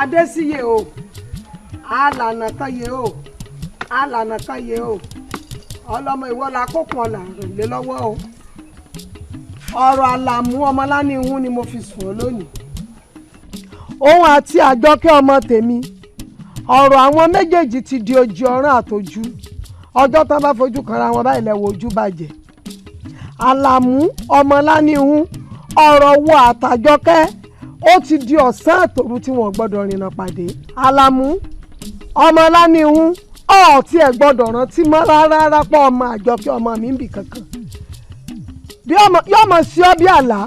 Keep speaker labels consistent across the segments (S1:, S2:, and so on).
S1: Adésíyè o, alànà kan yè o, alànà kan yè o, ọlọmọ ìwọ la kókun ọ̀là rìn lé lọ́wọ́ o. Ọ̀rọ̀ Àlàmú Ọmọláníhun ni mo fi sùn ọ́ lónìí. Òun àti Àjọkẹ́ ọmọ tèmi, ọ̀rọ̀ àwọn méjèèjì ti di ojú ọ̀ràn àtọjú. Ọjọ́ tán bá fojú kanra wọn báyìí lẹ́wọ̀ ojú bàjẹ́. Àlàmú Ọmọláníhun, ọ̀rọ̀ wo àtàjọkẹ́ ó ti di ọ̀sán àtòru tí wọ́n gbọ́dọ̀ rìnnà pàdé. Àlàmú Ọmọláníhun, ọ̀ọ́tí ẹ̀ gbọ́dọ̀ rántí mọ́ rárá rárá pọ̀ ọmọ Àjọkẹ́ ọmọ mi ń bì kankan. Bí ọmọ yóò mọ̀ sí ọ bí àlá,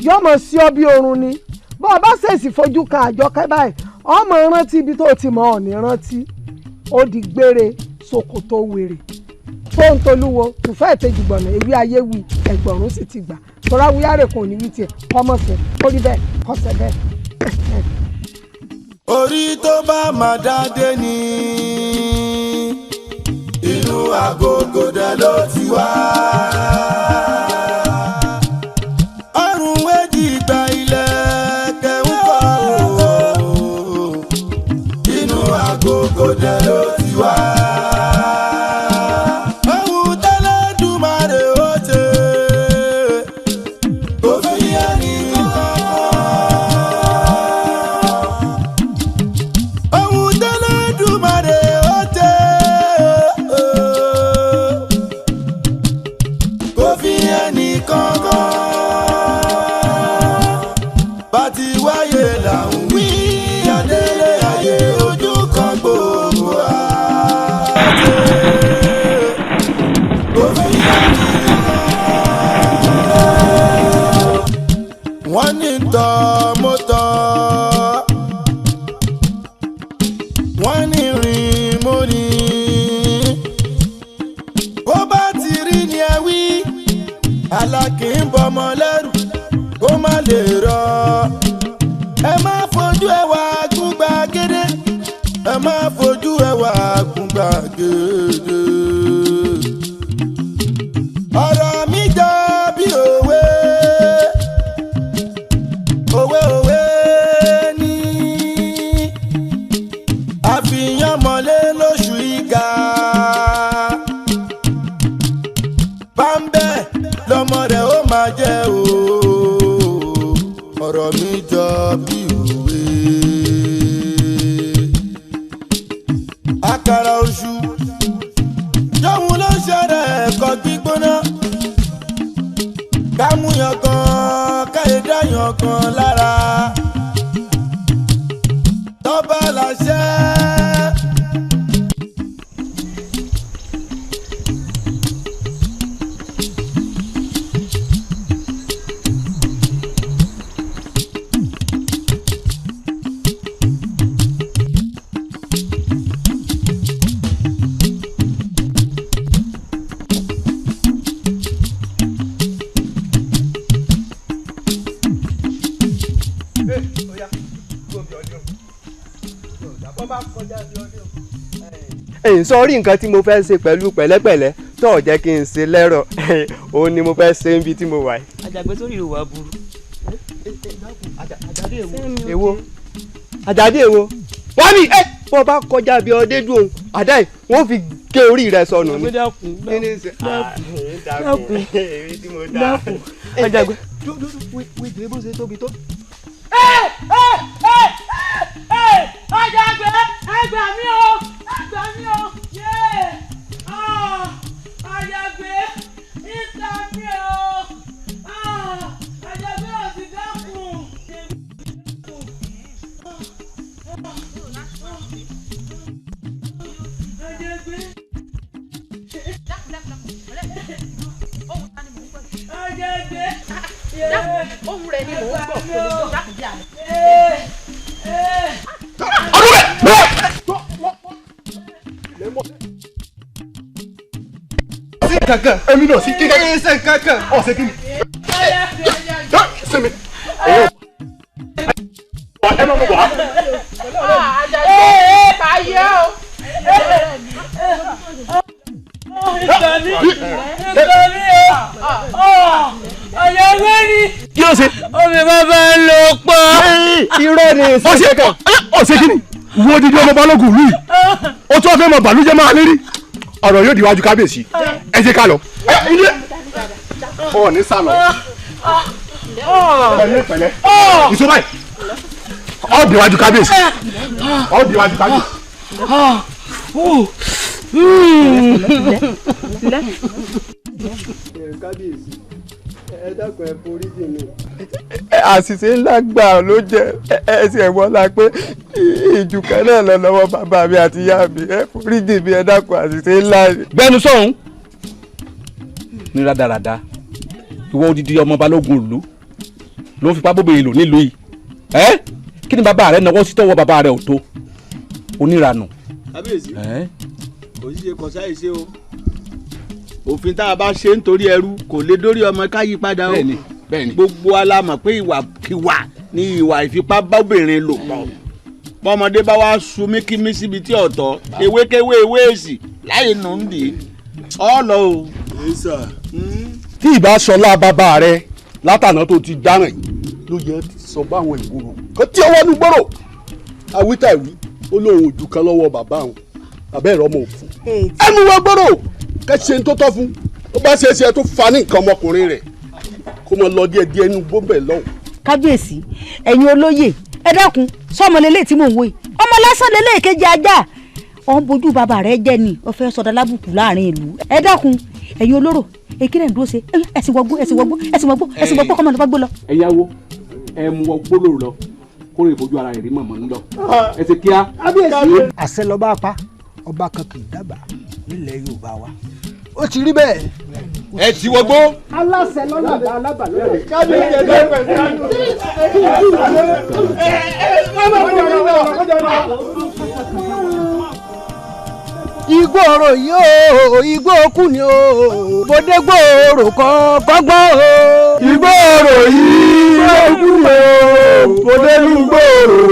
S1: yóò mọ̀ sí ọ bí oorun ni. Bó o bá ṣèṣì fojú kan Àjọkẹ́ báyìí, ọmọ rántí ibi tó ti mọ̀ ọ́ ní rántí. Ó di gbére ṣòkòtò wèrè. Fóun tolúwo tùfẹ́ ìtejì gbọ̀nà ewé ayé wí ẹgbọ̀rún sì ti gbà. Tọ́lá wíyárè kò ní wí tiẹ̀ kọ́mọ̀sẹ̀ ó rí bẹ́ẹ̀ kọ́sẹ̀ bẹ́ẹ̀.
S2: Orí tó bá máa dádé ni inú agogo dẹ ló ti wá. Ọrùn méjì gba ilẹ̀ kẹ̀hún kọ́ o. Inú agogo dẹ ló ti wá. Ohun tẹ́lẹ̀dùmarè ó ṣe kò fi ẹnì kankan. Ohun tẹ́lẹ̀dùmarè ó ṣe kò fi ẹnì kankan. Bá ti wáyé là ń wí, adélé ayé ojú kan gbogbo àti kò fi ẹnì kankan. Wọ́n ní tọ́ mo tọ́, wọ́n ní rìn mo rìn. Bó bá ti rí ni ẹ wí, àlá kì í bọmọ lẹ́rù kó má lè rọ. Ẹ má fojú ẹwà gúngbà gédé, ẹ má fojú ẹwà gúngbà gédé. Ọ̀rọ̀ mi jọ bí òwe, òwe òwe ní àfihàn mọ́lé lóṣù ìgà. Bámbẹ́ lọmọ rẹ̀ ó máa jẹ́ o, ọ̀rọ̀ mi jọ bí òwe. Àkàrà oṣù yóò ló ṣẹlẹ̀ ẹ̀kọ́ gbígbóná. Kámúyàn kan káyédáyàn kan lára. Tọ́ba làṣẹ.
S3: Ẹ̀yin sọ rí nǹkan tí mo fẹ́ ṣe pẹ̀lú pẹ̀lẹ́pẹ̀lẹ́ tó ò jẹ́ kí n ṣe lẹ́rọ̀, òun ni mo fẹ́ ṣe níbi tí mo wà yìí.
S4: Àjàgbé sórí ìlú wa burú.
S3: Àjàdé èwo? Àjàdé èwo? Wọ́n mi ẹ bọ́ bá kọjá bí ọdẹ dùn òun àdá yìí wọ́n fi gé orí rẹ sọnù ni.
S4: Dákun
S3: dákun èmi tí mo dá.
S4: Dákun Àjàgbé.
S3: Wíjẹ bó ṣe tóbi tó.
S5: Àjàgbé ẹ gbà mí o, ẹ gbà mí o, yéé, Àjàgbé ìta mi o, Àjàgbé ò sì dákun. Àjàgbé. Àjàgbé.
S6: Ohun rẹ̀ ni mò ń gbọ́, kò lè tó dákun bí àná.
S3: Ọdún rẹ̀ bẹ́ẹ̀. Sí kankan.
S7: Èmi náà sí kíkẹ́.
S3: Ẹ ṣe kankan.
S7: Ọ̀sẹ̀ kí ni? Sinmi. Ẹ má mọ̀ wá.
S6: Àjàgbé káyé o.
S5: Ìgbà mi, ìgbà mi o, Àjàgbé ni.
S7: Kí ló ṣe?
S4: Omi bàbá ń lò pọ̀.
S3: Irọ́ ni
S7: ọ̀sẹ̀ kan ọ̀sẹ̀ kí ni wo dídí ọmọ balógun lù yìí ó tún wá fẹ́ mọ bàlújẹ́ máa lérí ọ̀rọ̀ yóò díwájú kábíyèsí ẹ jẹ́ ká lọ. Ọ̀ ní sálọ pẹ̀lẹ́ pẹ̀lẹ́ ìṣó báyìí ọ̀ díwájú kábíyèsí ọ̀ díwájú kábíyèsí.
S3: Kábíyèsí, ẹ dákun, ẹ forí jì mí. Àṣìṣe ńlá gbà ló jẹ ẹsẹ ẹwọlá pé ìjùkẹ náà lọ lọ́wọ́ bàbá mi àti ìyá mi. Ẹ forí jì mí, ẹ dákun, àṣìṣe ńlá ni.
S8: Gbẹnu sọ̀hún ní rádaràda, ìwọ odidi ọmọ balógun ìlú ló ń fipá bóbìnrin lò nílùú yìí. Ẹ kí ni bàbá rẹ náwó sí tọwọ́ bàbá rẹ ò tó oníranù.
S9: Kábíyèsí, kò sí ṣe kò sáyè ṣe o. Òfin tá a bá ṣe nítorí ẹrú kò lè dórí ọmọ ká yí padà o. Gbogbo wa la mọ̀ pé ìwàkiwà ni ìwà ìfipábábìnrin lò pọ̀. Bọ́mọdé bá wá sun míkímí síbi tí ọ̀tọ̀ ewékewé ewé èsì láyé nù ń dì í ọ lọ o.
S10: Tí ìbá sọlá bàbá rẹ látàná tó ti dáràn yìí ló yẹ ti sọ báwọn ìgboro kò tí ọwọ́ nu gbòòrò àwítàwí ó lóun ojú kan lọ́wọ́ bàbá òun bàbá ẹ̀rọ ọmọ òfin ẹnu wọ gbòòrò kẹsẹ̀ ń tó tọ́ fún ó bá ṣe é ṣe tó fa ní nǹkan ọmọkùnrin rẹ̀ kó mọ lọ díẹ̀ díẹ̀ inú gbóǹbẹ̀ lọ́hùn.
S6: Kábíyèsí, ẹ̀yin olóyè, ẹ dákun, sọmọ lélẹ̀ tí mò ń wò yìí, ọmọ lásán lélẹ̀ kejì ajá ọ̀n bójú bàbá rẹ̀ jẹ́ ni ó fẹ́ sọdá lábùkù láàrin ìlú. Ẹ dákun, ẹ̀yin olóró, èkìrẹ̀ ń dúró ṣe ẹ̀sìn wọgbó ẹ̀sìn wọgbó ẹ̀sìn wọgbó ẹ̀sìn wọgbó kọ́mọ lọ́ba gbó lọ.
S8: Ẹ yáwó ẹ mú wọgbó lòrò lọ kó lè fojú ara rẹ̀ rí mọ̀mọ́ ń lọ ẹ ti kíá.
S1: Àṣẹ lọ́ba pa ọba kan kì í dábàá nílẹ̀ Yorùbá wa, ó ti rí bẹ́ẹ̀.
S9: Ẹ ti wọgbó.
S1: Aláṣẹ lọ́nà àbá alábà lọ́nà.
S11: Igbó ọ̀rọ̀ yìí o, igbó kù ni o, bòdégbò òrò kọ́gbọ́n o.
S2: Igbó ọ̀rọ̀ yìí ó kù ni o, bòdégbò òrò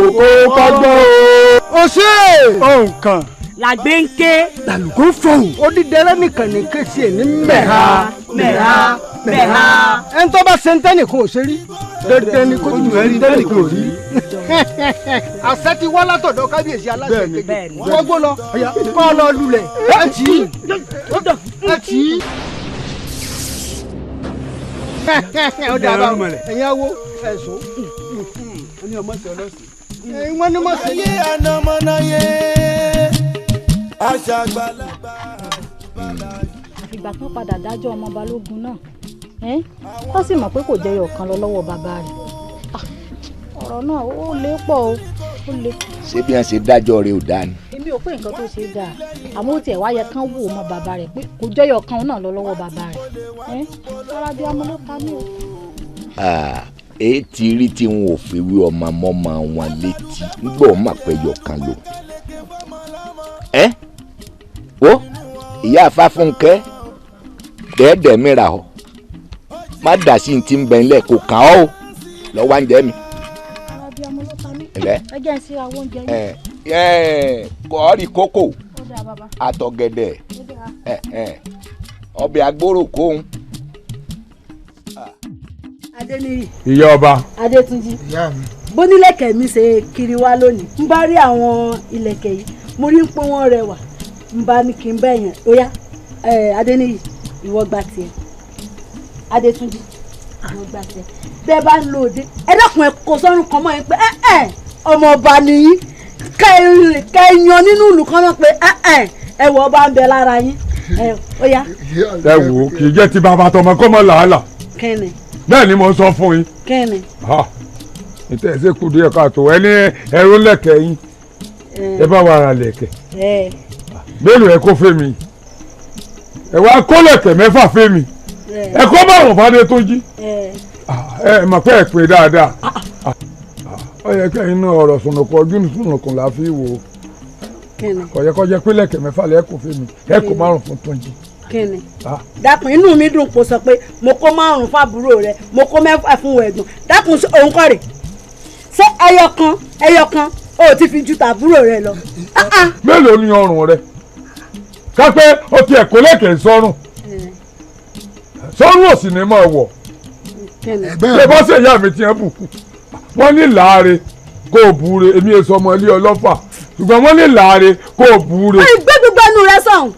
S2: kọ́gbọ́n o.
S11: O ṣe
S2: òǹkàn
S6: làgbé ń ké.
S11: Làlùkò fọ̀hún. Odídẹrẹ́ nìkan ní kéṣì ẹ̀ ní mẹ́ha mẹ́ha mẹ́ha. Ẹni tó bá ṣe ń tẹ́nìkan ò ṣe rí, dandan ni kó jù rí tẹ́nìkan ò rí. Àṣẹ ti wá látọ̀dọ̀ kábíyèsí aláṣẹ kejì. Wọ́n gbó lọ, kọ́ ọ lọ lulẹ̀. Ẹ tì í. Ẹ tì í. Ọ̀dà àbáwọ̀ ẹ̀yin awo ẹ̀sùn.
S10: Wọ́n ní ọmọ sí ọlọ́sìn.
S11: Wọ́n ní mọ̀ sí.
S2: Ayé ànàmọ́náyé aṣàgbàlagbà.
S6: Àfìgbà kan padà dájọ́ ọmọ balógun náà, ó sì mọ̀ pé kò jẹyọ kan lọ lọ́wọ́ bàbá rẹ̀. Ọ̀rọ̀ náà ó lé pọ̀ o, ó lé.
S12: Ṣé bí wọ́n ṣe dájọ́ rẹ̀ ò dáa ni?
S6: Èmi ò pé nǹkan tó ṣe dáa, àmọ́ ó tiẹ̀ wá yẹ kán wò mọ́ bàbá rẹ̀ pé kò jẹyọ kan náà lọ lọ́wọ́ bàbá rẹ̀. Rárá bí ọmọ ló ta mí o.
S12: Èyí ti rí tí wọn ò fi wí ọmọ mọ́mọ́ wọn létí ńgbọ́ mà pé yọ kan lò. Ẹ wo ìyá Afáfúnkẹ́ dẹ́ẹ̀dẹ́ mìíràn ọ má dà sí ti ń bẹ̀ ńlẹ̀ kò kàn ọ́ o lọ́wọ́ à ń jẹ́ mi.
S6: Ẹ jẹ́ ń sí àwọn oúnjẹ yìí.
S12: Kọ́ọ̀rì kókò àtọ̀gẹ̀dẹ̀ ọbẹ̀ agbóró kóhun.
S13: Adéníyì.
S14: Ìyá ọba.
S13: Adétúnjì. Bónílẹ̀kẹ̀ mi ṣe kiri wá lónìí, ń bá rí àwọn ìlẹ̀kẹ̀ yìí, mo rí ń pé wọ́n rẹwà, ń bá ní kí n bẹ́ yẹn. Ó yá, Adéníyì, ìwọ gba tiẹ̀. Adétúnjì, ìwọ gba tiẹ̀. Bẹ́ẹ̀ bá ń lo òde, ẹ dákun, ẹ kò sọ́run kan mọ́ ẹ pé ẹ ọmọ ọba nìyí, kẹ ẹ yan nínú ìlú kan náà pé ẹ wọ ọba ń bẹ lára yín. Ó yá.
S14: Ẹ wò ó, kì í jẹ́ ti bàbá tọmọ kó mọ làálàá.
S13: Kẹ́ni.
S14: Bẹ́ẹ̀ ni mo sọ fún yín.
S13: Kẹ́ni.
S14: Ìtẹ̀ ṣe kù díẹ̀ káàtó, ẹ ní ẹrú lẹ̀kẹ̀ yín, ẹ bá wa ra lẹ̀kẹ̀ mélòó ẹ kó fẹ́ mi, ẹ wá kó lẹ̀kẹ̀ 6 fẹ́ mi, ẹ kó márùn fàdé tó jí. Ẹ mọ̀ pé ẹ pè dáadáa, ó yẹ kẹ́yìn náà ọ̀rọ̀ sùnùkùn ojú sùnùkùn là fi wò ó. Kò yẹ kó jẹ́ pé lẹ̀kẹ̀ 6 lẹ́kùn fẹ́ mi, ẹ kó 5 fún Túnjí.
S13: Kíni dákun, inú mi dùn kó sọ pé mo kó 5 fábúrò rẹ, mo kó 6 fún ẹ̀gbọ́n. Dákun, òun kọ́ rè ṣé ẹyọ kan ẹyọ kan ó ti fi ju tàbúrò rẹ lọ.
S14: Mélòó ni ọrùn rẹ kápẹ́ ó ti ẹ̀kọ́ lẹ́kẹ̀ẹ́ sọ́rùn sọ́rùn ò sì ní máa wọ̀. Ṣé bọ́ sí ìyá mi ti ń bùkún? Wọ́n ní láàre kó o búre, èmi èso ọmọ ilé ọlọ́fà. Ṣùgbọ́n wọ́n ní láàre kó o búre.
S13: Gbé gbogbo ẹnu rẹ sọ̀hún.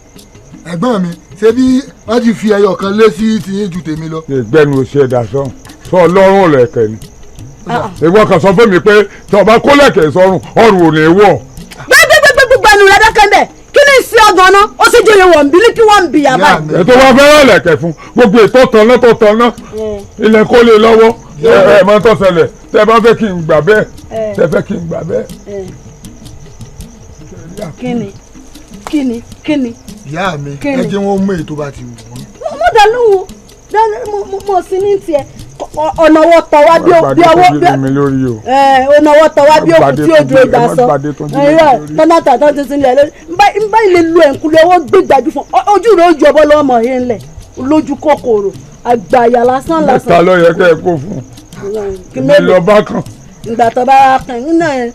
S15: Ẹ̀gbọ́n mi, ṣé bí wọ́n ti fi ẹyọ kan lé sí tiyín ju tèmi lọ.
S14: Ìgbẹ́nu ò ṣe ẹ̀dá sọ̀hún, sọ ọlọ́run lẹ̀kẹ̀ ni. Ìwọ kan sọ fún mi pé tí ọba kó lẹ̀kẹ̀ sọ́rùn, ọrùn ò ní wọ̀.
S13: Gbé gbogbo ẹnu rẹ dákẹ́ ńbẹ̀. Kí ni ìsìn ọgàn náà? Ó sì jẹ́ wọ̀n bí kí wọ́n ń bì yà báyìí.
S14: Ètò wa fẹ́ràn lẹ̀kẹ̀ fún gbogbo ètò tanná tó tanná ilẹ̀ kó lè lọ́wọ́. Ẹ mọ tó ṣẹlẹ̀ tẹ bá fẹ́ kí n gbà bẹ́ẹ̀ tẹ fẹ́ kí n gbà bẹ́ẹ̀.
S13: Kíni kíni kíni.
S15: Ìyá mi, ẹ jẹ́ wọ́n mú ètò bá ti wù wọ́n.
S13: Mo dá lóhùn mo sì ní tiẹ̀ ọ̀nà ọwọ́ tọ̀ wá bí ọwọ́ bí ọ̀nà ọwọ́ tọ̀ wá bí òkú tí ó dúró gbà sọ ẹ̀rọ tọ́nàtà tó ti sinlẹ̀ lórí nbá ilé lu ẹ̀kúlé ọwọ́ gbé gbàjú fún ojú rẹ̀ ó ju ọbọ̀ lọ́wọ́ mọ̀ yẹn ńlẹ̀ lójú kòkòrò àgbàyà lásán lásán.
S14: Mẹ́ta ló yẹ kẹ́ ẹ kó fún un mi lọ bá kàn.
S13: Ìgbà tó bá wá kàn ń náà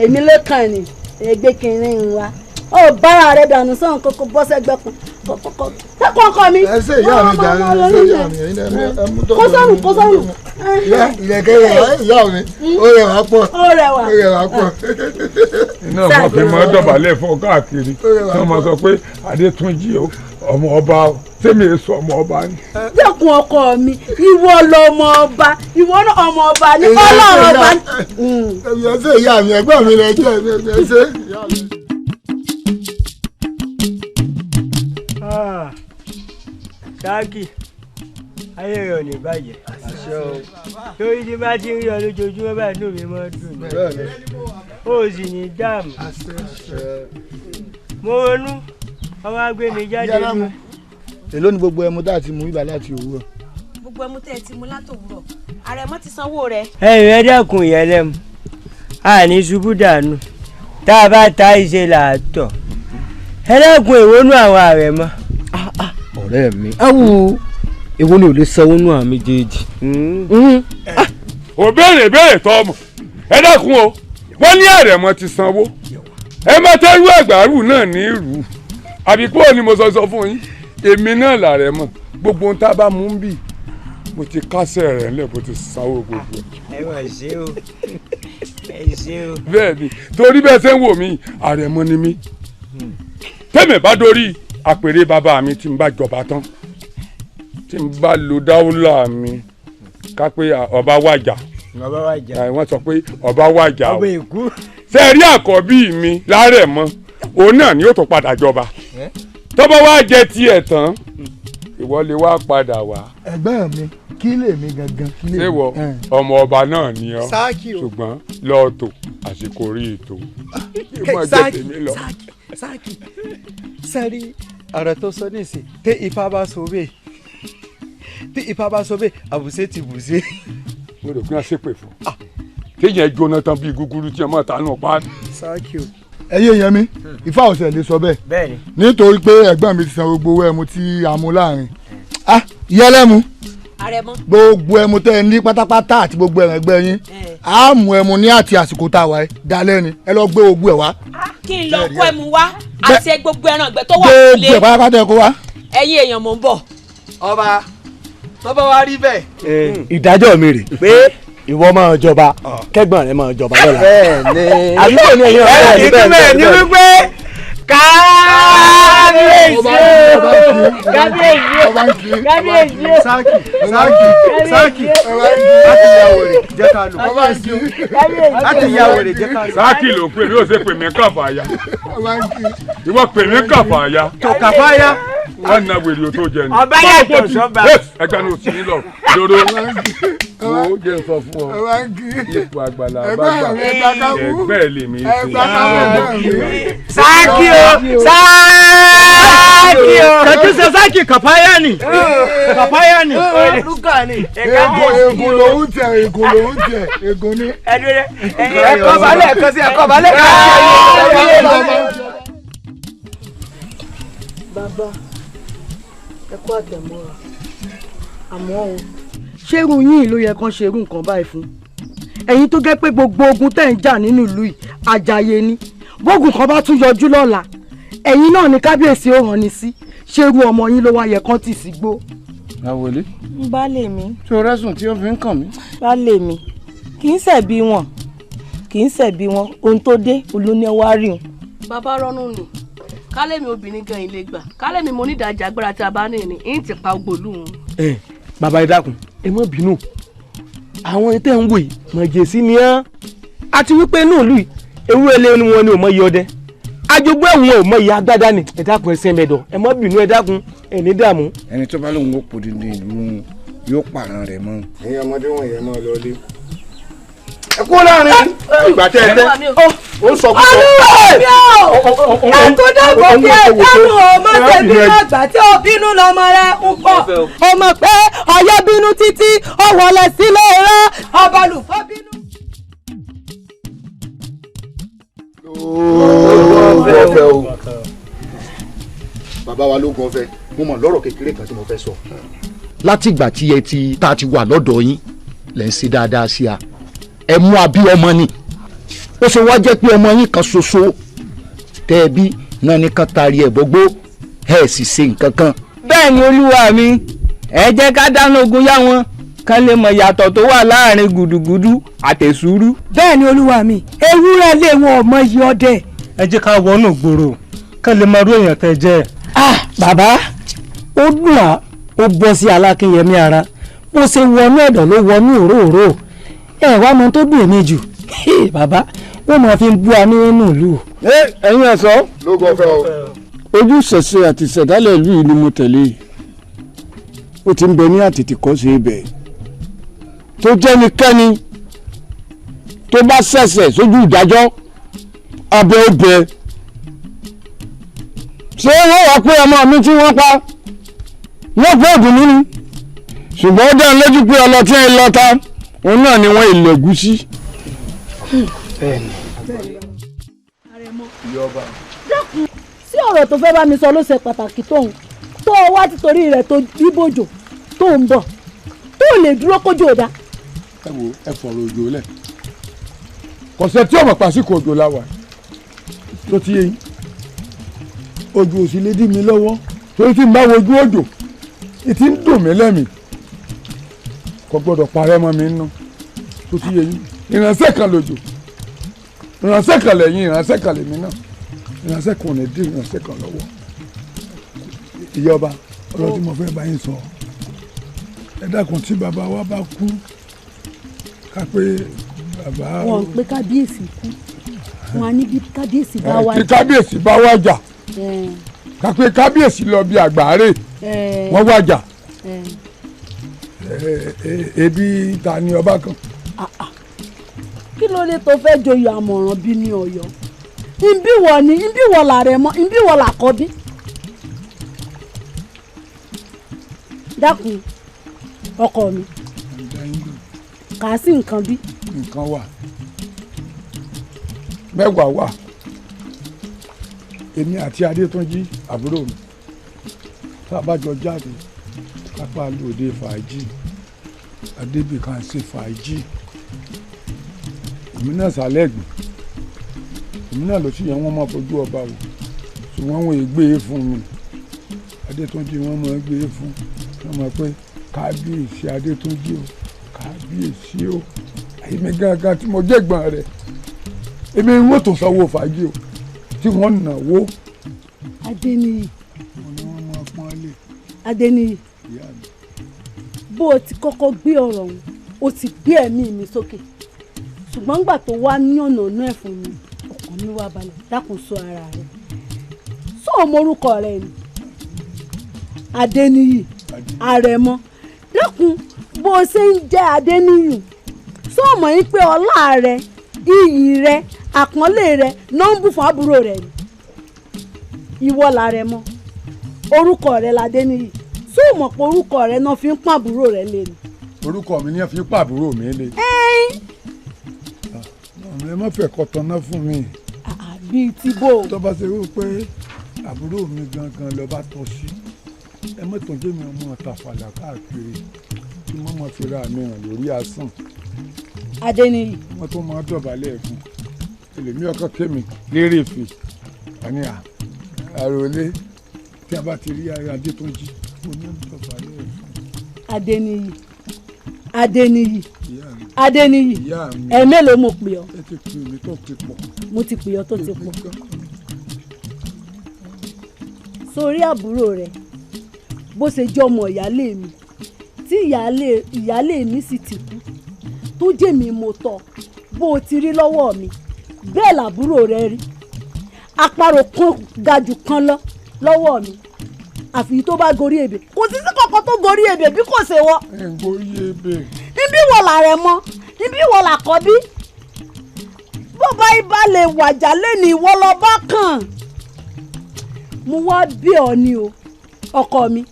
S13: èmi ló kàn ní ẹgbẹ́ kìnìún ń wa ó bára rẹ̀ dànù sọ̀hún kókó bọ́ sẹ́gbẹ́ kan kókó tẹ́kọ̀ ọkọ mi.
S15: Ẹ ṣe ìyá mi jàre, ẹ ṣe ìyá mi, ẹ̀yin ẹ mú tọ́.
S13: Kó sọ̀rùn kó sọ̀rùn.
S15: Ìlẹ̀kẹ̀ rẹ̀ ìyá mi, ó rẹwà pọ̀.
S13: Ó rẹwà.
S15: Ó rẹwà pọ̀.
S14: Iná wọn fi mọ́ dọ̀bálẹ̀ fún káàkiri tí wọ́n máa sọ pé Adétúnjì ọmọ ọba sẹ́mi èso ọmọ ọba ni.
S13: Dẹ́kun ọkọ mi, ìwọ lọmọ ọba, ìwọ náà ọmọ ọba ni, Ọlọ́run ọba ni.
S15: Ẹ ṣe ìyá mi, ẹ̀gbọ́n mi lẹ jẹ́, ẹ ṣe ìyá mi.
S4: Sáàkì, ayé rẹ̀ ò ní bàjẹ́. Torí tí bá ti ń rí ọ lójoojúmọ́ báyìí inú mi máa ń dùn ní. Ó sì ní dààmú. Mo ronú, ọwọ́ á gbé mi jáde ní.
S15: Èló ni gbogbo ẹmu tá a ti mú ibà láti òwúrọ̀?
S16: Gbogbo ẹmu tẹ́ ẹ ti mú látòwúrọ̀, Àrẹ̀mọ ti sanwó rẹ̀.
S4: Ẹ̀yin ẹ dẹ́kun ìyẹlẹ́mu, àní ṣubú dànù, tá a bá ta ìṣe làátọ̀. Ẹ dẹ́kun ìwónú àwọn Àrẹ̀mọ.
S17: Ọ̀rẹ́ mi, awo èwo ni ò lè sanwó nù àwọn méjèèjì.
S14: Ò béèrè béèrè tọ́ ọmọ, ẹ dákun o, wọ́n ní Àrẹ̀mọ ti sanwó, ẹ má tẹ́rù àgbàrú náà ní ìrù, àbí kúrò ni mo sọ fún yín, èmi náà làrẹ̀mọ, gbogbo ohun tá a bá mú ń bì, mo ti kásẹ̀ rẹ̀ ńlẹ̀ bó ti sanwó gbogbo.
S4: Ẹ wà ṣé o, ẹ ṣé o.
S14: Bẹ́ẹ̀ni, torí bẹ́ẹ̀ ṣe ń wò mí, Àrẹ̀mọ ni mí, tẹ́mi bá dórí àpèrè bàbá mi tí n bá jọba tán, tí n bá lo dáwúlà mi ká pé ọba wàjà, wọ́n sọ pé ọba wàjà o, ṣe rí àkọ́bí mi lárẹ̀mọ, òun náà ni ó tún padà jọba, tọ́ba wá jẹ tiẹ̀ tán ìwọ lè wá padà wá.
S15: Ẹ̀gbọ́n mi, kí lèmi gangan.
S14: Ṣé wọ ọmọ ọba náà ni ọ, ṣùgbọ́n lọ́ọ̀tò àsìkò rí ètò.
S3: Sáàkì Sáàkì sẹ́rí ọ̀rọ̀ tó sọ nísìn tí ifá bá sọ bẹ́ẹ̀ tí ifá bá sọ bẹ́ẹ̀ àbùsẹ́ ti bùsẹ́.
S14: Mo rò pé wọ́n ṣépè fún téèyàn jóná tán bíi gúgúrú tí ọmọ tánú pa.
S3: Sáàkì o.
S15: Ẹyẹ yẹn mi, ifá ọ̀sẹ̀ lè sọ bẹ́ẹ̀ nítorí pé ẹ̀gbọ́n mi ti san gbogbo owó ẹmu tí a mú láàrin. Ìyẹlẹ́mu, gbogbo ẹmu tẹ́ ẹ ní pátápátá àti gbogbo ẹ̀ràn ẹgbẹ́ yín, á mú ẹmu ní àti àsìkò tá a wà dalẹ́ ni, ẹ lọ gbé gbogbo ẹ̀ wá.
S16: Kí n lọ kó ẹmu wá àti gbogbo ẹran ìgbẹ́ tó wà nílé.
S15: Gbogbo ẹ̀ pátápátá ẹ kó wá.
S16: Ẹ̀yin èèyàn mò ń bọ̀.
S3: Ọba tọ́ba wa rí bẹ́ẹ̀.
S7: Ìdájọ́ mi rè pé ìwọ máa jọba kẹ́gbọ́n rẹ máa jọba lọ́la.
S3: Bẹ́ẹ̀ni.
S7: Àbúrò ni ẹ̀yin ọ̀rẹ́ mi
S4: bẹ́ẹ̀ ni wípé kábíyèsí o, kábíyèsí o, kábíyèsí o.
S3: Sáàkì Sáàkì Sáàkì láti ya wèrè jẹ́ ká lò. Láti ya wèrè jẹ́ ká lò.
S14: Sáàkì ló pè mí, ó ṣe pè mí kàfàyà. Ìwọ pè mí kàfàyà.
S3: Tó kàfàyà.
S14: Wọ́n na wèrè o tó jẹ ni.
S4: Ọba yàtọ̀ sọ́ba.
S14: Ẹgbẹ́ ni o sì ní lọ. Lóró wo jẹ́ sọ fún ọ. Ipò àgbàlá bá gbà. Ẹgbẹ́ lèmi ṣe.
S4: Sáàkì o, Sáàkì o.
S11: Kàkí ṣe Sáàkì kàfáyà ni. Kàfáyà ni.
S15: Egun lòún tẹ, egun lòún tẹ, egun ni.
S3: Ẹ̀kọ́ balẹ̀ ẹ̀kọ́ sí ẹ̀kọ́ balẹ̀.
S13: Bàbá, ẹ kú àtẹ̀mọ́ra, àmọ́ o ṣé irú yín ló yẹ kán ṣe irú nǹkan báyìí fún ẹ̀yin tó gẹ́ pé gbogbo ogun tẹ̀ ń jà nínú ìlú yìí àjàyè ni, bógun kan bá tún yọjú lọ́la ẹ̀yin náà ni kábíyèsí ó rán ni sí, ṣé irú ọmọ yín ló wá yẹ kán tì sí gbó.
S14: Àwọlé
S5: Baálé mi.
S18: Ṣé o rẹ́sùn tí ó fi ń kàn mí?
S5: Baálé mi, kì í ṣẹ̀bi wọn, kì í ṣẹ̀bi wọn, ohun tó dé olóní wá rí wọn.
S19: Bàbá rọ́nù ni, kálẹ̀mí obìnrin gan ilé gbà, kálẹ̀mí mo nídàájà agbára tí a bá ní ní ń ti pa ògbólú wọn.
S17: Ẹ bàbá ẹ dákun, ẹ má bínú, àwọn tẹ́ ń wò yìí mọ̀jẹ̀sí ni án, àti wípé inú ìlú yìí ewúrẹ́ lé wọn ni ò mọ iye ọdẹ, ajogún ẹ̀wọ̀n ò mọ iye agbádá ni. Ẹ dákun, ẹ sẹ́mẹ̀dọ̀, ẹ má bínú, ẹ dákun, ẹ ní dààmú.
S18: Ẹni tó bá lóun ó pò dídì ìlú yóò pààrọ̀ rẹ̀ mọ́. Ẹ̀yin ọmọdé wọ̀nyẹn máa lọ ilé. Ẹ kú láàrin ìgbà tẹ́ ẹ tẹ́ ó sọ fún ọ.
S13: Ẹkúndàgbò kí ẹ dánú o, má ṣe bínú àgbà tí ó bínú lọmọ rẹ ń pọ̀. Ó mọ̀ pé Ọ̀yọ́ bínú títí ó wọlé sílé rẹ ọbalùfọ́ bínú.
S15: Lóògùn ọ̀fẹ́ o, bàbá wa lóògùn ọ̀fẹ́, mo mọ̀ lọ́rọ̀ kékeré kan tí mo fẹ́ sọ.
S12: Látìgbà tí ẹ ti tá a ti wà lọ́dọ̀ yín lẹ́ ń ṣe dáadáa sí a, ẹ mú abí ọmọ ni, ó ṣe wá jẹ́ pé ọmọ yín kan ṣoṣo tẹ́ ẹ bí náà ní kan taari ẹ̀ bọ́gbó, ẹ sì ṣe nǹkan kan.
S3: Bẹ́ẹ̀ ni olúwa mi, ẹ jẹ́ ká dáná ogun yá wọn kán lè mọ ìyàtọ̀ tó wà láàrin gùdùgùdù àtẹ̀súrú.
S13: Bẹ́ẹ̀ ni olúwa mi, ewúrẹ́ lé wọn ò mọ iye ọdẹ.
S20: Ẹ jẹ́ ká wọnú gbòòrò kán lè mọ irú èèyàn tẹ́ jẹ́.
S11: Ah bàbá, ó dùn á, ó bọ́ sí Alákínyẹmí ara, bó ṣe wọnú ẹ̀dọ̀ ló wọnú òróòró. Ẹ wá mọ tó dùn èmi jù, bàbá, wọ́n máa fi ń bú wa nínú ìlú.
S18: Ẹ̀yin ẹ̀sọ́.
S15: Lóògùn ọ̀fẹ́ o.
S18: Ojú ṣẹ̀ṣẹ̀ àti ìṣẹ̀dálẹ̀ ìlú yìí ni mo tẹ̀lé, ó ti ń bẹ ní àtètèkọ́ṣe ibẹ̀ tó jẹ́nikẹ́ni tó bá ṣẹ̀ṣẹ̀ sójú ìdájọ́ abẹ́ ó bẹ. Ṣé wọ́n wá pé ọmọ mi tí wọ́n pa wọ́n pé òdùn nínú, ṣùgbọ́n ó dá lójú pé ọlọ́tí ẹ̀ lọ́ta òun náà ni wọ́n ilẹ̀ gúsí.
S13: Dákun, sí ọ̀rọ̀ tó fẹ́ bá mi sọ ló ṣe pàtàkì tóun tó o wá títorí rẹ̀ tó bíbòjò tó ń bọ̀ tó lè dúró kójú ọ̀dà.
S14: Ẹ wo, ẹ fọ̀rọ̀ òjò lẹ̀, kọ̀sẹ̀ tí ọmọ pàṣípò òjò la wà tó ti yé yín, òjò ò sì lè dí mi lọ́wọ́ torí tí n bá wojú òjò ìtì ń dùn mí lẹ́mìí, kò gbọ́dọ̀ parẹ́ mọ́ mi nínú tó ti yé yín. Ìránṣẹ́ kan lòjò, ìránṣẹ́ kan lẹ́yìn, ìránṣẹ́ kan lèmi náà, ìránṣẹ́ kan ò ní dí ìránṣẹ́ kan lọ́wọ́. Ìyá ọba, ọ̀rọ̀ tí mo fẹ́ bá yín sọ, ẹ dákun, tí bàbá wa bá kú, ká pé bàbá.
S13: Wọn pé kábíyèsí kú, wọn á ní bí kábíyèsí bá wá.
S14: Tí kábíyèsí bá wájà, ká pé kábíyèsí lọ bí àgbáre, wọ́n wájà, ebi ta ni ọba kan.
S13: Kí ló dé tó fẹ́ joyè àmọ̀ràn bí ní Ọ̀yọ́? Nbí wọ ni, nbí wọ làrẹ̀ mọ́, nbí wọ làkọ́bí. Dákun ọkọ mi, kà á sí nǹkan bí.
S14: Nǹkan wà, mẹ́wàá wà, èmi àti Adétúnjí àbúrò mi tá a bá jọ jáde kápá lóde fàájì, Adébìkan ṣe fàájì, èmi náà sàlẹ̀ gbìn, èmi náà lọ sí yẹn, wọ́n máa fojú ọba wò, ṣùgbọ́n wọn ò gbé e fún mi. Adétúnjí wọ́n máa gbé e fún, wọ́n máa pé kábíyèsí Adétúnjí o, kábíyèsí o. Èmi gángan tí mo jẹ́gbọ́n rẹ̀, èmi ń wò tó sanwó fàájì o tí wọ́n nà wó.
S13: Adéníyì,
S14: wọ́n ní wọ́n máa pọ́n lé.
S13: Adéníyì, bó o ti kọ́kọ́ gbé ọ̀rọ̀ ọ̀hún, o ti gbé ẹ̀mí mi sókè, ṣùgbọ́n gbà tó wá ní ọ̀nà ọ̀nà ẹ̀ fún mi, ọkàn mi wá balẹ̀. Dákun, sọ ara rẹ̀, sọ ọmọ orúkọ rẹ ni Adéníyì Àrẹ̀mọ. Dákun, bó o ṣe ń jẹ́ Adéníyì, sọ ọmọ yín pé ọlá rẹ, iyì rẹ, àpọ́nlé rẹ náà ń bù fún àbúrò rẹ ni. Ìwọ làrẹ̀mọ, orúkọ rẹ lAdéníyì, sọ mọ̀ pé orúkọ rẹ náà fi ń pọ́n àbúrò rẹ lé ni.
S14: Orúkọ mi ni wọ́n fi ń pọ́n àbúrò mi lé. Ẹ má fẹ́ kọ́ tanná fún mi.
S13: Bíi ti bó.
S14: Tó bá ṣe wí pé àbúrò mi gangan lọ bá tọ́ sí, ẹ má tún jẹ́ mi ọmọ tàfàlà káàkiri tí wọ́n máa fi ra mi hàn lórí asán.
S13: Adéníyì.
S14: Wọ́n tún máa dọ̀bálẹ̀ fún ẹlòmí ọkọ kémi lérè fi àní àròlé tí a bá ti rí Adétúnjí oní dọ̀bálẹ̀ fún.
S13: Adéníyì, Adéníyì, Adéníyì, ẹ mélòó mo pè ọ́?
S14: Ẹ ti pè mí tó ti pọ̀.
S13: Mo ti pè ọ́ tó ti pọ̀. Sórí àbúrò rẹ̀ bó ṣe jẹ́ ọmọ ìyáálé mi tí ìyáálé mi sì ti kú tó jẹ́ mi mo tọ́ bó o ti rí lọ́wọ́ mi bẹ́ẹ̀ làbúrò rẹ̀ rí. Àparò kan ga jù kan lọ lọ́wọ́ mi, àfi tó bá gorí ebè. Kò sí sí kankan tó gorí ebè bí kò ṣe wọ.
S14: Ẹ ń gorí ebè.
S13: Níbí wọ làrẹ̀ mọ́, níbí wọ làkọ́bí. Bó bá ibà lè wàjà lẹ́nu ìwọ lọ bá kàn. Mo wá bí ọ ni o, ọkọ mi.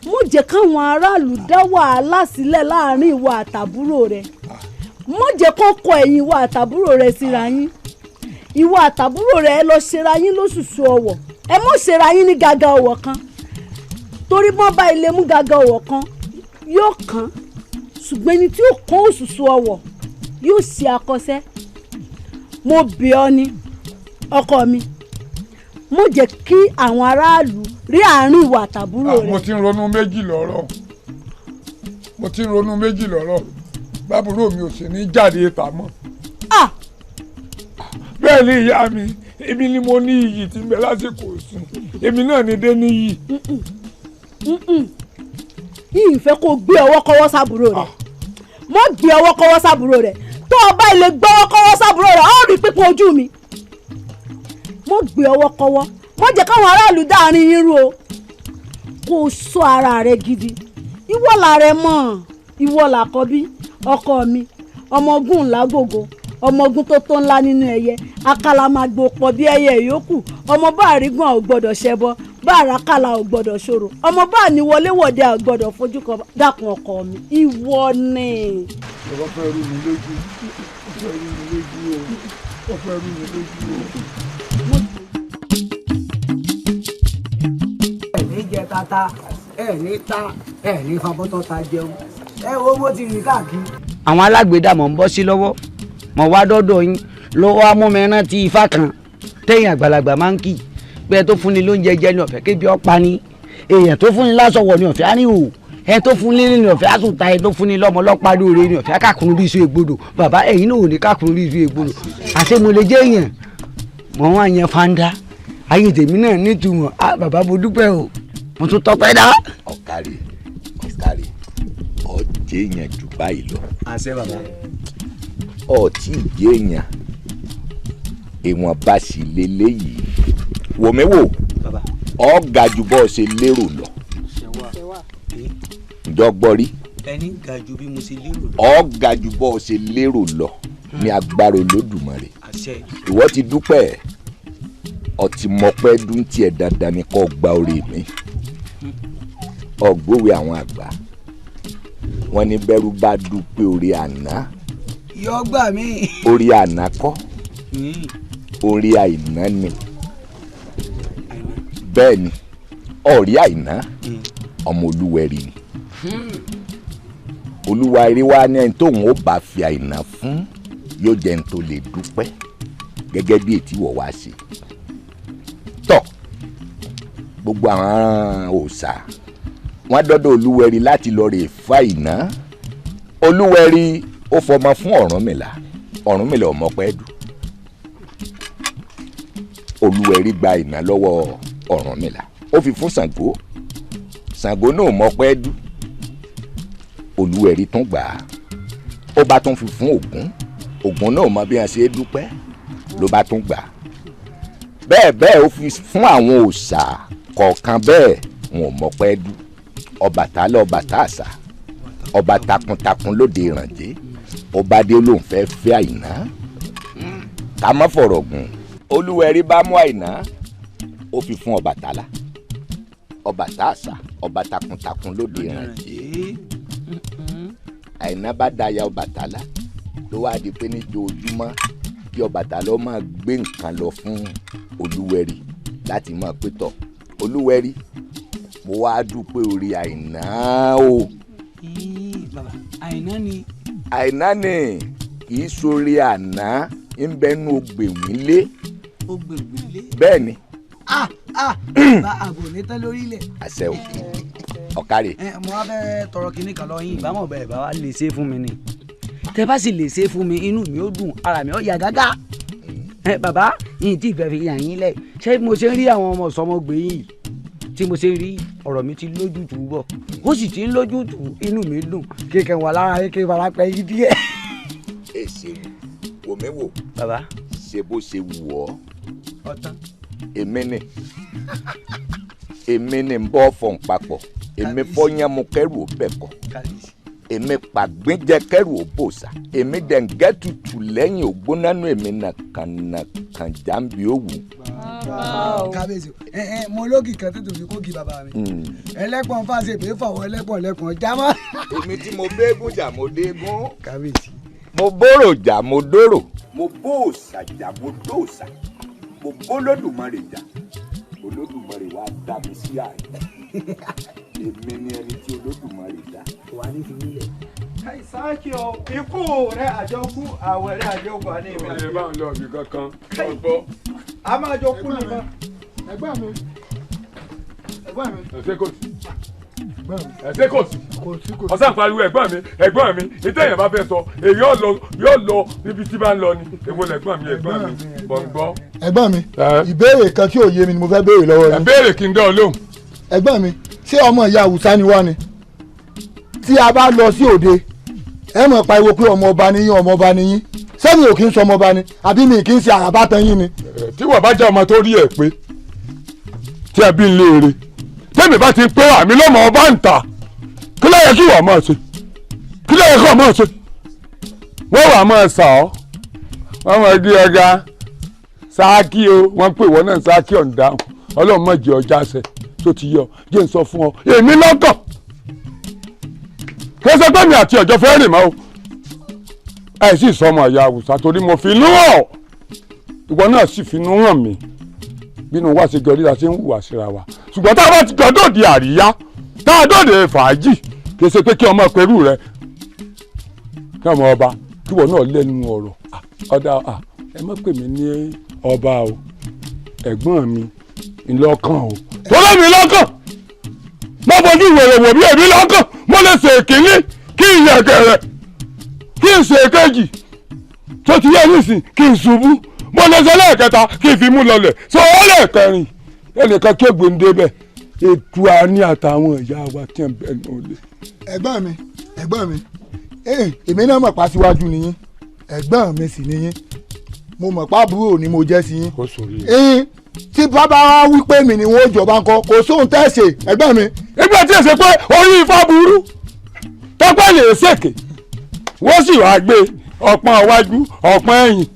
S13: Mo jẹ́ káwọn aráàlú dá wàhálà sílẹ̀ láàrin ìwọ àtàbúrò rẹ. Mo jẹ́ kó kọ ẹ̀yìn ìwọ àtàbúrò rẹ síra yín. Ìwọ àtàbúrò rẹ lọ ṣera yín lóṣùṣù ọwọ̀. Ẹ mọ̀ ṣera yín ní gàgà ọwọ̀ kan. Torí bọ́n bá ilé mú gàgà ọwọ̀ kan yóò kàn. Ṣùgbọ́n ẹni tí ó kàn òṣùṣù ọwọ̀ yóò ṣe akọṣẹ́. Mo bẹ̀ ọ́ ni, ọkọ mi. Mo jẹ́ kí àwọn aráàlú rí àárín ìwà àtàbúrò rẹ.
S14: Mo ti ń ronú méjì lọ́rọ̀. Mo ti ń ronú méjì lọ́rọ̀. Bábúrò mi ò sì ní jáde ìta mọ́. Bẹ́ẹ̀ ni ìyá mi, èmi ni mo ní iyì tí ń bẹ lásìkò sùn. Èmi náà ni dé níyì.
S13: Yìí fẹ́ kó gbé ọwọ́ kọ́wọ́ sábúrò rẹ̀. Mo gbé ọwọ́ kọ́wọ́ sábúrò rẹ̀. Tó o bá ilé gbọ́wọ́ kọ́wọ́ sábúrò rẹ̀, ó rí pípọ́n ojú mi. Mo gbé ọwọ́ kọ́wọ́. Mo jẹ́ káwọn aráàlú dáàrin yín rú o. Kó o sọ ara rẹ gidi. Ìwọ làrẹ mọ̀, ìwọ làkọ́bí, ọkọ mi, ọmọ ogun ńlá gbogbo, ọmọ ogun tó tó ńlá nínú ẹyẹ, akálà máa gbó pọ̀ bí ẹyẹ ìyókù, ọmọ bá àrígàn ò gbọ́dọ̀ ṣẹbọ, bá àràkàlà ò gbọ́dọ̀ ṣòro, ọmọ bá àníwọléwọ̀de ò gbọ́dọ̀ fojú kan. Dákun ọkọ mi, ìwọ ni.
S14: Ọ̀rọ̀ fẹ́ rú mi lójú, ó fẹ́ rú mi lójú o, ó fẹ́ rú mi lójú o.
S1: Ẹ ní jẹ tata, ẹ ní ta, ẹ ní fabọ́tọ́ ta jẹun, ẹ wo bó ti rìn káàkiri.
S21: Àwọn alágbèédá mọ̀ ń bọ́ sí lọ́wọ́, mọ̀ wá dọ́dọ̀ yín lọ́wọ́ amúmẹ́rán ti ifá kan téèyàn àgbàlagbà máa ń kì pé ẹ tó fúnni lóúnjẹ jẹ ní ọ̀fẹ́ kébi ọ̀pá ni, èèyàn tó fúnni lásọ̀wọ̀ ní ọ̀fẹ́ àárín o, ẹ tó fúnni ní ọ̀fẹ́ àsùnta, ẹ tó fúnni lọ́mọ ọlọ́pàá lóore ní ọ̀fẹ́ kákùnrin bí iṣu ègbodò. Bàbá ẹ̀yin náà ò ní kákùnrin bí iṣu ègbodò. Àṣé mo lè jẹ́ èèyàn mọ̀ wọ́n á yan fanda ayé tèmi náà nítumọ̀. Bàbá mo dúpẹ́ o, mo tún tọpẹ́ dá.
S12: Ọ̀kàrẹ̀ ọ̀kàrẹ̀ ọ̀jẹ̀ èèyàn jù báyìí lọ.
S17: Àṣẹ bàbá.
S12: Ọtí ìjẹ́ èèyàn ìwọ̀nba sì lélẹ́yìí. Wòmíwò ọ ga ju bọ́ ọ ṣe lérò lọ. Ǹjọ́ gbọ́ rí?
S17: Ẹni ga ju bí mo ṣe lérò lọ.
S12: Ọ ga ju bọ́ ọ ṣe lérò lọ ní agbára Olódùmarè.
S17: Àṣẹ.
S12: Ìwọ ti dúpẹ́, ọtí mọpẹ́ dún tiẹ̀ dandan ni kò gba orí mi. Ọgbówé àwọn àgbà wọn ní bẹ́rù bá dúpẹ́ orí àná.
S1: Yọ gbà mí.
S12: Orí àná kọ́, orí àìná ni. Bẹ́ẹ̀ ni ọ̀rí àìná ọmọ Olúwẹ̀rí ni. Olúwẹ̀rí wa ní ẹni tóun ó bá fi àìná fún yóò jẹ́ ẹni tó lè dúpẹ́ gẹ́gẹ́ bí ètí wọ̀ wá sí. Tọ́ gbogbo àwọn òòṣà wọ́n dọ́dọ̀ Olúwẹ̀rí láti lọ rè fa ìná. Olúwẹ̀rí ó fọmọ fún Ọ̀rúnmìlà, Ọ̀rúnmìlà ọmọ pẹ́ dù. Olúwẹ̀rí gba ìná lọ́wọ́ Ọ̀rúnmìlà, ó fi fún Ṣàngó. Ṣàngó náà mọ̀ pẹ́ dù. Olúwẹ̀rí tún gbà á, ó bá tún fi fún Ògún. Ògún náà mọ̀ bí wọ́n ṣe é dúpẹ́ ló bá tún gbà á. Bẹ́ẹ̀ bẹ́ẹ̀ ó fi fún àwọn òòṣà kọ̀ọ̀kan bẹ́ẹ̀ wọn ò mọ̀ pẹ́ dù. Ọbàtálá Ọbàtásà ọba takuntakun lóde Ìrànjẹ́, ọba dé lòun fẹ́ fẹ́ Àìná. Ká má fọ̀rọ̀ gùn, Olúwẹ̀rí bá mú Àìná ó fi fún Ọbàtálá Ọbàtásà ọba takuntakun lóde Ìrànjẹ́. Àìná bá daya Ọbàtálá ló wá di pé níjoojúmọ́ kí Ọbàtálá ó máa gbé nǹkan lọ fún Olúwẹ̀rí láti máa pé tọ̀ Olúwẹ̀rí mo wá dúpẹ́ orí Àìná o.
S21: Bàbá Àìná ni.
S12: Àìná ni kì í sórí àná ń bẹnu ògbèwílé.
S21: Ògbèwílé.
S12: Bẹ́ẹ̀ ni.
S1: Bá àbò ní tán lórílẹ̀.
S12: Àṣẹ o. Ọ̀kárẹ̀.
S21: Mo wá fẹ́ tọrọ kinní kan lọ yín, ìbámu ọ̀bẹ ìbá wa lè ṣe fún mi ni. Tẹ bá sì lè ṣe fún mi, inú mi ó dùn, ara mi ó yá gágá. Bàbá yìí tí ìfẹ́ fi yàn yín lẹ̀, ṣé mo ṣe ń rí àwọn ọmọ sọmọgbé yìí tí mo ṣe ń rí ọ̀rọ̀ mi ti lójútùú bọ̀, ó sì ti ń lójútùú, inú mi dùn kékeré wà lára kékeré fara pẹ́ yí díẹ̀.
S12: Èsì wò mí wò.
S21: Bàbá.
S12: Ṣe bó ṣe wù ọ́. Èmi ni èmi ni ń bọ́ fọ̀n papọ̀, èmi fọ́yán mu kẹ́rù ó bẹ̀ kọ́, èmi pàgbínjẹ kẹ́rù ó bòṣà, èmi dẹ̀ǹgẹ́ tutù lẹ́yìn ògbónánú, èmi nàkànàkàn jàǹbí òwú.
S21: Kábíyèsí mo lókì kan tó fi kókì bàbá mi, ẹlẹ́pọ̀n fàṣẹ pé fọwọ́ ẹlẹ́pọ̀n lẹ́pọ̀n jámọ́.
S12: Èmi tí mo bẹ́ẹ̀gùn jà mo dégún.
S21: Kábíyèsí.
S12: Mo bóró jà mo dóró. Mo bó òòṣà jà mo dóòṣà. Mo bólódùmarè jà, Olódùmarè wá dá mi sí àyè. Èmi ni ẹni tí Olódùmarè dá.
S21: Wà ní fi nílẹ̀.
S3: Sáàkì o, ikú rẹ̀ àjọkú, àwẹ̀ rẹ̀ àjọkú àní ìmọ̀.
S14: Ẹ bá ń lọ ibì kankan, ọgbọ́.
S3: A máa jọ kú ni mọ́.
S15: Ẹ̀gbọ́n mi. Ẹ̀gbọ́n mi.
S14: Ẹ̀sẹ̀ kò sí. Ẹ̀sẹ̀ kò sí. Ọ̀sán pariwo ẹ̀gbọ́n mi, ẹ̀gbọ́n mi, ìtẹ̀ èèyàn bá fẹ́ sọ, èyí yóò lọ níbi tí bá ń lọ ni. Èwo lẹ̀gbọ́n mi, ẹ̀gbọ́n mi, bọ̀ ń gbọ́.
S15: Ẹ̀gbọ́n mi, ìbéèrè kan tí ò yé mi ni mo fẹ́ béèrè lọ́wọ́ yín.
S14: Ìbéèrè kí n dán ọ lóhùn.
S15: Ẹ̀gbọ́n mi, ṣé ọmọ ìyá Haúsá ni wá ni? Tí a bá lọ sí òde, ẹ mọ̀ pariwo pé ọmọ ọba ni yín, ọmọ ọba ni yín. Sẹ́mi ò kí ń sọ ọmọ ọba ni, àbí mi kì í ṣe àràbátan yín ni.
S14: Tí wọ́n bá jẹ́ ọmọ tó rí ẹ̀ pé, tí ẹ bí ń léere, tẹ́mi bá ti pé àmì lọ́mọ ọba ń ta, kí ló yẹ kí wọ́n máa ṣe? Kí ló yẹ kí wọ́n máa ṣe? Wọ́n wà máa sà ọ́, wọ́n máa gbé ọ̀gá sáàkì o, wọ́n pè wọ́n náà sáàkì ọ̀ǹda, Ọlọ́run má jẹ́ ọjà ṣe tó ti yọ, jẹ́ n sọ fún ọ, èmi lọ́kàn. Kí ẹ sọ pé mi àti ọjọ́ fẹ́ rìn mọ́ o, ẹ sì sọ ọmọ ìyá Haúsá torí mo fi inú hàn, ìwọ náà sì fi inú hàn mí, bínú wa ṣe jọ ríra ṣe ń hùwà síra wa, ṣùgbọ́n tá a bá ti jọ dòde àríyá, tá a dòde fàájì, kì í ṣe pé kí ọmọ pẹ̀lú rẹ, kí ọmọ ọba, kí ìwọ náà lẹ́nu ọ̀rọ̀, ọ̀dà ẹ má pè mí ní ọba o, ẹ̀gbọ́n mi ńlọ́kàn o, tọ́lá mi lọ́kàn, mo fojú wèrè wò bí èmi lọ́kàn, mo lè ṣe èkíní kí n yẹ̀gẹ̀rẹ̀, kí n ṣe èkejì, tó ti yẹ nísìn kí n ṣubú, mo lè ṣe lẹ́ẹ̀kẹta kí n fi mú lọlẹ̀, ṣe ó lẹ́ẹ̀kẹrin, ẹnìkan kégbe ń débẹ̀, ètò àní àtàwọn ìyá wa tí ń bẹ nù lé.
S15: Ẹ̀gbọ́n mi, ẹ̀gbọ́n mi, èmi náà mọ̀ pa síwájú ni yín, ẹ̀gbọ́n mi sì ni yín, mo mọ̀ pa àbúrò ni mo jẹ́ sí yín.
S14: Kò sórí rẹ̀.
S15: Tí bàbá wa wí pé mi ni wọ́n jọba ńkọ́, kò sóhun tẹ́ ṣe ẹ̀gbọ́n mi.
S14: Nígbà tí èsè pé orí ifá burú, tọ́pẹ́ lè ṣèké, wọ́n sì wá gbé ọpọ́n iwájú ọpọ́n ẹ̀yìn,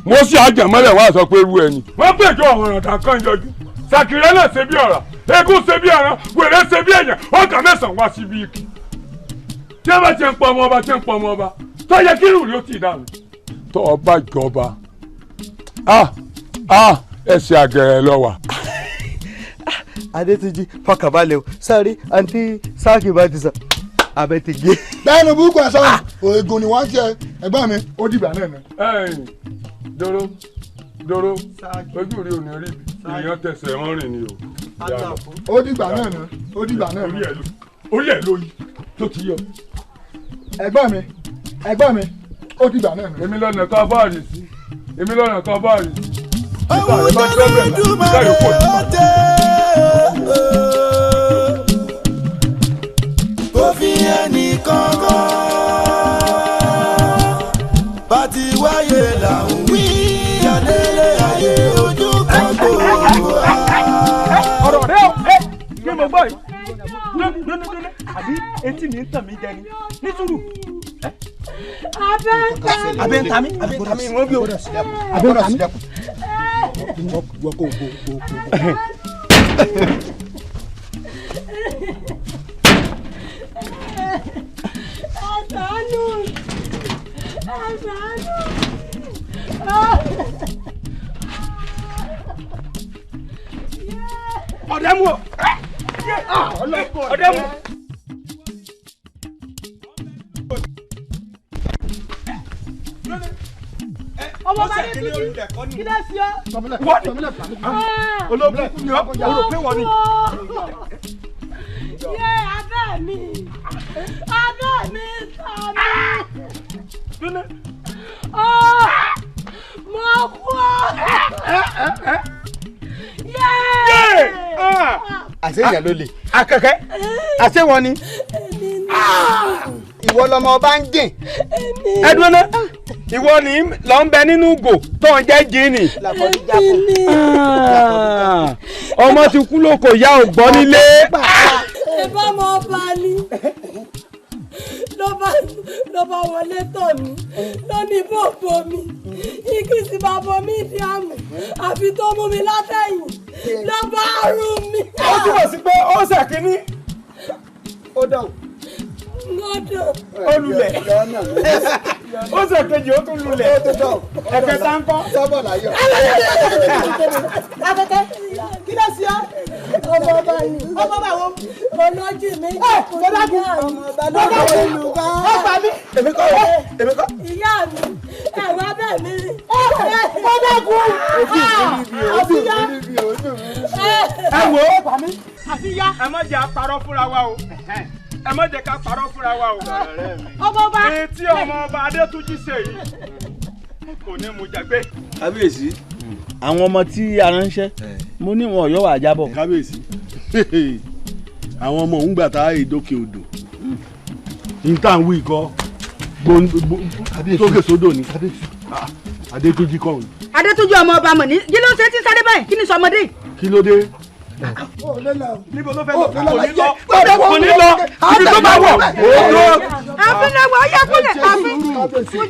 S14: wọ́n sì àjẹmọ́lẹ̀ wá sọ pé irú ẹni. Wọ́n pèjọ ọ̀ràn dàkan yọjú, sàkìrẹ́ náà ṣe bí ọ̀rà, eégún ṣe bí ẹran, wèrè ṣe bí èèyàn, ọkà mẹ́sàn-án wá síbi ikì. Tí ẹ bá ti ń pọ ọmọ ọba, tí ń pọ ọmọ ọba, tó yẹ kí irú rí ó ti dànù. Tó ọba jọba, ẹsẹ̀ àgẹ̀rẹ̀ lọ wà.
S3: Adétúnjì fọkànbalẹ̀ o, sáré àǹtí sáàkì bá ti sọ abẹ ti gé.
S15: Bẹ́ẹ̀ni burúkú ẹ̀ sọ̀rọ̀, òògùn ni wọ́n ń ṣe ẹ̀gbọ́n mi, ó dìgbà náà ni.
S14: Ẹ̀yin dòró dòró ojú rí òní rí èèyàn tẹsẹ̀ wọ́n rìn ni o.
S15: Ó dìgbà náà ni, ó dìgbà náà ni.
S14: Orí ẹ̀ ló yí tó ti yọ.
S15: Ẹ̀gbọ́n mi, ẹ̀gbọ́n mi, ó dìgbà náà ni.
S14: Èmi lọ́nà kan báàrì sí, èmi lọ́nà kan báàrì sí.
S2: Ohun tó lódùmarè ó tẹ́ kò fi ẹnì kankan bá ti wáyé là ń wí adélé ayé ojú kan gbòòrò wa.
S17: Ọ̀rọ̀ rẹ o, ẹ kí mo gbọ́ yìí, dúnú àbí etí mi ń tàn mí jẹ ni, ní sùúrù. Abẹ́ ń ta mí, abẹ́ ń ta mí, wọ́n bí o. Abẹ́ ń ta mí.
S13: Ẹ ṣàánú.
S17: Ọ̀dẹ́ mu o, ọ̀dẹ́ mu.
S13: Ọmọ bá ní tuntun kí ló ṣe ọ́.
S17: Wọ́n ní ológun ni ọ́, o rò pé wọ́n ní.
S13: Yé abẹ́.
S19: mi abẹ́ mi ta mi. Mo kú ọ.
S3: Àṣé ìyá ló lè. Akẹ́kẹ́ àṣé wọn ni. Ìwọ lọmọ ọba ń jìn.
S17: Ẹ dúró ná. Ìwọ ni lọ ń bẹ nínú ìgò tó ń jẹ́ jíìnì. Ọmọ ti kú lóko ìyá ò gbọ́ nílé.
S19: Ìbá ọmọ ọba ni ló bá wọlé tọ̀ mí ló ní bòbò mi igi sì bá bọ mí di àmì àfi tó mú mi látẹ̀yìn ló bá rú mi.
S17: Ó túbọ̀ sí pé ó ṣèkínní.
S3: Ó dàn.
S19: Ó
S17: Ó lulẹ̀. Ó ṣèkejì ó tún lulẹ̀. Ẹ̀kẹta ń kọ́.
S15: Sọ́bọ̀ láyọ̀.
S1: Akẹ́kẹ́ kí ló ṣe ọ́?
S13: Ọmọ ọba yìí.
S1: Ọmọ ọba wo?
S13: Olójì mi.
S1: Mo dákun. Mo dákun. Ó pa mí.
S3: Èmi kọ́ èmi kọ́.
S13: Ìyá mi, ẹ̀rọ abẹ́ mi rí.
S1: Mo dákun. Àfíyá.
S17: Ẹ wo. Àfíyá. Ẹ má jẹ́ àparọ́ fúnra wa o. Ẹ má jẹ́ ká parọ́ fúnra wa o.
S1: Ọmọ ọba.
S17: Etí ọmọ ọba Adétúnjì ṣe yìí kò ní mú jàgbé.
S9: Kábíyèsí, àwọn ọmọ tí a ránṣẹ́ mo ní wọn ọ̀yọ́ wà jábọ̀.
S10: Kábíyèsí, àwọn ọmọ òun gbà tá a ìdókè odò ní tá à ń wí kọ́ sókè sódò ni Adétúnjì kọ́ òun.
S6: Adétúnjì ọmọ ọba mọ̀ ní kí ló ń ṣe tí ń sáré báyìí kí ni sọmọdé.
S10: Kí ló dé?
S17: Níbo ló fẹ́ lọ? Kò ní lọ. Kò ní lọ. Ibi tó bá wọ̀.
S6: Àfin náà wọ̀ ọ́yá kúlẹ̀ àfin.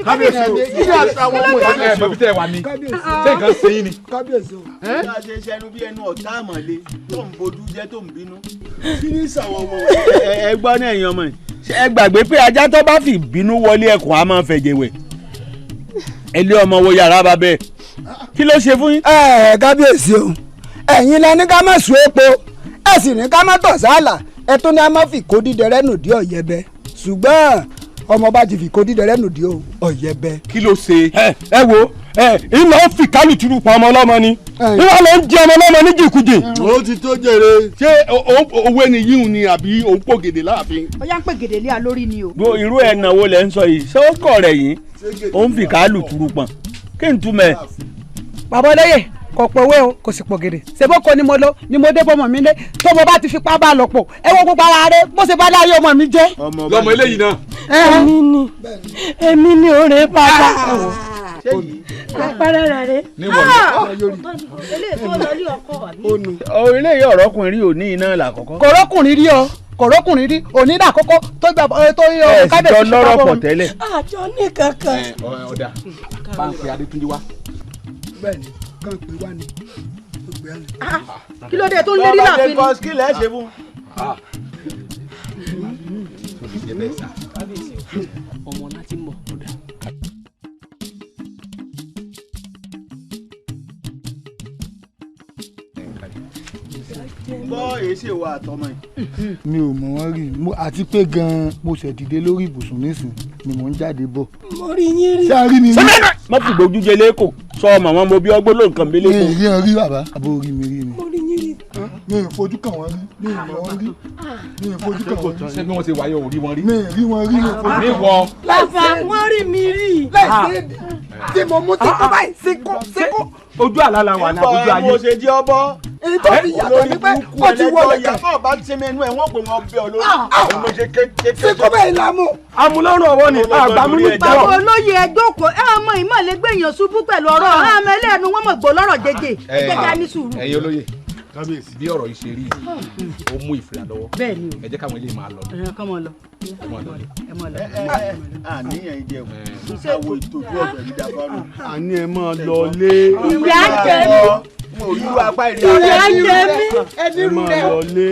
S10: Kábíyèsí o.
S14: Ẹ mọ̀ bí tẹ́ ẹ wà ní. Ṣé nǹkan ṣe yín ni?
S15: Kábíyèsí o.
S9: Bí a ṣe ṣẹnu bí ẹnu ọ̀tá àmọ̀lé tó ń bojú jẹ́ tó ń bínú.
S10: Kí ni sàwọn ọmọ
S9: ẹ gbọ́ ní ẹ̀yin ọmọ yìí. Ẹ gbàgbé pé ajá tó bá fi bínú wọlé ẹkùn á máa fẹ̀jẹ̀ wẹ̀. Ẹ lé ọmọ wo yàrá bàbẹ́. Kí ló ṣe fún yín?
S11: Ẹ kábíyèsí o, ẹ̀yin lẹ ní ká má sùn epo, ẹ sì ní ká má tọ̀ sálà, ẹ tún ní a má fi kó dídẹrẹ́ nù dí ọ̀yẹ́bẹ, ṣùgbọ́n ọmọ bá ti fi kó dídẹrẹ́ nù dí ọ̀yẹ́bẹ.
S17: Kí ló ṣe? Ẹ wo ẹ ìlọ fi kálùtùrù pa ọmọ ọlọ́mọ ni ìwọ ló ń jẹ ọmọ ọlọ́mọ ní jìkújì.
S10: Ó ti tó jèrè. Ṣé owó ni yíhun ni àbí òun pò gèdè láàfin?
S6: Ó yá ń pè gèdè lé a lórí ni o.
S9: Gbọ́ irú ẹ̀ náà wo lẹ̀ ń sọ yìí, ṣé ó kọ̀ rẹ̀ yín? Ó ń fi kálùtùrù pọ̀n. Kí n túmẹ̀?
S1: Bàbá olóyè kò pòwe o, kò sì pò gèdè. Ṣèbókò ni mo lọ ni mo dé bọ́mọ mi lé tó mo bá ti fipá bá lọ pọ̀ ẹ wo gbogbo ara rẹ bó ṣe bá láyé ọmọ mi jẹ́.
S14: Lọmọ eléyìí náà.
S19: Èmi ni èmi ni òré bàbá. Àpẹẹrẹ rẹ rè.
S9: Eléyìí ọ̀rọ̀kùnrin rí òní iná làkọ́kọ́.
S1: Kọ̀rọ̀kùnrin rí o, kọ̀rọ̀kùnrin rí òní làkọ́kọ́ tó gbà tó yọ
S9: kábíyèsí. Ẹ sì jọ lọ́rọ̀ pọ̀ tẹ́lẹ̀.
S19: Àjọ ní kankan.
S14: Ọ̀dà bá ń pe Adétúnjì wá.
S11: Bẹ́ẹ̀ni kàn pé wá ni ó pè á ní.
S6: Kí ló dé tó ń lérí láàfin ni?
S9: Kí lẹ ṣe fún.
S17: Ọmọ láti mọ̀ ọ̀dà.
S9: Gbọ́ èsì wa àtọmọ yìí.
S15: Mi ò mọ̀ wọ́n rí àti pé gan-an mo ṣẹ̀ dìde lórí ibùsùn nísìn ni mò ń jáde bọ̀.
S19: Mo rí yín rí.
S15: Ṣé a rí mi rí?
S9: Má fi gbójú jẹ lẹ́kọ̀ọ́ sọ ọmọ wọn mo bí ọgbọ́n ló nǹkan mi lẹ́kọ̀ọ́.
S15: Mi ì rí wọn rí bàbá, àbó rí mi rí ni.
S19: Mo rí yín rí.
S15: Mi ì fojú kàn wọ́n rí, mi ì mọ̀ wọ́n rí, mi ì fojú kàn wọ́n rí.
S14: Ṣé bí wọ́n ṣe wáyé ò rí wọn rí?
S15: Mi ì rí wọn rí, mi ì fojú kàn
S14: wọ́n.
S19: Bàbá wọ́n rí mi rí.
S1: Láìsí èdè tí mo mú tí kò báyìí síkú síkú.
S17: Ojú àlá la wà ní àbójú ayé.
S9: Mo ṣe jẹ́ ọbọ̀.
S1: Èyí tó fi yàtọ̀ ni pé ó ti wọlé kan.
S9: Ìyàtọ̀ bá ti mẹ́nu ẹ̀ wọ́n pè wọ́n bẹ́ ọ lórí. Mo ṣe kékeré.
S1: Síkú bẹ́ẹ̀ la mú.
S17: Amúlọ́rùn ọwọ́ ni àgbàmú ní
S6: Bàbá olóyè ẹ jókòó, ẹ ọmọ ìmọ̀ lè gbé èèyàn ṣubú pẹ̀lú ọ̀rọ̀ ọmọ ẹlẹ́nu wọn mọ̀ gbọ́ lọ́rọ̀ jẹjẹ. Ẹ jẹ́ ká ní sùúrù.
S14: Ẹ̀yin olóyè, kábíyèsí bí ọ̀rọ̀ yìí ṣe rí ó mú ìfura lọ́wọ́.
S6: Bẹ́ẹ̀ni o.
S14: Ẹ jẹ́ káwọn eléyìí máa lọ.
S6: Ẹ kọ́ mọ lọ. Ẹ mọ lọ.
S9: Àníyàn ìjẹun àwọ̀ ìtòjú ọ̀gbẹ̀ mi dàbọ̀nù.
S10: Àní ẹ máa lọ lé.
S19: Ìyá jẹ mí.
S9: Mo rí irú apá ìrìn
S19: Ìyá jẹ mí.
S1: Ẹni
S10: Ẹ
S1: rú
S10: máa
S1: rẹ.
S10: lọ lé.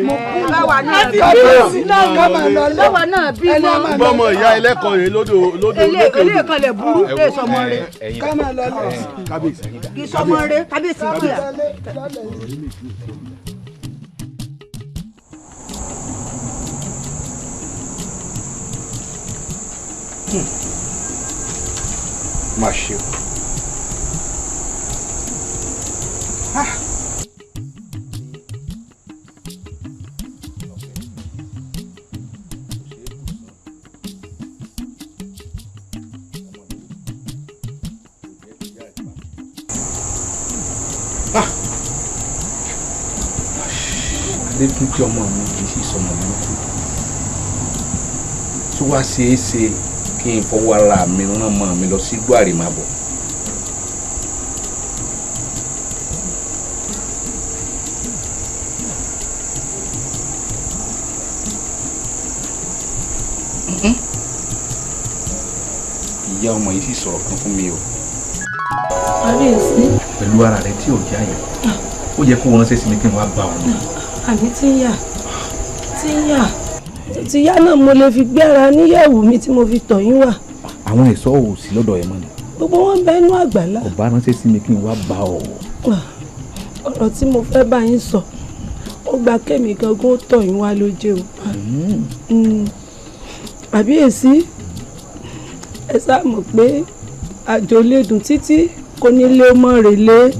S6: Báwa náà
S15: Kábíyèsí,
S6: bímọ.
S15: ká máa lọ lé.
S6: Báwa náà bímọ.
S10: Bọ́mọ ìyá ẹlẹ́kọ̀ọ́ rẹ̀ lódò lódò lókè
S6: Elé
S10: odò.
S6: kan lè burú lè sọmọ rẹ.
S15: Ká máa lọ lé.
S10: Kábíyèsí.
S6: Kì í sọmọ rẹ kábíyèsí kíá.
S18: Má ṣe o.
S9: Adétúnjí ọmọ mi kì í sì sọmọ burúkú. Tó wá ṣeé ṣe kí n fọwọ́ ara mi rán ọmọ mi lọ sí igbó àrèmábọ̀. Ìyá ọmọ yìí sì sọ̀rọ̀ kan fún mi o.
S19: Kábíyèsí.
S9: Pẹ̀lú ara rẹ tí ò já yìí, ó yẹ kó ránṣẹ́ sí mi kí n wá bá ọ ní.
S19: Àbí tí ń yà tí ń yà tí yá náà mo lè fi gbéra níyẹ̀wù mi tí mo fi tọ̀ yín wá.
S9: Àwọn ẹ̀ṣọ́ ò sí lọ́dọ̀ ẹ̀ mọ́ ni.
S19: Gbogbo wọn bẹ inú àgbàlá.
S9: Kò bá ránṣẹ́ sí mi kí n wá bá ọ.
S19: Ọ̀rọ̀ tí mo fẹ́ bá yín sọ, ó gba kémi gangan ó tọ̀ yín wá lóje o. Àbíyèsí, ẹ sá mọ̀ pé àjò lè dùn títí kò ní lé mọ́ relé.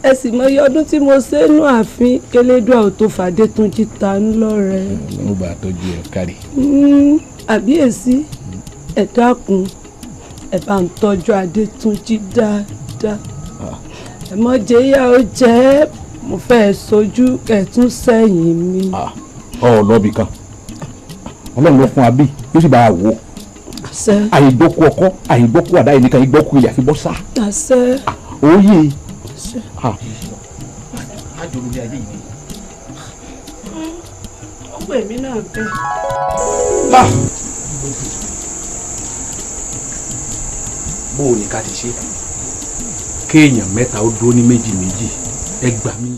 S19: Ẹ sì mọ iye ọdún tí mo ṣe nú ààfin kélédùà ò tó fàdétúnjì ta ń lọ́rẹ.
S9: Mo bá a tọ́jú ẹ kárí.
S19: Àbíyèsí, ẹ dákun, ẹ bá ń tọ́jú Adétúnjì dáadáa. Ẹ mọ jẹ́ ìyá ó jẹ́, mo fẹ́ sojú ẹ̀ tún sẹ́yìn mi.
S9: Ọ lọ́ọ̀bì kan, Ọlọ́run ló fún wa bí yóò sì bá a wò ó. Àìgbọ́kú ọkọ, àìgbọ́kú àdá yìí nìkan, ìgbọ́kú ilẹ̀ àfi bọ́ sá. Òye.
S19: Ó wù mí náà bẹ́ẹ̀.
S9: Bó o ní ká ti ṣe kéèyàn mẹ́ta ó dúró ní méjì méjì, ẹ gbà mí.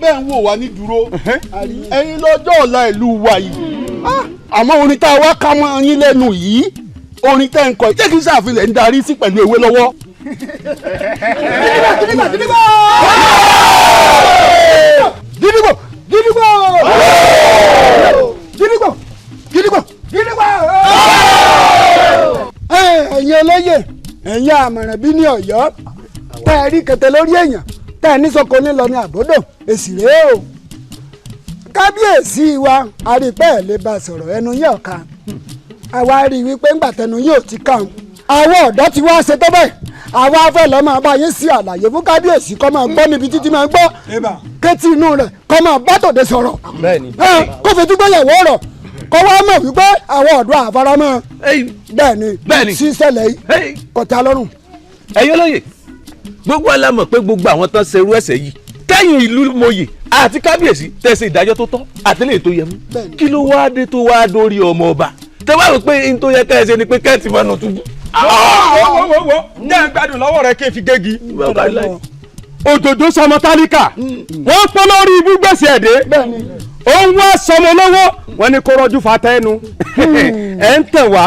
S10: Bẹ́ẹ̀ ń wò wá ní dúró, ẹ̀yin lọ́jọ́ ọ̀la ìlú wa yìí, àmọ́ orin tá a wá ká mọ́ yín lẹ́nu yìí, orin tẹ́ ń kọ yìí, jẹ́ kí n ṣàfihàn ń darí sí pẹ̀lú ewé lọ́wọ́.
S11: Gidigbo gidigbo gidigbo gidigbo gidigbo gidigbo gidigbo. Ẹ̀yin olóyè, ẹ̀yin àmọ̀ràn bí ní Ọ̀yọ́, tẹ́ ẹ rí kẹtẹ lórí èèyàn, tẹ́ ẹ ní sọ́kò nílọ ní àbódò, èsì rèé o. Kábíyèsí wa, àrípẹ́ ẹ̀ lè bá sọ̀rọ̀, ẹnu yín ọ̀ka. Àwa rí i wípé ńgbà tẹnu yín ò ti kàn. Àwọn ọ̀dọ́ ti wá ṣe tó bẹ́ẹ̀. Àwa fẹ́ lọ́ máa bá yín sí àlàyé fún kábíyèsí kó máa gbọ́ níbi títí máa gbọ́. Kétí inú rẹ̀ kó máa bá tòde sọ̀rọ̀. Kó fojú gbéyàwó ọ̀rọ̀, kó wá mọ̀ wípé àwọn ọ̀dọ́ àfaramọ́. Bẹ́ẹ̀ni, sísẹ̀lẹ̀ yìí kò tẹ́ lọ́rùn.
S17: Ẹ̀yin olóyè, gbogbo wa la mọ̀ pé gbogbo àwọn tán ṣerú ẹ̀ṣẹ̀ yìí kẹ́yìn ìlú mòye àti kábíyèsí tẹ̀sí ìdájọ́ tó tọ́ àtẹlẹ́yìn tó yẹ mú. Kí ló wá dé tó wá dórí ọmọ ọba tẹ wá rò pé n tó yẹ ká ẹ ṣe ni pé kẹ́ẹ̀tì máa nà túbú.
S7: Wo ní ẹ gbádùn lọ́wọ́ rẹ kí n fi gégi. Òdòdó sọmọ tálíkà, wọ́n pọ́n lórí ibú gbèsè ẹ̀dẹ́, ó ń wá sọmọ lọ́wọ́, wọ́n ní kó rọ́jú fata ẹnu. Ẹ̀ ń tẹ̀ wá,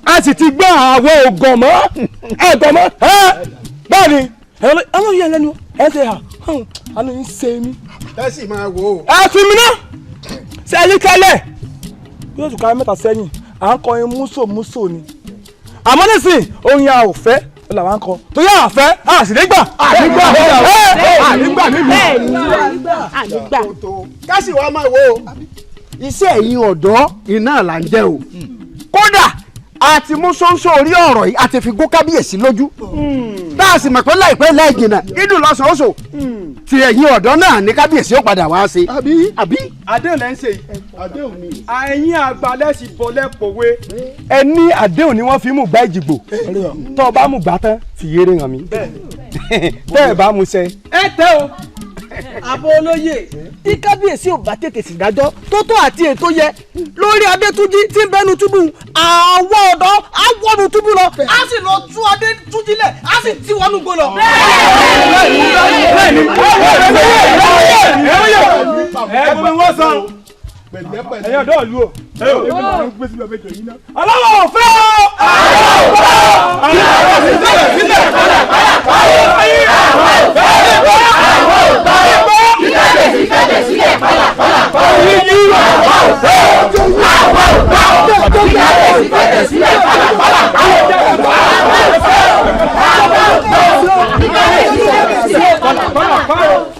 S7: a sì ti gbọ́ àwọn ògànmọ́ ẹ̀gànmọ́. Bẹ́ẹ̀ ni ọlọ́run yẹn lẹ́nu ẹ ṣe hà àánú yín ṣe mí.
S15: Ẹ sì máa wò ó.
S17: Ẹ fi mi ná sẹ́yìn tẹ́lẹ̀ yóò tún ká mẹ́ta sẹ́yìn, à ń kọrin músòmúsò ni, àmọ́ nísìn orin a ò fẹ́ làwọn kọ torí a fẹ́ a sì lè gbà.
S7: Ànígbà ànígbà nílùú.
S15: Ànígbà. Ká sì wá máa wò ó, iṣẹ́ ẹ̀yin ọ̀dọ́ iná là ń jẹ́ o. Kódà a ti mú ṣóńṣó orí ọ̀rọ̀ yìí, a ti fi gún kábíyèsí lójú. Tá a sì mọ̀ pé láìpẹ́ láì jìnnà dídùn lọ́sọ̀ọ́sọ̀ tí ẹ̀yin ọ̀dọ́ náà ní kábíyèsí ó padà wá ṣe. Àbí.
S7: Àdéhùn lẹ́ ń ṣe yìí. Àdéhùn ni. Ẹ̀yin àgbàlẹ̀ sì bọ́lẹ̀ pòwe. Ẹ ní àdéhùn ni wọ́n fi mú gbá ìjìgbò. Tọ́ ọ bá mú gbá tán fi yéré hàn mí. Tẹ́ ẹ bá mú ṣẹ.
S1: Ẹ tẹ́ o, àbọ̀ olóyè,
S17: Tí kábíyèsí ò bá tètè ṣèdájọ́ tó tó àti ètò yẹ lórí Adétúnjí tí ń bẹnu túbú, àwọn ọ̀dọ́ á wọnú túbú lọ, á sì lọ tú Adétúnjí lẹ̀, á sì ti wọnú gbó lọ.
S7: Ẹ̀ẹ́dùn wọn sọ ẹ̀yin ọ̀dọ́ ìlú o. Ọlọ́wọ́ ò fẹ́ o.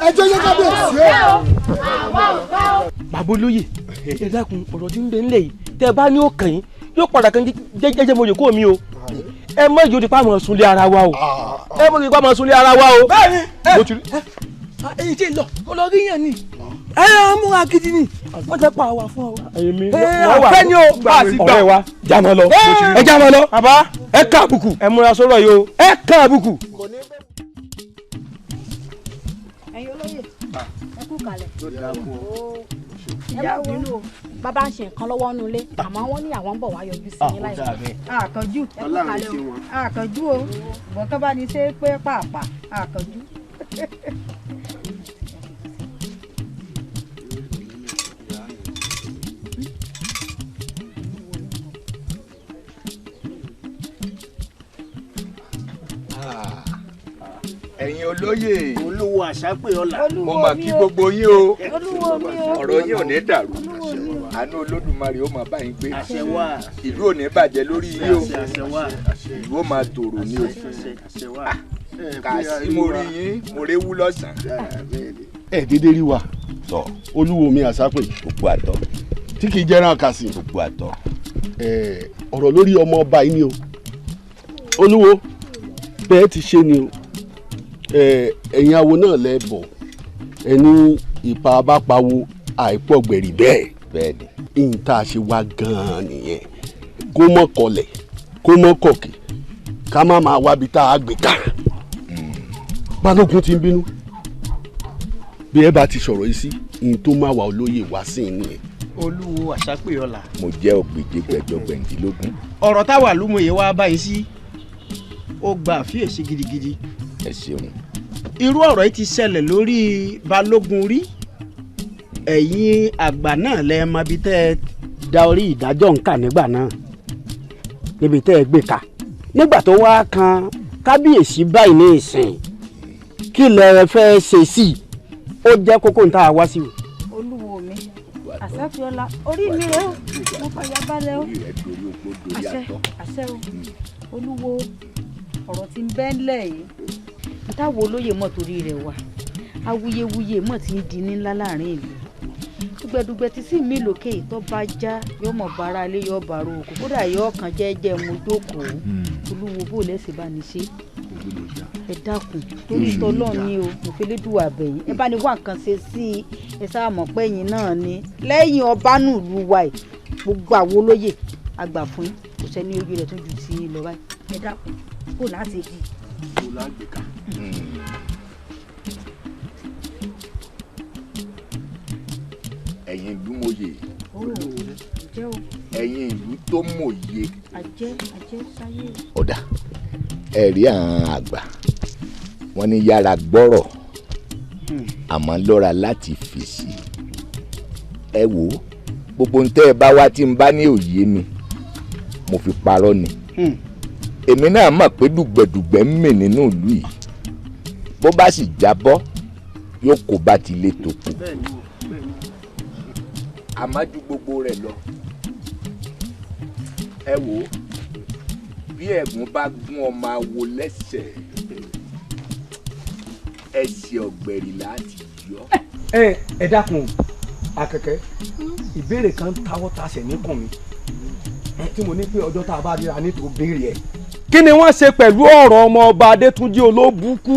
S15: Ẹjọ́ yẹ kábíyèsí o.
S17: Bàbá olóyè, ẹ dákun, ọ̀rọ̀ tí ń bẹ ńlẹ̀ yìí, tẹ́ ẹ bá ní ó kàn yín yóò padà kan jẹ́jẹ́ mo yòókù mi o. Ẹ mọ ìjòdì pa àmọ̀ sunlé ara wa o. Ẹ mọ ìjòdì pa àmọ̀ sunlé ara wa o.
S7: Bẹ́ẹ̀ni
S17: èyí tí ń lọ mo lọ rí yàn ni, ẹ ẹ múra gidi ni, wọ́n ti pa àwa fún ọ. Ẹ ọ̀fẹ́ ni o.
S7: Ọ̀rẹ́ wa, já mọ́ lọ, ẹ já mọ́ lọ.
S17: Bàbá,
S7: ẹ ká àbùkù.
S17: Ẹ múra sọ́rọ̀ yìí o, ẹ ká àbùkù.
S6: Ẹ̀yin olóyè, ẹ kú kalẹ̀. Ẹ má bínú o, bàbá ń ṣe nǹkan lọ́wọ́ nínú ilé, àmọ́ wọ́n ní àwọn ń bọ̀ wá yọjú sí yín láìpẹ́.
S8: Àkànjú,
S6: ẹ kú kalẹ̀ o.
S8: Àkànjú o, bọ̀n tó bá ní ṣe é pé pàápàá àkànjú.
S12: Ẹ̀yin olóyè.
S9: Olúwo àṣàpè ọlà.
S12: Mo mà kí gbogbo yín o.
S8: Olúwo mi o.
S12: Ọ̀rọ̀ yín ò ní dàrú. Àánú Olódùmarè ó máa bá yín gbé.
S9: Àṣẹ wà.
S12: Ìlú ò ní bàjẹ́ lórí yín o.
S9: Àṣẹ wà.
S12: Ìlú ó máa tòrò ní o.
S9: Àṣẹ wà.
S12: Kà sí mo rí yín, mo réwú lọ́sàn-án.
S10: Ẹ dédé rí wa. Olúwo mi àṣàpè.
S12: Gbogbo àtọ.
S10: Tí kì í jẹ́rán àkàsì.
S12: Gbogbo àtọ.
S10: Ọ̀rọ̀ lórí ọmọ ọba yìí ni o. Olúwo, bẹ́ẹ̀ ti ṣe ni o. Ẹ̀yin awo náà lẹ bọ̀, ẹni ìpa bá pawó àìpọ̀gbẹ̀rì bẹ́ẹ̀.
S12: Bẹ́ẹ̀ni.
S10: Ìyìn tá a ṣe wá gan-an nìyẹn. Kó mọ́ kọlẹ̀, kó mọ́ kọ̀kì, ká má máa wábi tá a gbé ká. Balógun ti ń bínú. Bí ẹ bá ti sọ̀rọ̀ yìí sí, ìyìn tó máa wà olóyè wá sí i nìyẹn.
S9: Olúwo àṣàpè ọlà.
S12: Mo jẹ́ ògbèjì gbẹ̀jọ gbẹ̀ǹdínlógún.
S9: Ọ̀rọ̀ táwa lúmọ̀ye wá báyìí sí, ó gba àfiyèsí gidigidi.
S12: Ẹ ṣeun.
S9: Irú ọ̀rọ̀ yìí ti ṣẹlẹ̀ lórí Balógun rí. Ẹ̀yin àgbà náà lẹ mọ ibi tẹ́ ẹ da orí ìdájọ́ nǹka nígbà náà, níbi tẹ́ ẹ gbé ka nígbà tó wá kan kábíyèsí báyìí ní ìsìn, kí lẹ fẹ́ ṣe sí i? Ó jẹ́ kókó ń tá a wá sí o.
S6: Olúwo mi àṣàfihàn, orí mi rẹ o, mo fàyà balẹ̀ o. Àṣẹ àṣẹ o. Olúwo, ọ̀rọ̀ tí ń bẹ ńlẹ̀ yìí, táwo olóyè mọ̀ torí rẹ̀ wà, awuyewuye mọ̀ tí ń di ní ńlá láàrin ìlú. Dùgbẹ̀dùgbẹ̀ tí sì mí lókè tó bá já yóò mọ̀ bára lé, yóò bàrò òkú, kódà yóò kàn jẹ́jẹ́ mo jókòó. Olúwo, bó lẹ́sẹ̀ bá ní ṣe, ẹ dákun torí tọlọ́run ni o, mo fi lédùn àbẹ̀yìn, ẹ bá ní wá nǹkan ṣe sí i. Ẹ sáà mọ̀ pé ẹ̀yin náà ni lẹ́yìn ọba nùlù wa yìí, gbogbo àwọn olóyè àgbà fún yín, kò sẹ́ni ojú rẹ̀ tó ju sí i lọ báyìí. Ẹ dákun, kó láti di.
S12: Ẹ̀yin ìlú mòye, ẹ̀yin ìlú tó mòye. Ọ̀dà ẹ̀rí àwọn àgbà wọ́n ní yára gbọ́rọ̀ àmọ́ lọ́ra láti fèsì. Ẹ wò ó, gbogbo ń tẹ́ ẹ bá wá tí ń bá ní òye mi, mo fi parọ́ ni. Èmi náà mọ̀ pé dùgbẹ̀dùgbẹ̀ ń mì nínú ìlú yìí, bó bá sì jábọ́ yóò kó bá ti lé tó kù. Àmọ́ ju gbogbo rẹ̀ lọ, ẹ wò ó, bí ẹ̀gún bá gún ọmọ awo lẹ́sẹ̀, ẹsẹ̀ ọ̀gbẹ̀rì láti yọ.
S7: Ẹ dákun akẹ́kẹ́, ìbéèrè kan táwọ́ tasẹ̀ níkùn mi tí mo ní pé ọjọ́ tá a bá ríra ní tó béèrè ẹ̀. Kí ni wọ́n ṣe pẹ̀lú ọ̀rọ̀ ọmọ ọba Adétúnjí olóbùkú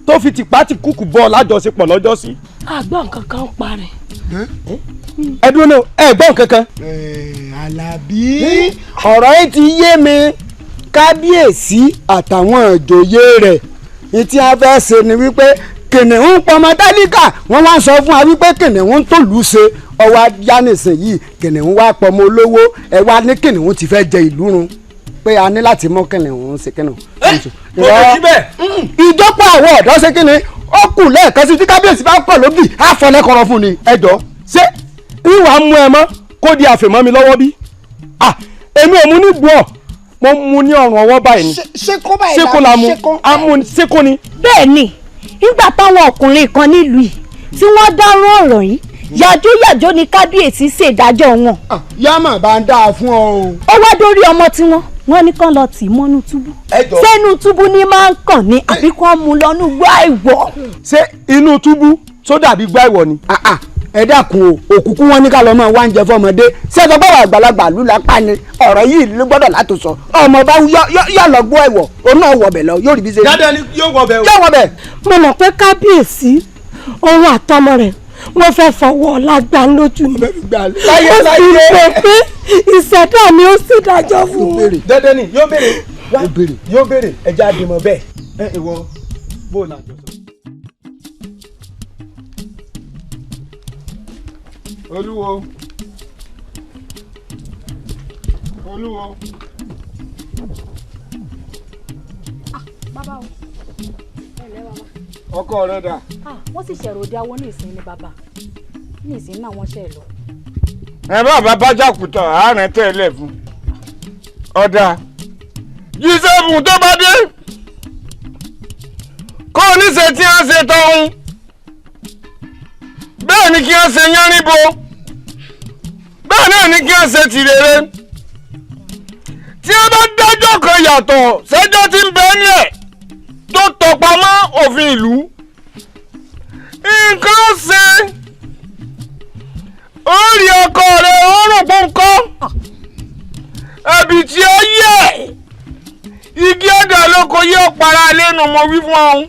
S7: tó fi tìpátìkúkù bọ́ lájọṣepọ̀ lọ́jọ́sí?
S19: Àgbọ̀n nǹkan kan parẹ́.
S7: Ẹ dúró náà, ẹ gbọ́ nǹkan kan.
S11: Àlàbí, ọ̀rọ̀ yìí ti yé mi. Kábíyèsí àtàwọn ìjòyè rẹ̀ ní tí a fẹ́ ṣe ni wípé Kìnìún pọmọ tálíkà, wọ́n wá sọ fún wa wípé kìnìún tó lù ú ṣe ọwọ́ ajánìsìn yìí, kìnìún wá pọmọ olówó. Ẹ wá ní kìnìún ti fẹ́ jẹ ìlú run, pé a ní láti mú kìnìún ṣe kìnìún. Ìjọpọ̀ àwọn ọ̀dọ́ ṣe kìnìún ó kù lẹ́ẹ̀kan sí tí kábíyèsí bá pọ̀ lóbì á fọlẹ́kọ̀rọ̀ fún ni.
S7: Ẹ jọ, ṣé ìwà mú ẹ mọ́ kó di àfẹ̀mọ́ mi lọ́wọ́ bí? Èmi ò mú ní gbọ́, mo mú ní ọrùn ọwọ́ báyìí ni. Ṣé la mú? Ṣé kò ni.
S13: Bẹ́ẹ̀ ni, nígbà táwọn ọkùnrin kan nílùú yìí tí wọ́n dárò ọ̀rọ̀ yìí, yàjóyàjó ni kábíyèsí ṣèdájọ́ wọn.
S11: Yámà bá ń dáa fún ọ o.
S13: Ó wá dórí ọmọ tiwọn, wọ́n ní kán lọ tì í mọ́nú túbú. Sẹ́nu túbú ni máa ń kàn ní àbí kán mú lọ́nú gbọ́ àìwọ̀.
S7: Ṣé inú túbú tó dàbí gbọ́ àìwọ̀ ni.
S11: Ẹ dákun o, òkùnkùn wọn ní ká lọ máa wá oúnjẹ fọmọdé. Ṣé ẹ sọ pé àwọn àgbàlagbà lù lápá ni ọ̀rọ̀ yìí ló gbọ́dọ̀ láti sọ. Ọmọ bá yọ lọ gbọ́ ẹ̀wọ̀, òun náà wọ̀bẹ̀ lọ, yóò rí bí ṣe.
S7: Dáadáa ni yóò wọ̀bẹ̀ o.
S11: Yóò wọ̀bẹ̀.
S19: Mo mọ̀ pé kábíyèsí òun àtọmọ rẹ̀ wọ́n fẹ́ fọwọ́ ọ̀la gbà lójú ni. Ó sì rò pé ìṣẹ̀dá mi ó sì dájọ́ fún un.
S7: Dandan ni yóò béèrè, yóò béèrè, ẹja àdìmọ̀ bẹ́ẹ̀. Ẹ ìwọ bó o làjọ sọ.
S14: Olúwo, Olúwo.
S13: Bàbá o, ẹ lẹ́ bàbá.
S14: Ọkọ rẹ dà?
S13: Wọ́n sì ṣẹ̀rọ òde awọ ní ìsìn ni bàbá, ní ìsìn náà wọ́n ṣẹ̀ lọ.
S14: Ẹ bá bàbá jákùtà àárín tẹ́lẹ̀ fún ọ̀dà jíṣẹ́fù tó bá dé kó o níṣe tí wọ́n ṣe tọ́hún, bẹ́ẹ̀ ni kí wọ́n ṣe yánríbo, bẹ́ẹ̀ náà ni kí wọ́n ṣe tìrere. Tí wọ́n bá dájọ́ kan yàtọ̀ sẹ́jọ́ tí ń bẹ nílẹ̀ tó tọpa mọ́ òfin ìlú, nǹkan ṣe ó rí ọkọ rẹ̀ ó rò pọ́nkọ́ ẹ̀bì tí ó yẹ igi ọ̀dà lóko yóò para lẹ́nu. Mo wí fún ọ̀hún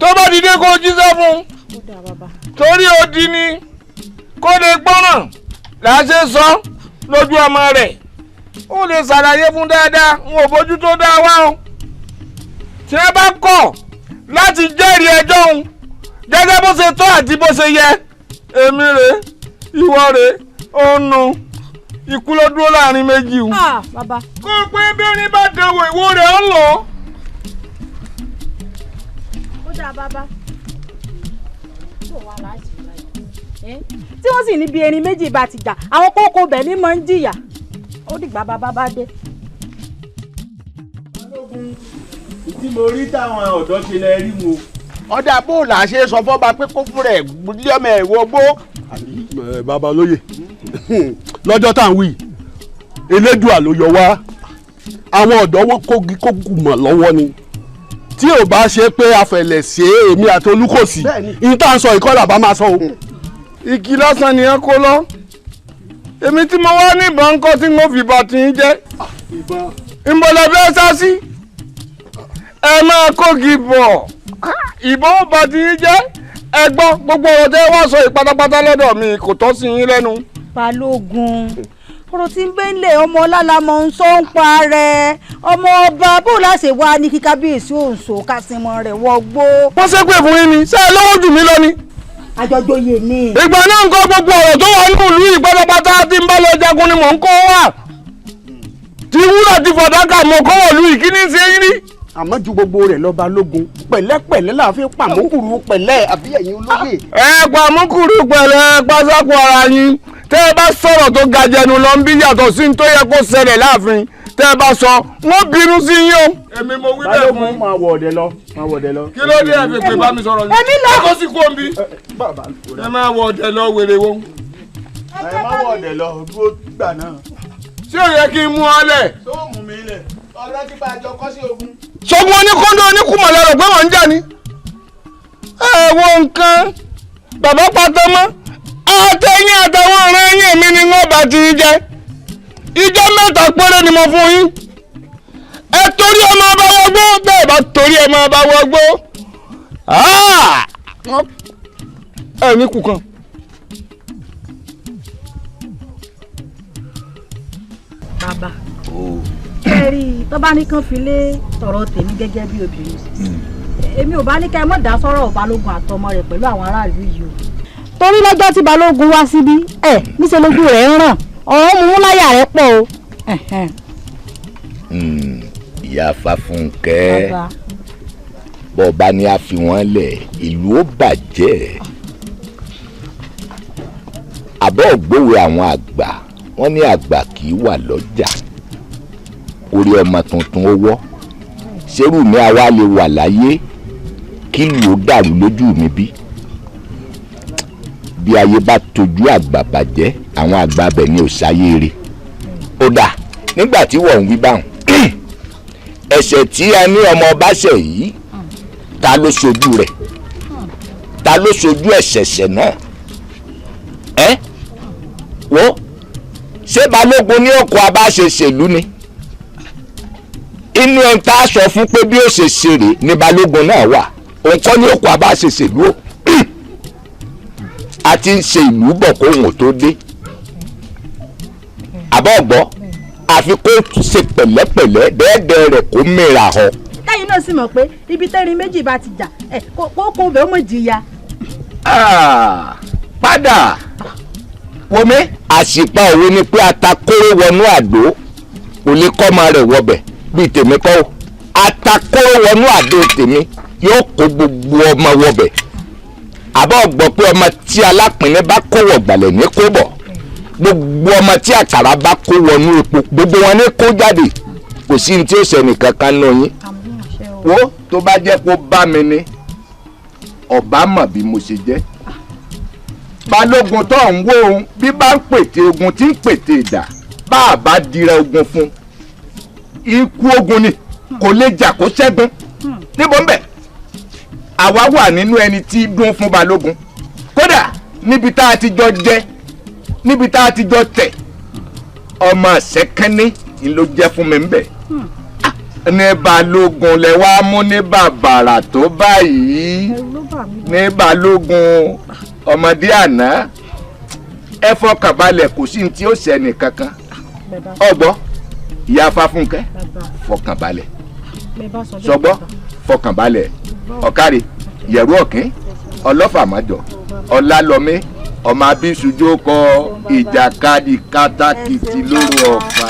S14: tó bá dìde kó jíṣẹ́ fún un, torí odi ni kó lè gbọ́ràn láṣẹ sọ lójú ọmọ rẹ̀, ó lè ṣàlàyé fún dáadáa. N ò bójú tó dáa wá o. Tí ẹ bá kọ̀ láti jẹ́rìí ẹjọ́ òun gẹ́gẹ́ bó ṣe tọ́ àti bó ṣe yẹ, èmi rè ìwọ rè ó nu ikú ló dúró láàrin méjì o. Kó o pé bẹ́ẹ̀ni bá dánwò ìwọ rẹ̀ ó lọ.
S13: Ó dáa bàbá, tí wọ́n sì ní bí erin méjì bá ti jà, àwọn kókó bẹ̀ ní máa ń jìyà. Ó dìgbà bàbá bá dé.
S9: Tí mo rí táwọn ọ̀dọ́ ṣe lẹ rí mu. Ọ̀dà bóòlù àṣẹ sọ fọ́ba pé kó fún rẹ̀ lọ́mọ ẹ̀ wọgbó.
S10: Bàbá olóyè, lọ́jọ́ tá à ń wí Elédùà ló yọ wá. Àwọn ọ̀dọ́ wọn kógi kókù mọ̀ lọ́wọ́ ni. Tí ò bá ṣe pé afẹ̀lẹ̀ ṣe èmi àti Olúkòsì, ní tá à ń sọ ìkọlà bá máa sọ o.
S14: Igi lásán ni ẹ kó lọ. Èmi tí mo wá ní ìbọn ńkọ́ tí mo fi bá ti ń jẹ́. Ìmọ̀lẹ̀ fẹ́ sá sí. Ẹ máa kógi bọ̀, ìbọn ó bá ti ń jẹ́. Ẹ gbọ́ gbogbo ọ̀rọ̀ tẹ́ wá sọ ìpátápátá lọ́dọ̀ mi kò tọ́ sí yín lẹ́nu.
S6: Balógun, ọ̀rọ̀ tí ń gbẹ́ńlẹ̀ ọmọ ọlálàmọ́ ń sọ ń pa rẹ̀ ọmọ ọba bó láṣẹ wá ní kí kábíyèsí òǹṣò kásìmọ̀ rẹ̀ wọgbó.
S14: Wọ́n ṣépè fún yín ni, ṣé ẹ lówó jù mí lọ ni.
S6: Àjọjọyè ni.
S14: Ìgbà náà ń kọ́ gbogbo ọ̀rọ̀ tó wà nínú ìlú ìpátápátá tí ń bá lọ jagun ni mò ń kó wà. Ti wúrà ti fàdákà mọ̀ kọ́ wọ̀lú ìkíní ṣe ń rí.
S11: Àmọ́ ju gbogbo rẹ̀ lọ Balógun, pẹ̀lẹ́pẹ̀lẹ́ là fi pàmókùrú pẹ̀lẹ́ àbí ẹ̀yin olóyè.
S14: Ẹ pàmókùrú pẹ̀lẹ́ pásákó ara yín. Tẹ́ ẹ bá sọ̀rọ̀ tó ga jẹnu lọ ń bí yàtọ̀ sí ní tó yẹ kó ṣẹlẹ̀ láàfin. Tẹ́ ẹ bá sọ, wọ́n bínú sí yín o. Èmi mo wí bẹ́ẹ̀ fún.
S9: Balógun máa wọ̀ ọ̀dẹ lọ, máa wọ̀ ọ̀dẹ lọ.
S14: Kí ló dé ẹ fi pè bá mi sọ̀rọ̀ yìí?
S6: Èmi lọ.
S14: Ẹ kó sì kú òǹbí. Ẹ máa wọ̀ ọ̀dẹ lọ wèrè wo.
S9: Ẹ má wọ̀ ọ̀dẹ lọ, dúró gbà náà.
S14: Ṣé ò yẹ kí n mú ọ lẹ̀?
S9: Tó mú mi lẹ̀, ọ̀rẹ́ tí bá a jọ kọ́ sí ogun.
S14: Ṣogun oníkóńdó oníkùmọ̀ lẹ́rọ̀ pé wọ́n ń jà ni. Ẹ wo nǹkan bàbá pátá mọ́, àtẹ̀yìn àtàwọn ọ̀rẹ́ yín èmi ni wọ́n bá ti ń jẹ́. Ìjọ mẹ́ta péré ni mo fún yín. Ẹ torí ọmọ ọba wọgbó, bẹ́ẹ̀ bá torí ọmọ ọba wọgbó. Ẹ ní kù kan.
S13: Bàbá, ẹ rí i tó bá ní kán fi lé tọ̀rọ̀ tèmi gẹ́gẹ́ bí obìnrin,
S6: Èmi ò bá ní kẹ́ ẹ mọ̀ dá sọ́rọ̀ Balógun àtọmọ rẹ̀ pẹ̀lú àwọn aráàlú yìí o. Torí lọ́jọ́ tí Balógun wá síbí ẹ̀ níṣẹ́ lójú rẹ̀ ń ràn ọ̀rọ̀ mú láyà rẹ̀ pọ̀ o.
S12: Ìyá Fáfúnkẹ́, bọ́ bá ní a fi wọ́n lẹ̀ ìlú ó bàjẹ́. Àbọ̀ ògbówe àwọn àgbà wọ́n ní àgbà kì í wà lọ́jà orí ọmọ tuntun ó wọ́. Ṣerú mi àwa lè wà láyé kí ló dàrú lójú mi bí? Bí ayé bá tojú àgbà bàjẹ́ àwọn àgbà abẹ ní òṣàyé rè. Ó dà nígbà tí wọ́n ń wí báwọn ẹ̀ṣẹ̀ tí a ní ọmọ ọba ṣẹ̀ yìí, ta ló ṣojú rẹ̀? Ta ló ṣojú ẹ̀ṣẹ̀ṣẹ̀ náà? Ẹ́ wo ṣé Balógun ní ọkọ̀ abáṣe ṣèlú ni? Inú ẹ̀ ń tá a sọ fún pé bí ó ṣe ṣeré ni Balógun náà wà. Òun kọ́ ní ọkọ̀ abáṣe ṣèlú o. A ti ń ṣe ìlú bọ̀ kóhùn ò tó dé. Àbọ̀ ọ̀gbọ́ àfi kó ṣe pẹ̀lẹ́pẹ̀lẹ́ dẹ́ẹ́dẹ́ rẹ̀ kó mìíràn họ.
S13: Lẹ́yìn náà sì mọ̀ pé ibi tẹ́rin méjì bá ti jà ẹ̀ kó kó bẹ́ẹ̀ ó mọ̀ jìyà.
S12: Padà wọmi àṣìpa òwe ni pé atakóró wọnú àdó kò lè kọ́ ọmọ rẹ̀ wọbẹ̀ bíi tèmi kọ́ o. Atakóró wọnú àdó tèmi yóò kó gbogbo ọmọ wọbẹ̀. Àbọ̀ gbọ́ pé ọmọ tí alápìnrin bá kó wọ̀gbàlẹ̀ ní kó bọ̀, gbogbo ọmọ tí àkàrà bá kó wọnú epo gbogbo wọn ní kó jáde. Kò sí ní tí ó ṣe nìkan kan nù yín. Wo tó bá jẹ́ kó bá mi ni ọba mọ̀ bí mo ṣe jẹ́. Balógun tó ń wó òun bí bá ń pète ogun tí ń pète ìdà, bá a bá dira ogun fún ikú ogun ni kò lè jà kó ṣẹ́gun. Níbo ń bẹ̀ àwa wà nínú ẹni tí dún fún Balógun. Kódà níbi tá a ti jọ jẹ, níbi tá a ti jọ tẹ̀, ọmọ ṣẹ́kẹ́ni ló jẹ́ fún mi ń bẹ̀. Ní Balógun lẹ wá mú ní bàbàrà tó báyìí. Ní Balógun ọmọdé àná, ẹ fọkàn balẹ̀ kò sí ní tí ó ṣẹni kankan. Ọgbọ́ ìyá Fáfúnkẹ́, fọkàn balẹ̀ sọgbọ́, fọkàn balẹ̀. Ọ̀kárì yẹ̀rú ọ̀kín ọlọ́fàmọ́jọ ọ̀làlọ́mí ọmọ abíṣujú kọ ìjàkadì kátàkìtì lóru ọ̀fà.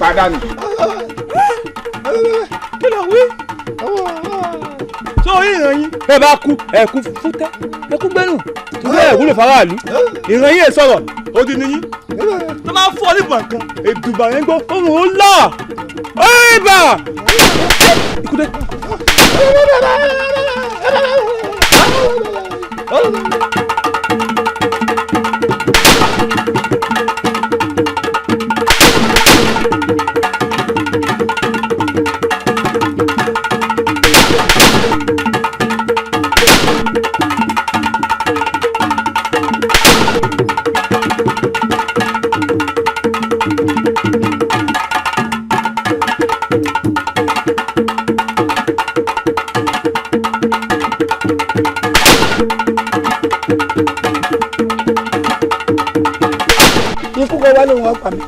S3: Pàdánù.
S17: Kí ló wí? Sọ ìran yín ẹ bá kú ẹ kú fútẹ́ ẹ kú gbẹ́nu torí ẹ wúlò faraàlú. Ìran yín ẹ sọ̀rọ̀ odi ni yín tó máa ń fọ́ nígbà kan èdùbà yẹn gbọ́ ohun ó là ẹ̀ẹ́bà ikú dé.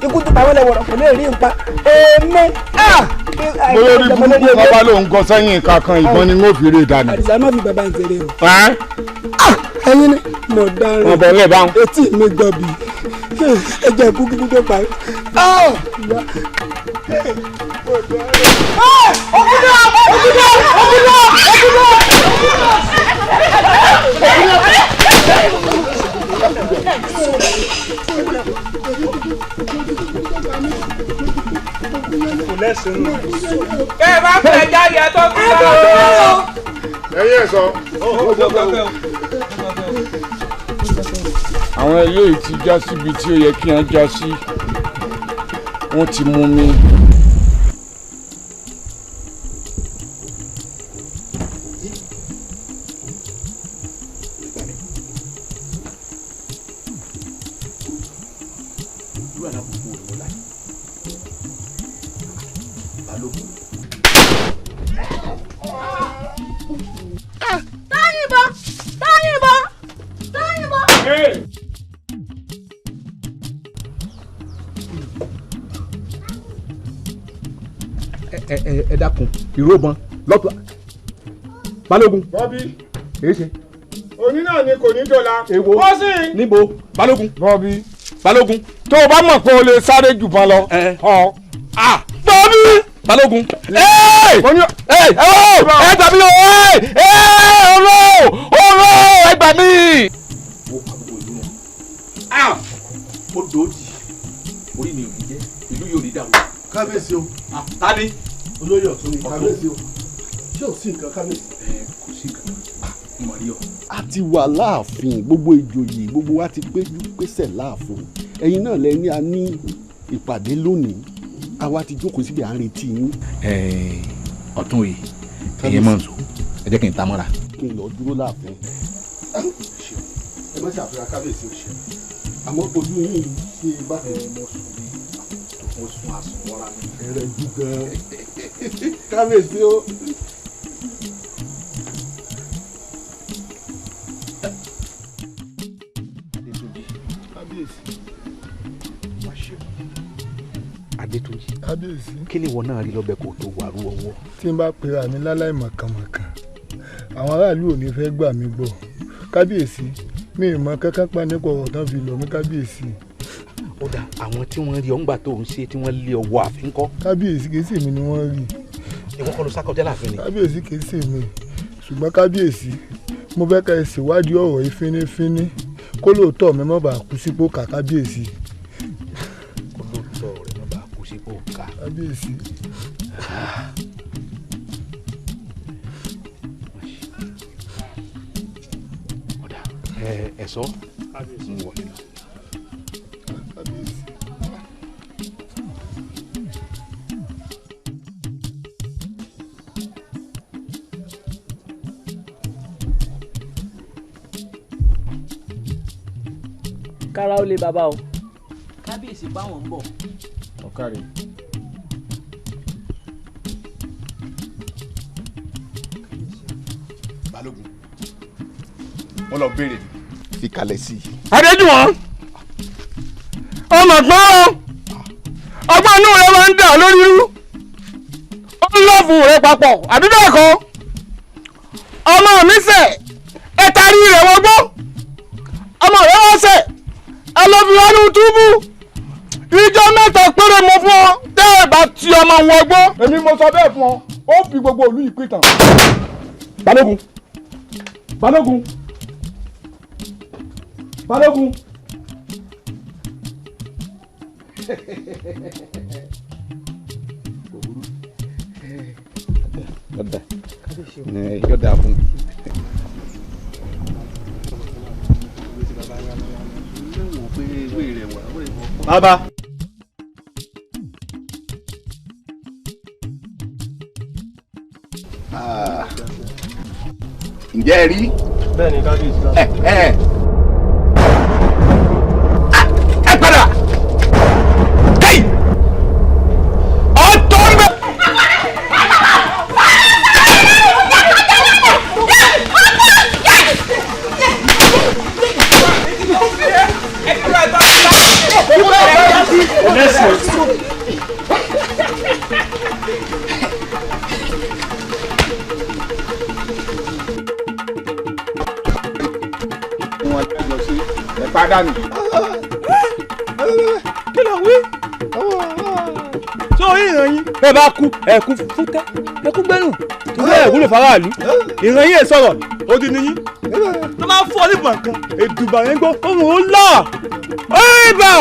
S1: Ikú tó pa wọlé wọ̀rọ̀ kò lè rí nǹkan èmi.
S15: Mo lórí burúkú kan bá lóun gọ sẹ́yìn kankan ìbọn ni wọ́n fi rí ìdánù.
S1: Àdìsá má fi bàbá ń ṣeré o. Ẹyin ni mo dáràn.
S15: Wọn bọ̀ lẹ́ẹ̀ báwọn.
S1: Etí mi gbọ́ bí ẹjẹ ikú kíkú tó parí.
S2: Òkúta! Òkúta! Òkúta!
S3: Kẹ́ ẹ bá fẹ́ jáde ẹ tó kú lọ.
S14: Ẹyẹ sọ.
S18: Àwọn eléyìí ti já síbi tí ó yẹ kí wọ́n já sí, wọ́n ti mú mi.
S9: Irú alábùkù wo ni mo láyé? Balógun.
S13: Táyìnbọn! Táyìnbọn! Táyìnbọn!
S9: Ẹ ẹ ẹ dákun, ìró bọn lọ́tọ̀ Balógun.
S14: Bọ́bí.
S9: Èyí ṣe.
S14: Òní náà ni kò ní dọ̀la.
S9: Èwo.
S14: Wọ́n sì.
S9: Níbo? Balógun.
S14: Bọ́bí.
S9: Balógun.
S14: Tó o bá mọ̀ pé o lè sáré jù bọ́n lọ. Ọ.
S9: Bọ́bí. Balógun. Ẹ ẹ ẹ gbà mí o ẹ ẹ ọ̀rọ̀ ọ̀rọ̀ ẹ gbà mí. Mo pa gbogbo ìlú wọn. Mo dòódì orí mi ò ní jẹ́ ìlú yóò ní dàrú.
S10: Kábíyèsí o.
S9: Ta ni?
S10: Olóyè ọ̀tún ni kábíyèsí o. Ṣé ò sí nǹkan kábíyèsí?
S9: Kò sí nǹkan kan, mo rí ọ.
S10: A ti wà láàfin, gbogbo ìjòyè gbogbo wa ti péjú pésẹ̀ láàfin. Ẹ̀yin náà lẹ ní a ní ìpàdé lónìí, àwa ti jókòó síbi à ń retí yín.
S9: Ọ̀tún yìí ẹ̀yin máa ń sọ, ẹ jẹ́ kí n ta mọ́ra.
S10: Kí n lọ dúró láàfin. Ẹ má ṣàfihàn kábíyèsí o ṣe, àmọ́ ojú yín ṣe bákan.
S9: Mo sùn ní mo sùn àsùnwọ́ra mi.
S10: Ẹrẹ jù gan-an kábíyèsí o.
S9: Adétúnjì.
S15: Kábíyèsí.
S9: Kí ni ìwọ náà rí lọ́bẹ̀ kó tó wàrú ọwọ́?
S15: Tí n bá pera mi láláì mọ̀kànmọ̀kàn, àwọn aráàlú ò ní fẹ́ gbà mí gbọ́. Kábíyèsí, mi ì mọ kankan pa nípa ọ̀rọ̀ tán fi lọ̀ mí kábíyèsí.
S9: Ó dà, àwọn tí wọ́n rí ọ̀ngbà tó ń ṣe tí wọ́n lé ọwọ́ àfin kọ́.
S15: Kábíyèsí, kì í sì mí ni wọ́n rí.
S9: Ìwọ kọ́ ló sá kọjá láàfin ni.
S15: Kábíyèsí, kì í sì mí, ṣùgbọ́n kábíyèsí, mo fẹ́ ká ẹ ṣèwádìí ọ̀rọ̀ yìí fínífíní kó lóòótọ́ mi má bàa kú sípò ká kábíyèsí.
S9: Kó lóòótọ́ rẹ má bàa kú sípò ká.
S15: Kábíyèsí.
S9: Ọ̀dà ẹ sọ ń wọlé lọ.
S15: Kábíyèsí.
S16: Kára ó lé bàbá o. Kábíyèsí báwọn ń bọ̀.
S14: Ọ̀kàrẹ̀.
S12: Balógun, wọ́n lọ béèrè fi kalẹ̀ sí i.
S7: Adéjùwọ̀n, ọmọ gbọ́n o, ọgbọ́n inú rẹ máa ń dà lórí irú, ó ń lọ́ọ̀fù rẹ papọ̀, àbí bẹ́ẹ̀ kọ́? Ọmọ mi sẹ̀, ẹ tarí rẹ̀ wọgbọ́, ọmọ rẹ wá sẹ̀, ẹ lọ fi wọnú túbú. Ìjọ mẹ́ta péré mo fún ọ, tẹ́ ẹ bá ti ọmọ wọn gbọ́. Èmi mo sọ bẹ́ẹ̀ fún ọ, ó fi gbogbo ìlú yìí pìtàn.
S9: Balógun, Balógun, Balógun. Yọ̀dà yọ̀dà fún mi.
S7: Bàbá.
S12: Ǹjẹ́ ẹ rí?
S7: Bẹ́ẹ̀ni kábíyèsí.
S12: Ẹ ẹ ẹ padà kéyì ọ̀tọ̀ ń bẹ.
S14: Pàdánù.
S17: Kí ló wí? Tó ìran yín ẹ bá kú ẹ kú fútẹ́ ẹ kú gbẹ́rù torí ẹ wúlò faraàlú ìran yín ẹ sọ̀rọ̀ odi ni yín tó máa fọ́ nígbà kan èdùbà yẹn gbọ́ ohun ó là ẹ̀ẹ́bà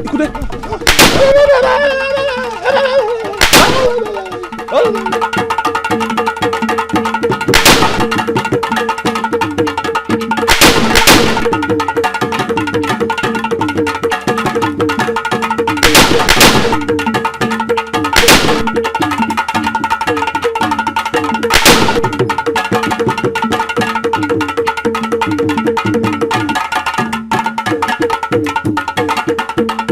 S17: ikú dé.
S12: Thank you.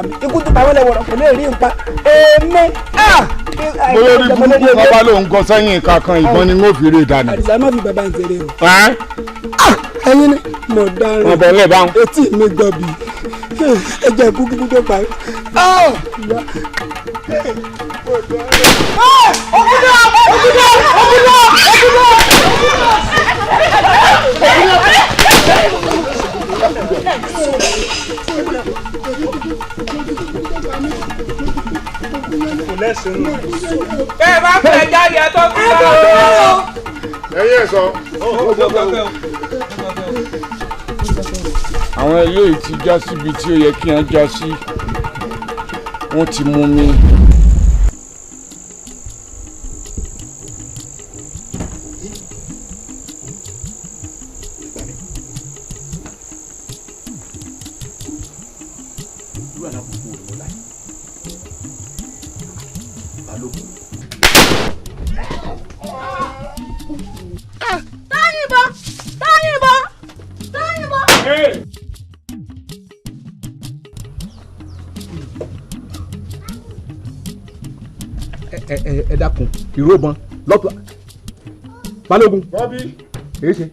S1: mi ikú tó pa wọlé wọ̀rọ̀ kò lè rí nǹkan èmi.
S14: Mo lórí burúkú kan bá lóun gọ sẹ́yìn kankan ìbọn ni wọ́n fi rí ìdáná.
S1: Àdìsá má fi bàbá ń ṣeré o. Ẹyin ni mo dáràn.
S14: Wọn bẹ lẹ́ẹ̀.
S1: Etí mi gbọ́ bí ẹ jẹ́ kú kíkú tó parí.
S4: Bẹ́ẹ̀ bá fẹ́ jáde ẹ tó kú lọ.
S14: Ẹyẹ sọ. Àwọn eléyìí ti já síbi tí ó yẹ kí wọ́n já sí, wọ́n ti mú mi.
S7: Ẹ dákun ìró bọn lọ́tọ̀ balógun.
S14: Bọ́bí.
S7: Èyí ṣe.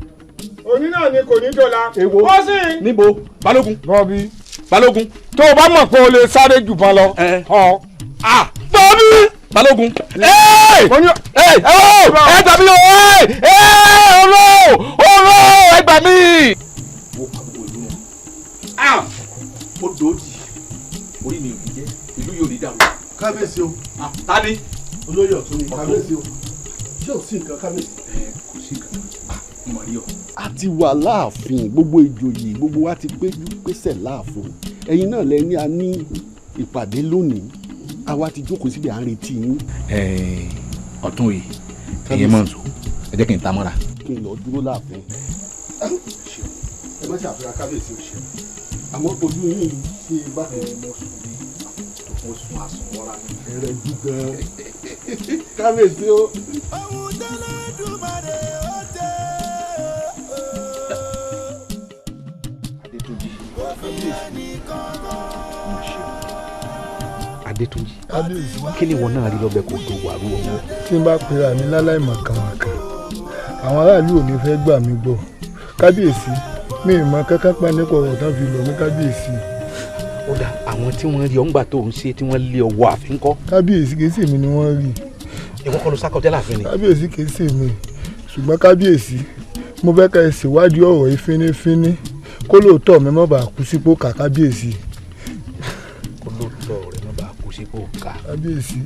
S14: Òní náà ni kò ní dọ̀la.
S7: Èwo
S14: bọ́sì.
S7: Níbo balógun.
S14: Bọ́bí.
S7: Balógun.
S14: Tó o bá mọ̀ pé o lè sáré jù bọn lọ.
S7: Bọ́bí. Balógun. Ẹ gbà mí o ọ̀rọ̀ ọ̀rọ̀ ẹ gbà mí. Mo dòódì orí mi ò ní jẹ́ ìlú yóò ní dàrú.
S10: Kábíyèsí o.
S7: Ta ni.
S10: Olóyè ọ̀tún ni kábíyèsí o. Ṣé ò sí nǹkan kábíyèsí?
S7: Kò sí nǹkan kan, mo rí ọ.
S10: A ti wà láàfin, gbogbo ìjòyè gbogbo wa ti péjú pésẹ̀ láàfin. Ẹ̀yin náà lẹ ní a ní ìpàdé lónìí, àwa ti jókòó síbi à ń retí yín.
S7: Ọ̀tún yìí ẹ̀yin mọ̀ nsọ ẹ jẹ́ kí n ta mọ́ra.
S10: Kí n lọ dúró láàfin. Ẹ má ṣàfihàn kábíyèsí o ṣe àmọ́ ojú yín ṣe bákan.
S7: Mo sun àsùnwọ́ra.
S10: Ẹrẹ jù gan-an. Kábíyèsí o.
S2: Ohun tẹ́lẹ̀ dùmarè ó tẹ́.
S7: Adétúnjì. Adétúnjì. Kí ni ìwọ náà rí lọ́bẹ̀ kó tó wàrú ọwọ́?
S15: Tí n bá pera mi láláì mọ̀kànmọ̀kàn, àwọn aráàlú ò ní fẹ́ gbà mí gbọ́. Kábíyèsí, mi ì mọ kankan pa nípa ọ̀rọ̀ tán fi lọ̀ mí kábíyèsí.
S7: Ó dà, àwọn tí wọ́n rí ọ̀ngbà tó ń ṣe tí wọ́n lé ọwọ́ àfin kọ́.
S15: Kábíyèsí kìí ṣèmi ni wọ́n rí.
S7: Ìwọ kọ́ ló sákọjá láàfin ni.
S15: Kábíyèsí kìí ṣèmi, ṣùgbọ́n kábíyèsí mo fẹ́ ká ẹ ṣèwádìí ọ̀rọ̀ yìí fínífíní kó lóòótọ́ mi má bàa kú sípò ká kábíyèsí.
S7: Kó lóòótọ́ rẹ má bàa kú sípò ká.
S15: Kábíyèsí.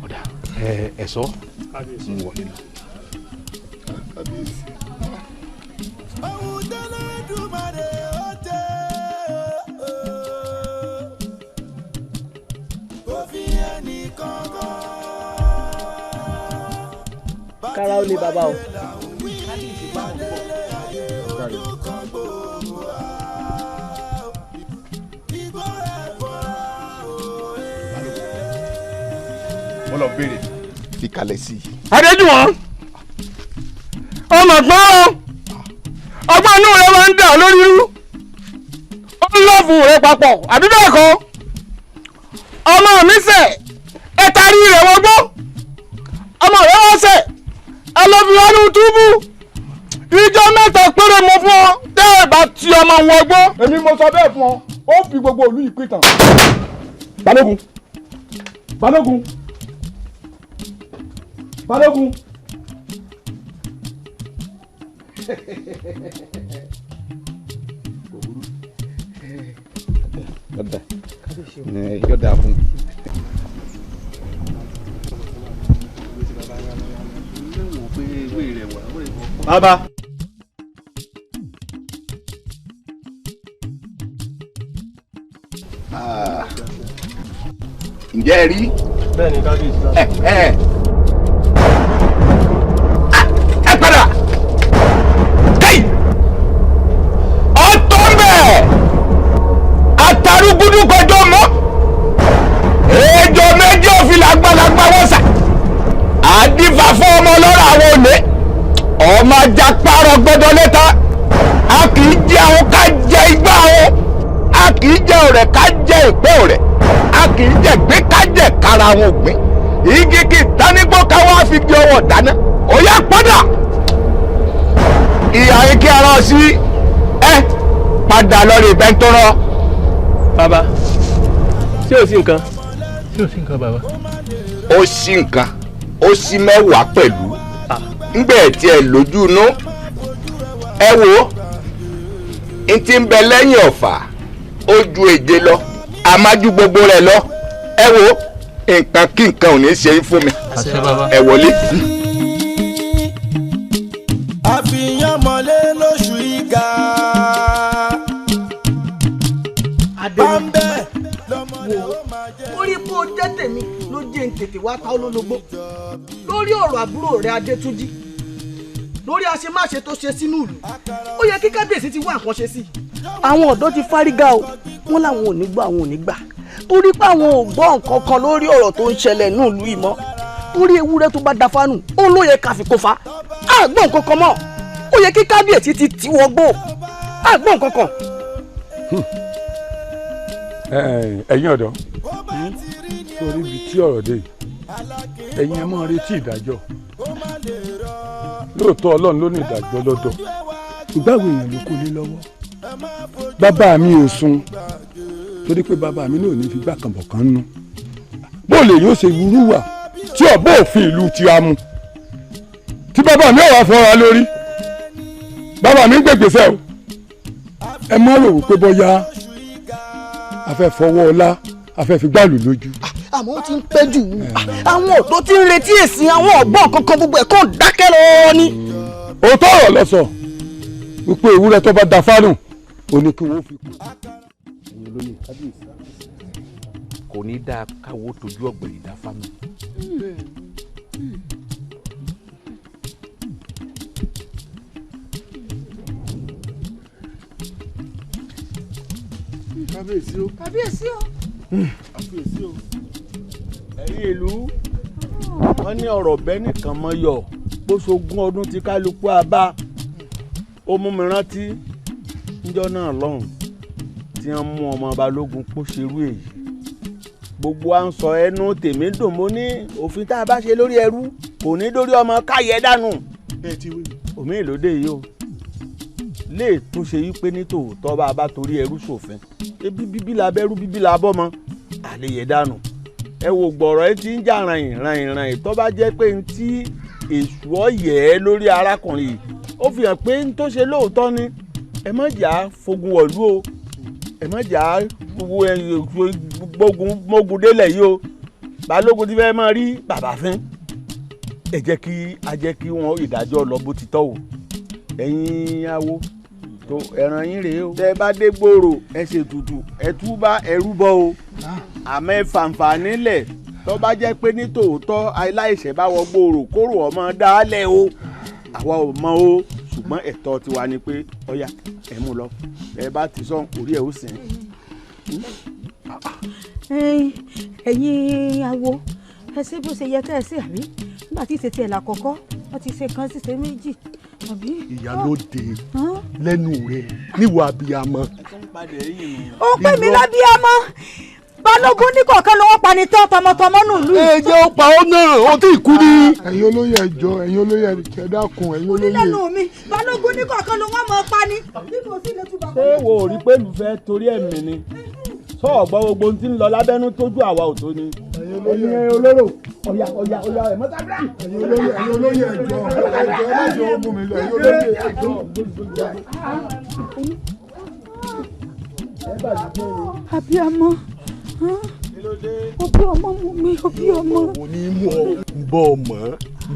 S7: Ó dà, ẹ sọ ń wọlé lọ.
S15: Kábíyèsí.
S2: Ohun tẹ́lẹ̀ dùmarè ó tẹ́. Kò fi ẹnì kankan.
S16: Kára ó lè bàbá o.
S12: Mo lọ béèrè fi kalẹ̀ sí i.
S7: Adéjùwọ̀n ọmọ gbọ́n ọgbọ́n inú rẹ máa ń dà lórí irú ó ń lọ́ọ̀fù rẹ papọ̀ àbí bẹ́ẹ̀ kọ́ ọmọ mi sẹ̀ ẹ tarí rẹ̀ wọgbó ọmọ rẹ wọ́n sẹ̀ ẹ lọ fi wọnú túbú ìjọ mẹ́ta péré mo fún ọ tẹ́ ẹ bá ti ọmọ wọgbó.
S14: Èmi mo sọ bẹ́ẹ̀ fún ọ, ó fi gbogbo ìlú yìí pìtàn.
S7: Balógun Balógun Balógun. Yóò dáa fún mi.
S9: Bàbá.
S12: Ǹjẹ́ ẹ rí?
S17: Bẹ́ẹ̀ni kábíyèsí.
S12: Ẹ padà. Kéyì. Ọ̀tọ̀ ń bẹ̀. Àtàrúgúdú kọjọ́ mọ́. Ejò méjì òfin làgbàlagbà wọ́n sà. Àdìfà fún ọmọ ọlọ́rọ̀ àwọn òní. Ọmọ ajá pààrọ̀ gbọ́dọ̀. kì í jẹ ọ̀rẹ́ ká jẹ ìpẹ́ ọ̀rẹ́, a kì í jẹ gbé ká jẹ kára àwọn ògbín. Igi kì í tánigbó ká wá fi gbé ọwọ́ dáná. Ó yá padà. Ìyá yín kí ara sí ẹ padà lọ rí bẹ́ńtọ́rọ́.
S17: Bàbá, ṣé o sí nǹkan? Ṣé o sí nǹkan bàbá?
S12: Ó sí nǹkan, ó sí mẹ́wàá pẹ̀lú. Ngbẹ̀ tí ẹ lójú inú. Ẹ wo, n ti ń bẹ lẹ́yìn ọ̀fà, ó ju èje lọ, àmájú gbogbo rẹ̀ lọ. Ẹ wo, nǹkan kí nǹkan ò ní ṣe é fún mi. Ẹ wọlé.
S2: Àfihàn mọ́lé lóṣù ìgà.
S1: Adé wo orí kó o jẹ́ tèmi ló jẹ́ ń tètè wá ta olólobó lórí ọ̀rọ̀ àbúrò rẹ̀ Adétúnjí, lórí àṣemáṣe tó ṣe sínú ìlú. Ó yẹ kí kábíyèsí ti wá nǹkan ṣe sí i. Àwọn ọ̀dọ́ ti fárígá o, wọ́n làwọn ò ní gbọ́, àwọn ò ní gbà, torí pé àwọn ò gbọ́ nǹkan kan lórí ọ̀rọ̀ tó ń ṣẹlẹ̀ ní ìlú yìí mọ́. Torí ewúrẹ́ tó bá da fánù ó ló yẹ ká fi kó fa. Á gbọ́ nǹkan kan mọ́. Ó yẹ kí kábíyèsí ti tì wọ́n gbó. Á gbọ́ nǹkan kan.
S14: Ẹ̀yin ọ̀dọ́, sórí ibi tí ọ̀rọ̀ dé yìí, ẹ̀yin ẹ máa retí ìdájọ́. Lóòótọ́ Ọlọ́run ló ní ìdájọ́ lọ́dọ̀, ṣùgbọ́n àwọn èèyàn ló kó lé lọ́wọ́. Bàbá mi ò sùn torí pé bàbá mi náà ò ní fi gbàkànbọ̀ kan nú. Bó lè yóò ṣe wúrú wà tí ọ̀bọ òfin ìlú ti a mu tí bàbá mi ò wá fọra lórí. Bàbá mi ń gbègbèsè o. Ẹ má rò wípé bóyá a fẹ́ fọwọ́ ọlá, a fẹ́ fi gbàlù lójú.
S1: Àmọ́ ó ti ń pẹ́ jù, àwọn ọ̀dọ́ ti ń retí èsì, àwọn ọ̀gbọ́n kankan gbogbo ẹ̀ kàn dákẹ́ lọ ni.
S14: Òótọ́ ọ̀rọ̀ lọ sọ wípé ewúrẹ́ tó bá da fánù ó ní kí wọ́n fi kú.
S9: Ẹ̀yin olóyè, kò ní dáa káwọ́ tójú ọ̀gbẹ̀rì dá fánù.
S10: Kábíyèsí o.
S6: Kábíyèsí o.
S10: Kábíyèsí o.
S9: Ẹ̀yin ìlú, wọ́n ní ọ̀rọ̀ bẹ́ẹ̀ nìkan mọ́ yọ bó ṣogún ọdún tí kálukú abá. Ó mú mi rántí níjọ́ náà lọ́hùn tí wọ́n mú ọmọ Balógun kó ṣerú èyí. Gbogbo à ń sọ ẹnu tèmi dùn, mo ní òfin tá a bá ṣe lórí ẹrú kò ní dórí ọmọ káyẹ dànù. Òmí ìlódé yìí o lè tún ṣe yí pé ní tòótọ́ bá a bá torí ẹrú ṣòfin, ebi bíbí la bẹ́rú bíbí la bọ́mọ àlèyé dànù. Ẹ wò gbọ̀rọ̀ ẹ ti ń jà ràyìn ràyìn ràyìn, tó bá jẹ́ pé n tí èṣù ọ̀yẹ́ lórí arákùnrin yìí ó fi hàn pé n tó ṣe lóòótọ́ ni. Ẹ má jà fogun wọ̀lú o, ẹ má jà gbógun mógun délẹ̀ yìí o. Balógun ti fẹ́ máa rí bàbá fín. Ẹ jẹ́ kí a jẹ́ kí wọ́n ìdájọ́ lọ bó ti tọ́ o. Ẹ̀yin awo tó ẹran yín rèé o. Tẹ bá dé gbòòrò ẹ ṣètùtù, ẹ túbá, ẹ rúbọ o. Àmọ́ ẹ fàǹfààní lẹ̀ tó bá jẹ́ pé ní tòótọ́ aláìṣẹ̀ bá wọ gbòòrò kóró ọmọ dálẹ̀ o. Àwa ò mọ̀ o, ṣùgbọ́n ẹ̀tọ́ tiwa ni pé ọ̀yà ẹ mú lọ. Ẹ bá ti sọ orí ẹ̀ ó sìn.
S6: Ẹ̀yin awo, ẹ ṣe bó ṣe yẹ kẹ́ ẹ ṣe àbí? Nígbà tí ìṣètì ẹ̀ là kọ́kọ́, wọ́n ti ṣe kan ṣiṣẹ́ méjì.
S10: Ìyálóde lẹ́nu rẹ̀ níwọ̀ abiyamọ.
S6: Ó pè mí lábíyamọ. Balógun ní kọ̀ọ̀kan ló wọ́n pani tán tọmọtọmọ nù lù.
S10: Ẹ jẹ́ ó pa ó náà, ó tí ì kú ní.
S15: Ẹ̀yin olóyè ẹ jọ̀ọ́, ẹ̀yin olóyè ẹ dákun, ẹ̀yin olóyè.
S6: Onílẹ̀nu mi, Balógun ní kọ̀ọ̀kan ló wọ́n mọ̀ pani.
S9: Ṣé wo ò rí pé olùfẹ́ torí ẹ̀mí ni? Sọ ọ̀gbọ́n gbogbo ohun tí ń lọ lábẹ́nú tójú àwa ò tó ni. Ẹ̀yin olóró, ọ̀yà ọ̀yà ọ̀yà ẹ̀ mọ́tàbíà.
S15: Ẹ̀yin olóyè, ẹ̀yin olóyè ẹ jọ̀ọ́, ẹ jọ̀ọ́ ẹ má jẹ́ ó mú mi lọ, ẹ̀yin olóyè ẹ jọ̀ọ́.
S6: Abiyamọ, òbí ọmọ mú mi, òbí ọmọ.
S10: Mo ní mú ọ bọ́ ọmọ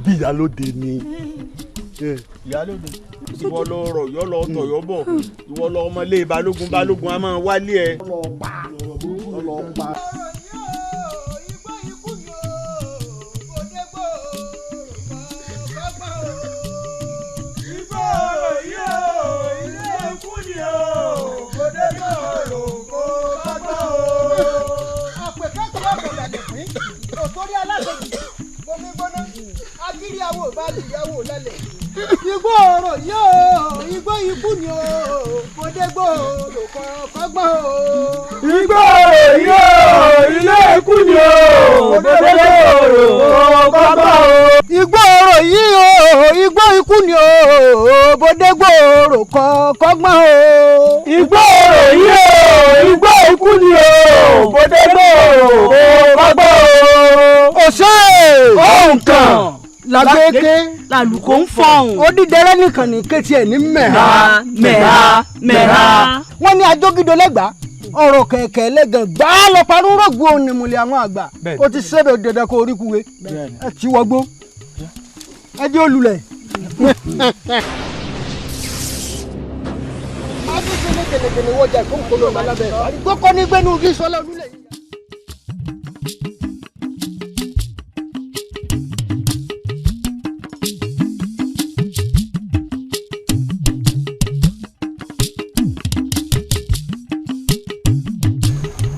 S10: bí ìyálóde ni.
S9: Ìyálóde, ìwọ lọ rọ yọ lọ tọyọ bọ, ìwọ lọ ọmọlé Balógun, Balógun a máa wálé ẹ.
S1: Torí aláṣejù bomi gbóná agírí awo bá gírí awo lálẹ́. Igbó ọ̀rọ̀ yóò igbó ikú ni o kò dé gbòòrò kọ́gbọ́n o.
S4: yóò ilé ikú ni o bòdé gbòòrò kọ́gbọ́n o.
S11: Igbó orò yìí o, igbó ikú ni o, bòdé gbòòrò kọ́gbọ́n o.
S4: Igbó orò yìí o, igbó ikú ni o, bòdé gbòòrò kọ́gbọ́n o.
S11: Òṣè
S4: ohun kan
S11: làgbéké
S13: làlùkò ń fọhùn.
S11: Ó dídẹrẹ́ nìkan ní kétí ẹ̀ ní mẹ̀ha
S13: mẹ̀ha mẹ̀ha.
S11: Wọ́n ní ajógídó lẹ́gbàá ọ̀rọ̀ kẹ̀kẹ́ lẹ́gàn gbáà lọ parúrògbò onímùlẹ̀ àwọn àgbà. Ó ti sẹ́bẹ̀ dandan kó orí kúwe ẹ ti wọgbó ẹ jẹ́ olùlẹ̀. Adúgbò gẹ̀lẹ́gẹ̀lẹ́ wọjà ìkókòlò ọ̀bálábẹ́ gbọ́kọ́ ní gbẹ́nu ojú sọlá olúlẹ̀ yìí.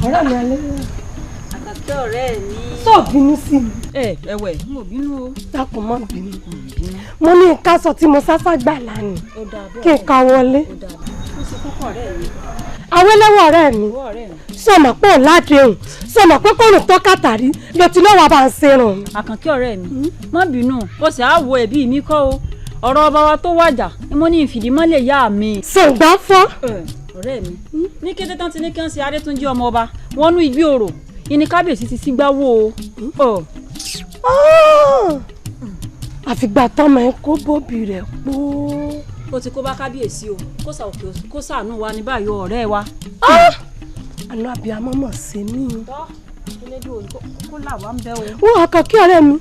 S19: Ọ̀rẹ́ mi alẹ́.
S6: Àkàkẹ́ ọ̀rẹ́ mi.
S19: Sọ bínú sí mi.
S6: Ẹ ẹwẹ, n ò bínú o.
S19: Dákun má bínú. Mo ní nǹkan aṣọ tí mo sáfà gbà lánàá. Kí n ka wọlé.
S6: Ó ṣe kókó ọ̀rẹ́ mi.
S19: Awẹ́lẹ́wọ̀ ọ̀rẹ́ mi. Sọ̀mọ̀ pé ò ládéhùn. Sọ̀mọ̀ pé kò rùn tó kàtàrí ló ti lọ́wọ́ bá ń serun.
S6: Àkànkẹ́ ọ̀rẹ́ mi, má bínú, ó sì á wo ẹ̀bí mi kọ́ o. Ọ̀rọ̀ ọba wa tó wàjà ni mo ní ìfìdímọ́lẹ̀ yá mi.
S19: Sọ̀gbà fọ́.
S6: Ọ̀rẹ́ mi, ní kété tán ti ní kí wọ́n ṣe Adétúnjí ọmọ ọba wọ́n nú igbó orò ìní kábíyèsí ti sígbà wò ó.
S19: Àfìgbà tọ́mọ ẹ kó bóbi rẹ̀ pọ̀.
S6: Ó ti kó bá kábíyèsí o, kó ṣàánú wa ní báyìí ọ̀rẹ́ wa.
S19: Àná àbíamọ́ mọ̀ sí mi.
S6: Kó là wá ń bẹ́ o.
S19: Wọ́n Àkànkẹ́ ọ̀rẹ́ mi,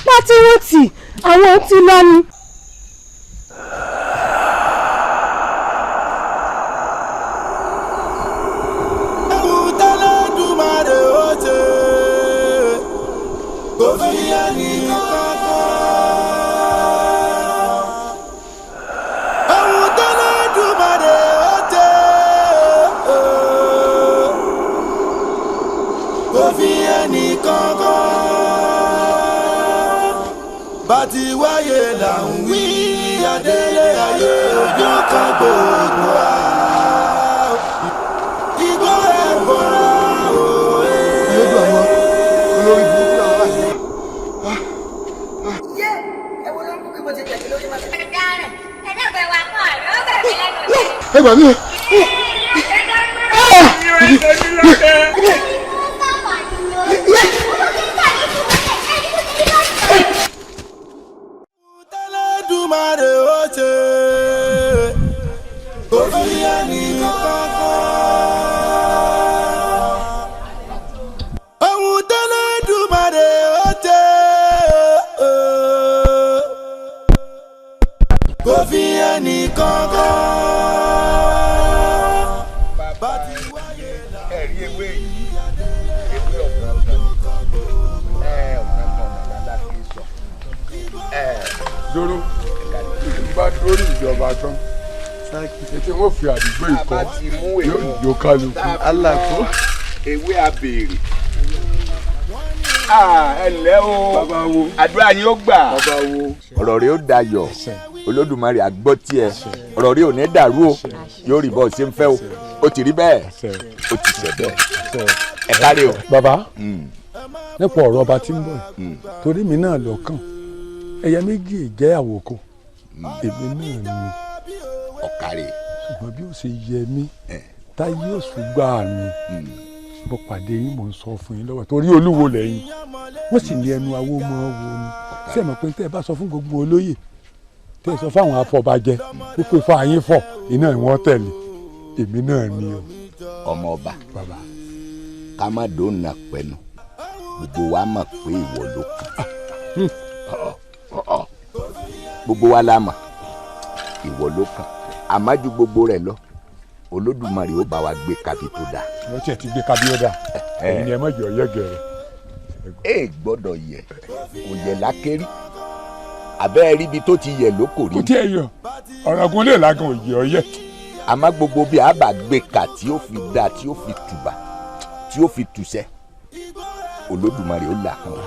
S19: láti wọ́n tì àwọn ti lọ ni.
S2: Bàtí wáyé là ń wí adélé ayé ojú kan gbogbo wa. Igbó ẹ̀ bọ̀rọ̀ òye.
S15: Olórí burúkú làwọn àṣẹ.
S8: Yé ẹ wo ló ń kú kí mo ti tẹ̀lé lórí màtí.
S15: Ẹ gbà mí o.
S2: Elédùmarè ó ṣe kò fi ẹnì kankan. Ohun tẹ́lẹ̀dùmarè ó ṣe kò fi ẹnì kankan. Bàbá ti wáyé là.
S12: Ẹ̀rí ewé yìí, ewé ọ̀gángan ẹ̀ ọ̀gángan ọ̀nà láti sọ.
S14: Dúró bá dórí ìjọba tán ètò wọn fi àdúgbò ikọ yóò jó kálukú.
S12: Alako ewé abèrè. Ẹ ǹlẹ́ o, àdúrà yín ó gbà. Ọ̀rọ̀ rẹ̀ ó dayọ̀, Olódùmarè á gbọ́ tiẹ̀, ọ̀rọ̀ rẹ̀ ò ní dàrú o, yóò rí bọ́ ṣe ń fẹ́ o, ó ti rí bẹ́ẹ̀, ó ti ṣe bẹ́ẹ̀. Ẹ káre o.
S14: Bàbá, nípa ọ̀rọ̀ ọba tí ń bọ̀ yìí, torí mi náà lọ́kàn, ẹyẹ méjì jẹ́ àwòkọ, èmi náà ni.
S12: Ọ̀kàrẹ̀.
S14: Ṣùgbọ́n bí ó ṣe yẹ mí, táyé òṣùgbà mi, mo pàdé yín mò ń sọ fún yín lọ́wọ́ torí olúwo lẹ́yìn, wọ́n sì ní ẹnu awó mọ́ wo ni. Ṣé ẹ mọ̀ pé tẹ́ ẹ bá sọ fún gbogbo olóyè, tẹ́ ẹ sọ fún àwọn afọbajẹ, wípé fún àyín fọ̀, iná ìwọ̀n tẹ̀lé, èmi náà ni o.
S12: Ọmọ ọba, ká má dóònà pẹ̀lú, gbogbo wa mọ̀ pé ìwọ ló kàn. Gbogbo wa la mọ̀, ìwọ ló kàn. Àmọ́ ju gbogbo rẹ̀ lọ, Olódùmarè ó bá wa gbé kabi tó dáa.
S14: Wọ́n tiẹ̀ ti gbé kabi ó dáa, ẹ̀yin ni ẹ má jẹ́ ọ̀yẹ́ gẹ̀rẹ́.
S12: Ẹ gbọ́dọ̀ yẹ, kò yẹ lákérí, àbẹ́ ríbi tó ti yẹ ló kò rí.
S14: Kò tí ẹ yọ, ọ̀rọ̀gùn lè lágan òye ọ̀yẹ́.
S12: Àmọ́ gbogbo bí a bá gbé ka tí ó fi dáa, tí ó fi tùbà, tí ó fi tùsẹ̀, Olódùmarè ó là kàn wá.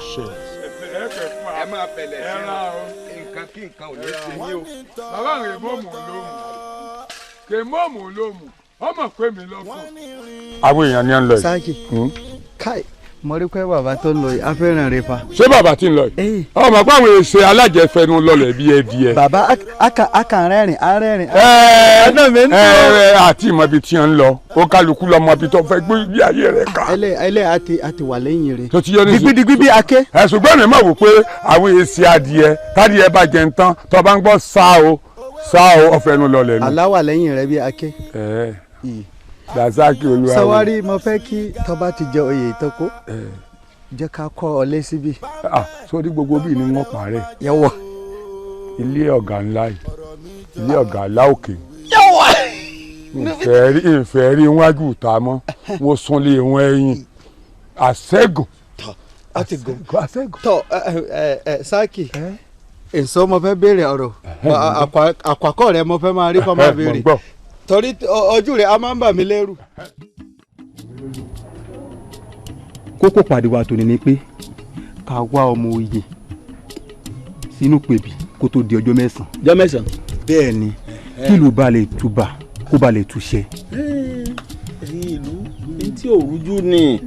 S12: Ẹ máa fẹlẹ̀ sí i, nǹkan kí nǹkan ò ní ṣe yín o.
S14: Bàbá rẹ̀ mọ̀mù ló mú, kè mọ̀mù ló mú. Ọmọ pé mi lọ́kàn. Àwọn èèyàn ni à ń lọ yìí.
S3: Sáàkì káì mo rí pé bàbá tó ń lọ yìí afẹ́ràn rẹ fa.
S14: Ṣé bàbá tí ń lọ yìí? Ọmọ pé àwọn èsè alájẹfẹnu lọlẹ̀ bí ẹbí ẹ.
S3: Bàbá aka rẹ́rìn arẹ́rìn.
S14: Ẹ àti ìmọ̀ ibi tí ń lọ ó kálukú lọ mọ ibi tó fẹ́ gbé ilé ayé rẹ̀ ká.
S3: Ẹlẹ́ àti wà lẹ́yìn rẹ̀.
S14: Tó ti yọ ní sùn.
S3: Digbidigbi bí ake.
S14: Ẹ ṣùgbọ́n mi máa wò pé àwọn èsì adìẹ tádìẹ bá jẹ ń tán tó bá ń gbọ́ sá o sá o ọ̀fẹ́nu lọlẹ̀ ni.
S3: Àlá wà lẹ́yìn rẹ̀ bí ake.
S14: Dasaki olúwa.
S3: Sawari mo fẹ́ kí tọ́ba ti jẹ oyè ìtọ́kọ jẹ́ ká kọ́ ọ lé síbí.
S14: Sórí gbogbo bíi ni wọ́n parẹ́.
S3: Yẹwọ.
S14: Ilé ọ̀gá ńlá yìí, ilé ọ̀gá ńlá òkè.
S3: Yẹwọ.
S14: Ìfẹ́ rí wájú ìta mọ́, mo sunlé wọn ẹ̀yìn. Àṣẹ́gun.
S3: Àṣẹ́gun. Tọ́ ẹ Sáàkì, èso mo fẹ́ béèrè ọ̀rọ̀, àkọ́kọ́ rẹ mo fẹ́ máa rí kọ́ máa béèrè. Torí ojú rẹ̀ a máa ń bà mí lẹ́rù.
S17: Kókó pàdé wa tòní ni pé ká wá ọmọ oyè sínú pèbí kó tó di ọjọ́ mẹ́sàn-án.
S9: Ọjọ́ mẹ́sàn-án.
S17: Bẹ́ẹ̀ ni kí ìlú ba lè túbà kó ba lè túṣẹ.
S9: Ẹ̀yin ìlú ní tí ò rújú ni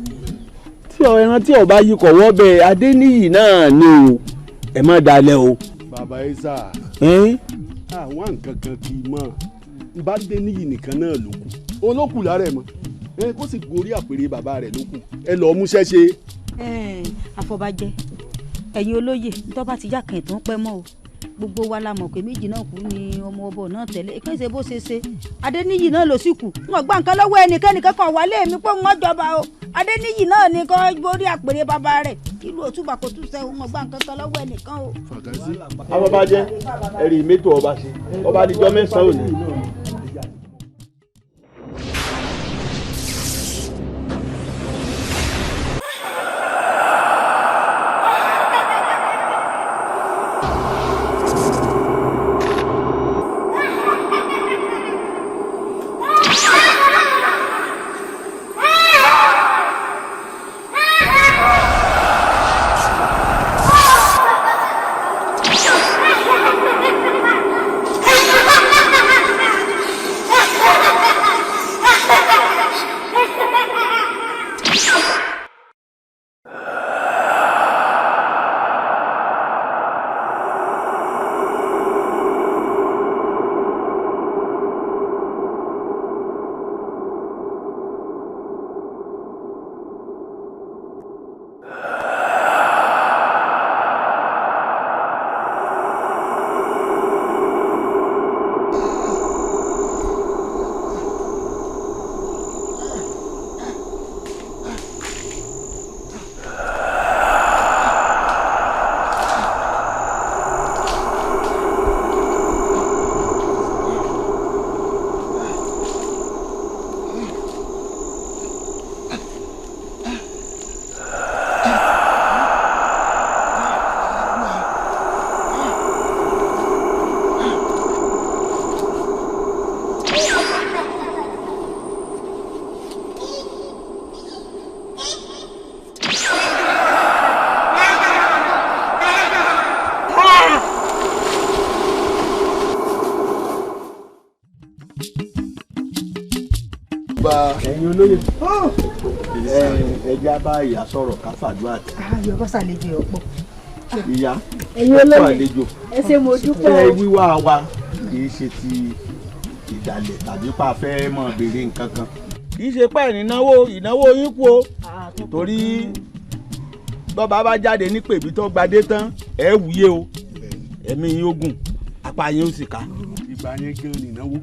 S9: tí ẹran tí ọba yìí kọ̀ wọ́ bẹ́ẹ̀ Adéníyì náà ni o ẹ má dalẹ̀ o.
S10: Bàbá Isa àwọn nǹkan kan kì í mọ̀ bá Adéníyì nìkan náà ló kù olókù lára ẹ mọ kó sì gorí àpèrè bàbá rẹ̀ ló kù ẹ lọ múṣẹ́ ṣe.
S6: Àfọbàjẹ́ ẹ̀yin olóyè tó bá ti yá kan ìtàn pẹ́ mọ́ o gbogbo wa la mọ̀ pé méjì náà kú ni ọmọ ọbọ náà tẹ́lẹ̀ ìpínṣẹ́ bó ṣe ṣe Adéníyì náà ló sì kù wọn gbà nǹkan lọ́wọ́ ẹnikẹ́ni kankan wà lé mi pé wọ́n jọba o Adéníyì náà ni kó borí àpèrè bàbá rẹ̀ ìlú òtúbà kò tún sẹ́ wọn gbà nǹkan kan lọ́wọ́ ẹnìkan o.
S9: Afọbajẹ ẹ̀rí mẹ́tò ọba ṣe ọba àdìjọ mẹ́sàn-án òní. Ẹ̀yin olóyè ẹja bá ìyá sọ̀rọ̀ ká fàdúrà tì.
S6: Ayọ̀ bá ṣàlejò ọ̀pọ̀.
S9: Ìyá
S13: ẹ̀yin olóyè ẹ ṣé mo dúpẹ́ o.
S9: Ẹ wíwá wa kì í ṣe ti ìdàlẹ̀ tàbí pa fẹ́ mọ̀ béèrè nǹkan kan. Kì í ṣe pé ìnáwó yín kú o torí bọ́ba bá jáde ní pèbí tó gbadé tán ẹ wúyé o ẹ̀mí yín ogun apá yín ó sì ká.
S10: Ìgbà yẹn gan ni ìnáwó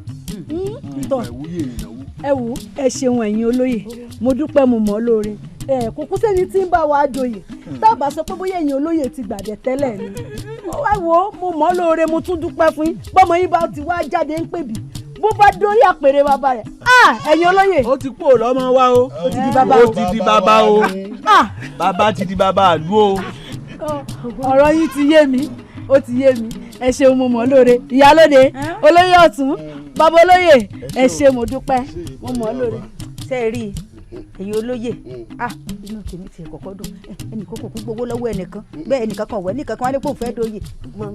S10: ìgbà ìwúyè ìnáwó.
S13: Ẹ wò ẹ ṣeun ẹ̀yin olóyè mo dúpẹ́ mo mọ̀ ọ́ lóore ẹ kò kú sẹ́ni tí ń bá wa joyè tá a bá sọ pé bóyá ẹ̀yin olóyè ti gbàdẹ̀ tẹ́lẹ̀ ni ẹ wò mo mọ̀ ọ́ lóore mo tún dúpẹ́ fún yín bọ́mọ yín bá ti wá jáde ń pèbí bó bá dórí àpèrè bàbá rẹ̀ ẹ̀yin olóyè.
S9: Ó ti kú lọ́mọ wa o
S13: ó ti di bàbá o
S9: ó ti di bàbá o bàbá ti di bàbá àlú o.
S13: Ọ̀rọ̀ yín ti yé mi ó ti yé mi ẹ ṣeun mo mọ̀ ọ́ lóore ìyálóde olóyè ọ̀tún bàbá olóyè ẹ ṣé mo dúpẹ́ mo mọ̀ ọ́ lóore.
S6: Ṣé ẹ rí i Ẹ̀yin olóyè, ah, inú tèmi tiẹ̀ kọ́kọ́ dùn. Ẹnì kókò kú gbowó lọ́wọ́ ẹnìkan bẹ́ẹ̀, ẹnìkan kan wẹ̀ ẹnìkan kan wá ní kó fẹ́ doyè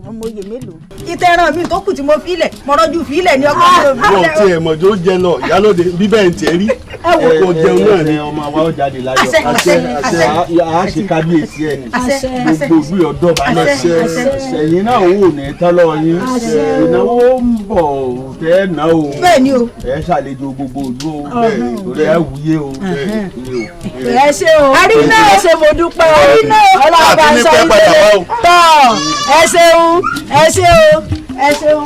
S6: ọmọ oyè mélòó. Ìtẹ̀ràn mi tó kù tí mo filẹ̀, mo rọ́jú filẹ̀ ní ọkọ̀ mi ò
S10: Wọ́n
S6: filẹ̀.
S10: ti ẹ̀ mọ̀jọ́ jẹ lọ ìyálóde bíbẹ̀ ń tiẹ̀ rí ọkọ̀ jẹun náà ni.
S9: Ọmọ wa ó jáde láyọ̀.
S6: Àṣẹ, àṣẹ, àṣẹ.
S9: A ṣe kábíyèsí ẹ̀.
S6: Àṣẹ, àṣẹ.
S9: Gbogbo ìlú ọ̀dọ́ balẹ̀.
S6: Àṣẹ, àṣẹ.
S9: Ẹ̀yin náà wò ní tọ́lọ́ yín.
S6: Àṣẹ.
S9: Ìnáwó ń bọ̀ tẹ́ ẹ̀ ná o.
S6: Bẹ́ẹ̀ ni o.
S9: Ẹ ṣàlejò gbogbo ìlú o, torí ẹ wúyé o.
S13: Ẹ ṣé o.
S6: Àríná.
S13: Ẹ ṣé, mo dúpẹ́ o.
S6: Àríná.
S13: Ọlọ́run bá ń sọ yín délé tọ́. Ẹ ṣeun, ẹ ṣé o, ẹ ṣeun.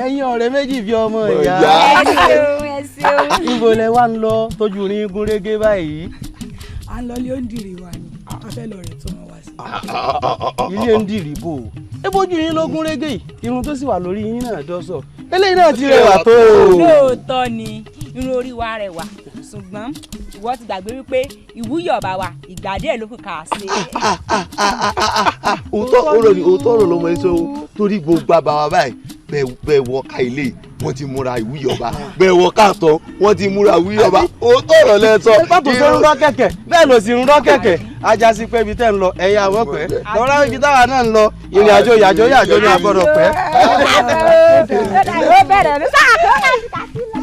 S17: Ẹ̀yin ọ̀rẹ́ méjì fi ọmọ ìyá.
S8: Ẹ ṣeun, ẹ ṣeun.
S17: Níbo lẹ wá ń lọ tójú rin gúnrégé báyìí?
S5: À ń lọ ilé òǹdìrí wa ni, a fẹ́ lọ rẹ̀ tó wọn wá sí.
S17: Ilé ń dìrì bò ó? Ebójú yín ló gúnrégé yìí, irun tó sì wà lórí yín náà dọ́sọ̀, eléyìí náà ti rẹwà tó o.
S8: Lóòótọ́ ni irun orí wa rẹwà, ṣùgbọ́n ìwọ ti gbàgbé wípé ìwúyè ọba wa ìgbà díẹ̀ ló kù kà á ṣe.
S22: Òótọ́ ọ̀rọ̀ ni, òótọ́ ọ̀rọ̀ lọmọ yẹn sọ o, torí gbogbo àbáwá báyìí bẹ́ẹ̀ wọ ká ilé wọ́n ti múra ìwúyè ọba, bẹ́ẹ̀ wọ káàtọ́ wọ́n ti múra ìwúyè ọba. Òótọ́ ọ̀rọ̀ lẹ sọ.
S17: Bá tó ṣe ń rọ́ kẹ̀kẹ́ bẹ́ẹ̀ ló sì ń rọ́ kẹ̀kẹ́, ajá sí pé ibi tẹ́ ń lọ ẹ̀yin àwọn pẹ́ lọ́ra, ibi táwa náà ń lọ ìrìn àjò yàjò yàjò ní àgbọ̀dọ̀ pẹ́.
S8: Ó bẹ̀rẹ̀ ní sáà tó láti kà sí lọ.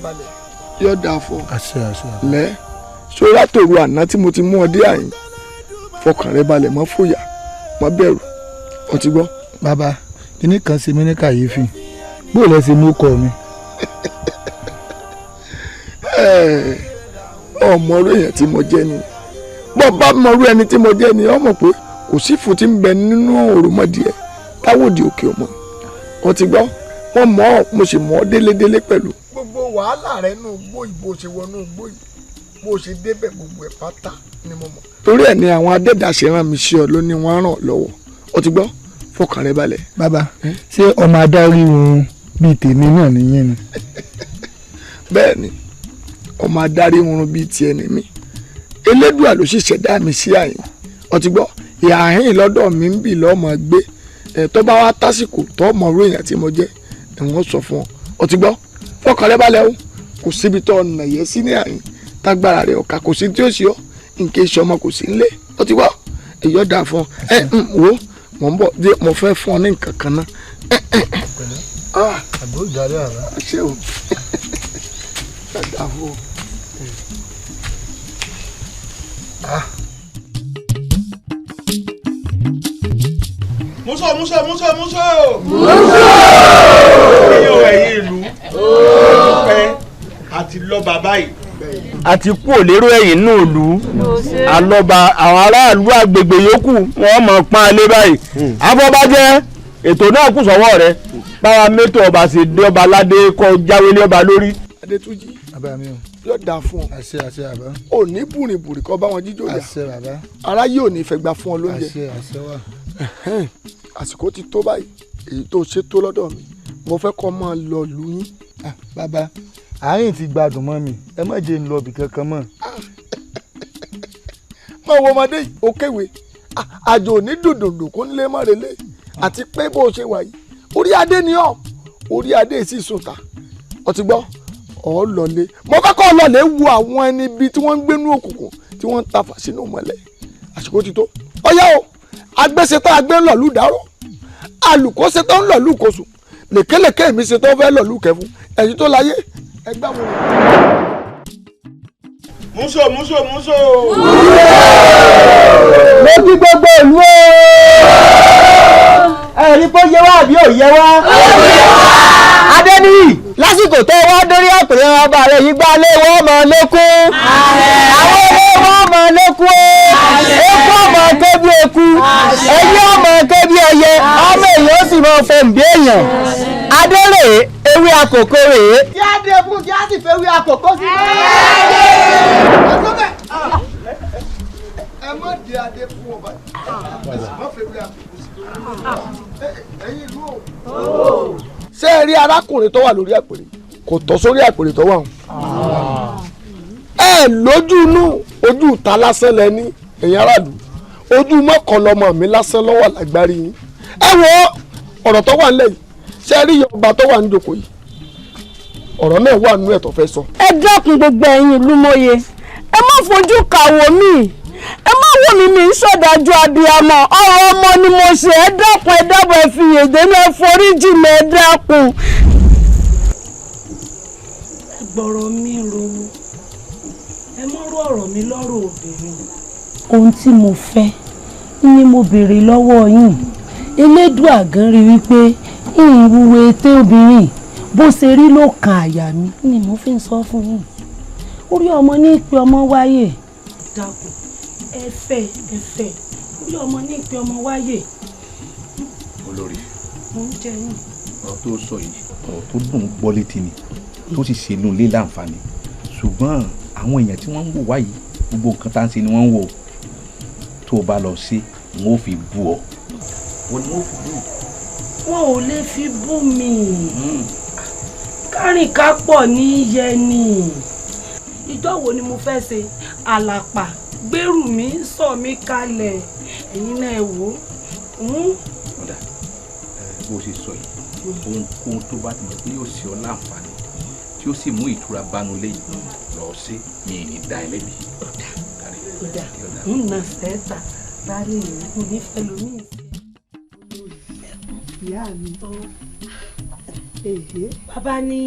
S15: balẹ̀ yóò dáa fún ọ. Lẹ́ sórí àtòrò àná tí mo ti mú ọ dé àyìn, fọkàn rẹ balẹ̀, mọ́ fòyà, mọ́ bẹ̀rù, ọ ti gbọ́. Bàbá, kíní kan ṣe mí ní kàyéfì, bó lẹ ṣe mú kọ mi.
S3: Ọmọ orí èèyàn tí mo jẹ́ ni, bọ́ bá mọ orí ẹni tí mo jẹ́ ni, ọmọ pé kò sí fún ti ń bẹ nínú òròmọdìẹ táwòdì òkè ọmọ. Ọ ti gbọ́, wọ́n mọ̀ ọ́, mo sì mọ̀ ọ́ délédélé pẹ̀lú. Gbogbo wàhálà rẹ nù gbó yìí, bó ṣe wọnú gbó yìí, bó ṣe débẹ̀, gbogbo ẹ̀ pátá ni mo mọ̀. Torí ẹ̀ ni àwọn adẹ́dàṣe rán mi sí ọ ló ní wọ́n ràn ọ́ lọ́wọ́. Ọ ti gbọ́, fọkàn rẹ balẹ̀.
S15: Bàbá, ṣé ọmọ adarí oorun bíi tèmi náà nìyẹn ni?
S3: Bẹ́ẹ̀ ni, ọmọ adarí oorun bíi tiẹ̀ ni mí. Elédùà ló sì ṣẹ̀dá mi sí àyìn. Ọ ti gbọ́, ìhàhín lọ́dọ̀ mi ń bì lọ́mọ gbé. Tó bá wá tásìkò tó mọ orú èèyàn tí mo jẹ́, ẹ̀wọ̀n sọ fún ọ. Ọ ti gbọ́, fọkàn rẹ balẹ̀ o. Kò síbi tó ọ̀nà yẹ sí ní àyìn tágbára rẹ ọ̀ka, kò sí tí ó ṣe ọ́, nǹkan iṣẹ́ ọmọ kò sí nílé. Ọ ti gbọ́, èyí ọ̀dà fún ọ. Ẹ wo, mò ń bọ̀ dé, mo fẹ́ fún ọ ní nǹkan kan náà.
S15: Àgbo ìdarí àrà.
S3: Ṣé o dàda fún ọ.
S9: Muso muso muso muso. Muso. Ẹ̀yin o, ẹ̀yin ìlú. Ẹ àti lọ́ba báyìí.
S17: Àti kú òlérò ẹ̀yìn náà lù ú alọ́ba àwọn aráàlú àgbègbè yòókù wọ́n mọ̀ pọ́n alẹ́ báyìí. Afọbajẹ, ètò náà kù sọ́wọ́ rẹ, báwa mẹ́tò ọba ṣe dé ọba aládé kọ́ jáwélé ọba lórí.
S3: Adétúnjì,
S15: bàbá mi o,
S3: yóò dáa fún ọ.
S15: Àṣẹ àṣẹ bàbá.
S3: Ò ní bùrìbùrì kọ́ bá wọn jíjó yà.
S15: Àṣẹ bàbá.
S3: Aráyé ò ní fẹ́ gbà fún ọ lóúnjẹ.
S15: Àṣẹ àṣẹ wà.
S3: Àsìkò ti tó báyìí, èyí tó ṣe tó lọ́dọ̀ mi, mo fẹ́ kọ́ máa lọ lù yín.
S15: Bàbá, àárín ti gbádùn mọ́ mi, ẹ má jẹ́ ń lọ ibì kankan mọ́.
S3: Máa wo ọmọdé yìí, ó kéwèé àjò ní dòdòdò kó ń lé mọ́relé, àti pé bó ṣe wà yìí, orí adé ni ọ́, orí adé sì sùn ta. Ọ ti gbọ́, ọ lọlé. Mo kọ́kọ́ lọlé wo àwọn ẹni bíi tí wọ́n ń gbénú òkùnkùn tí wọ́n ń tafà sínú mọ́lẹ̀. Àsìkò ti tó, ọyá o, agbéṣetán agbé ń lọ̀lú dáró, alùkó ṣetán ń lọ̀lú kóṣù, lèkélèké mi ṣetán fẹ́ lọ̀lú kẹfún, ẹ̀yin tó láyé ẹgbẹ́ wọn.
S9: Muso muso muso.
S4: Mo kí gbogbo ìlú o. Ẹ̀rí pé ó yẹ wá àbí ò yẹ wá. Adéníyì, lásìkò tó wá dórí àpèrè ọba rẹ̀ yìí, gbá lé wọ́n mọ̀ lékún. Àwọn ilé wọ́n mọ̀ lékún o. Eku ọmọ ké bí eku, ẹyẹ ọmọ ké bí ẹyẹ, ọmọ èèyàn ó sì mọ fòǹbí èèyàn. Adérè ewé àkókò rèé.
S1: Kí á dé fún kí á sì fẹ́ wí àkókò sí.
S3: Ẹ má di adé fún ọba, ẹ sì má fẹ́ wí àkókò sí. Ẹ̀yin ìlú o. Ṣé ẹ rí arákùnrin tó wà lórí àpèrè? Kò tọ́ sórí àpèrè tó wà hàn. Ẹ lójú inú ojú ìta lásán lẹ ní, ẹ̀yin aráàlú, ojú mọ́kànlọ́mọ mi lásán lọ́wọ́ lágbárí yín. Ẹ wo ọ̀rọ̀ tó wà nílẹ̀ yìí, ṣé ẹ rí ọba tó wà ní ìjókòó yìí, ọ̀rọ̀ náà wà nínú ẹ̀ tó fẹ́ sọ.
S19: Ẹ dákun gbogbo ẹ̀yin ìlú mòye, ẹ má fojú kàwọ́ mi, ẹ má wò mí, mi ń ṣọ̀dájú abiyamọ, ọ̀rọ̀ ọmọ ni mo ṣe. Ẹ dákun, ẹ dábọ̀, ẹ fi yèdè mi, ẹ foríjì mi, ẹ dákun.
S13: Ẹ gbọ́rọ̀ mi ro, ẹ mọ́ rú ọ̀rọ̀ mi lọ́rọ̀ obìnrin. Ohun tí mo fẹ́ ni mo béèrè lọ́wọ́ yín. Elédùà gan rí wípé ìwúwo ètè obìnrin bó ṣe rí ló kan àyà mi ni mo fi ń sọ fún yín. Orí ọmọ ní ìpè ọmọ wáyé. Dákun, ẹ fẹ́ ẹ fẹ́, orí ọmọ ní ìpè ọmọ wáyé.
S20: Olórí,
S13: mo ń jẹ yín.
S20: Ọ̀rọ̀ tó sọ yìí, ọ̀rọ̀ tó dùn gbọ́ létí ni, tó sì ṣe inú ilé láǹfààní, ṣùgbọ́n àwọn èèyàn tí wọ́n ń wò wáyìí, gbogbo nǹkan tá à ń ṣe ni wọ́n ń wò. Tó o bá lọ sí, wọn ò fi bú ọ. Wọn ni wọn ò fi bú.
S13: Wọn ò lè fi bú mi. Kárìnká pọ̀ ní yẹ ni. Ìjọ́ wo ni mo fẹ́ ṣe àlàpà gbèrú mi sọ mi kalẹ̀, ẹ̀yin náà ẹ wò ó.
S20: Ọ̀dà, bó ṣe sọ yìí, ohunkóhun tó bá ti mọ̀ pé yóò ṣe ọ láǹfààní tí ó sì mú ìtura bánu léyìí lọ sí mi ní dá ẹ lẹ́bi.
S13: Ọ̀dà ọ̀dà, ń nà sẹ́ẹ̀tà bá lè rí nífẹ̀ẹ́ lómi.
S1: Ìyá mi,
S13: bàbá ní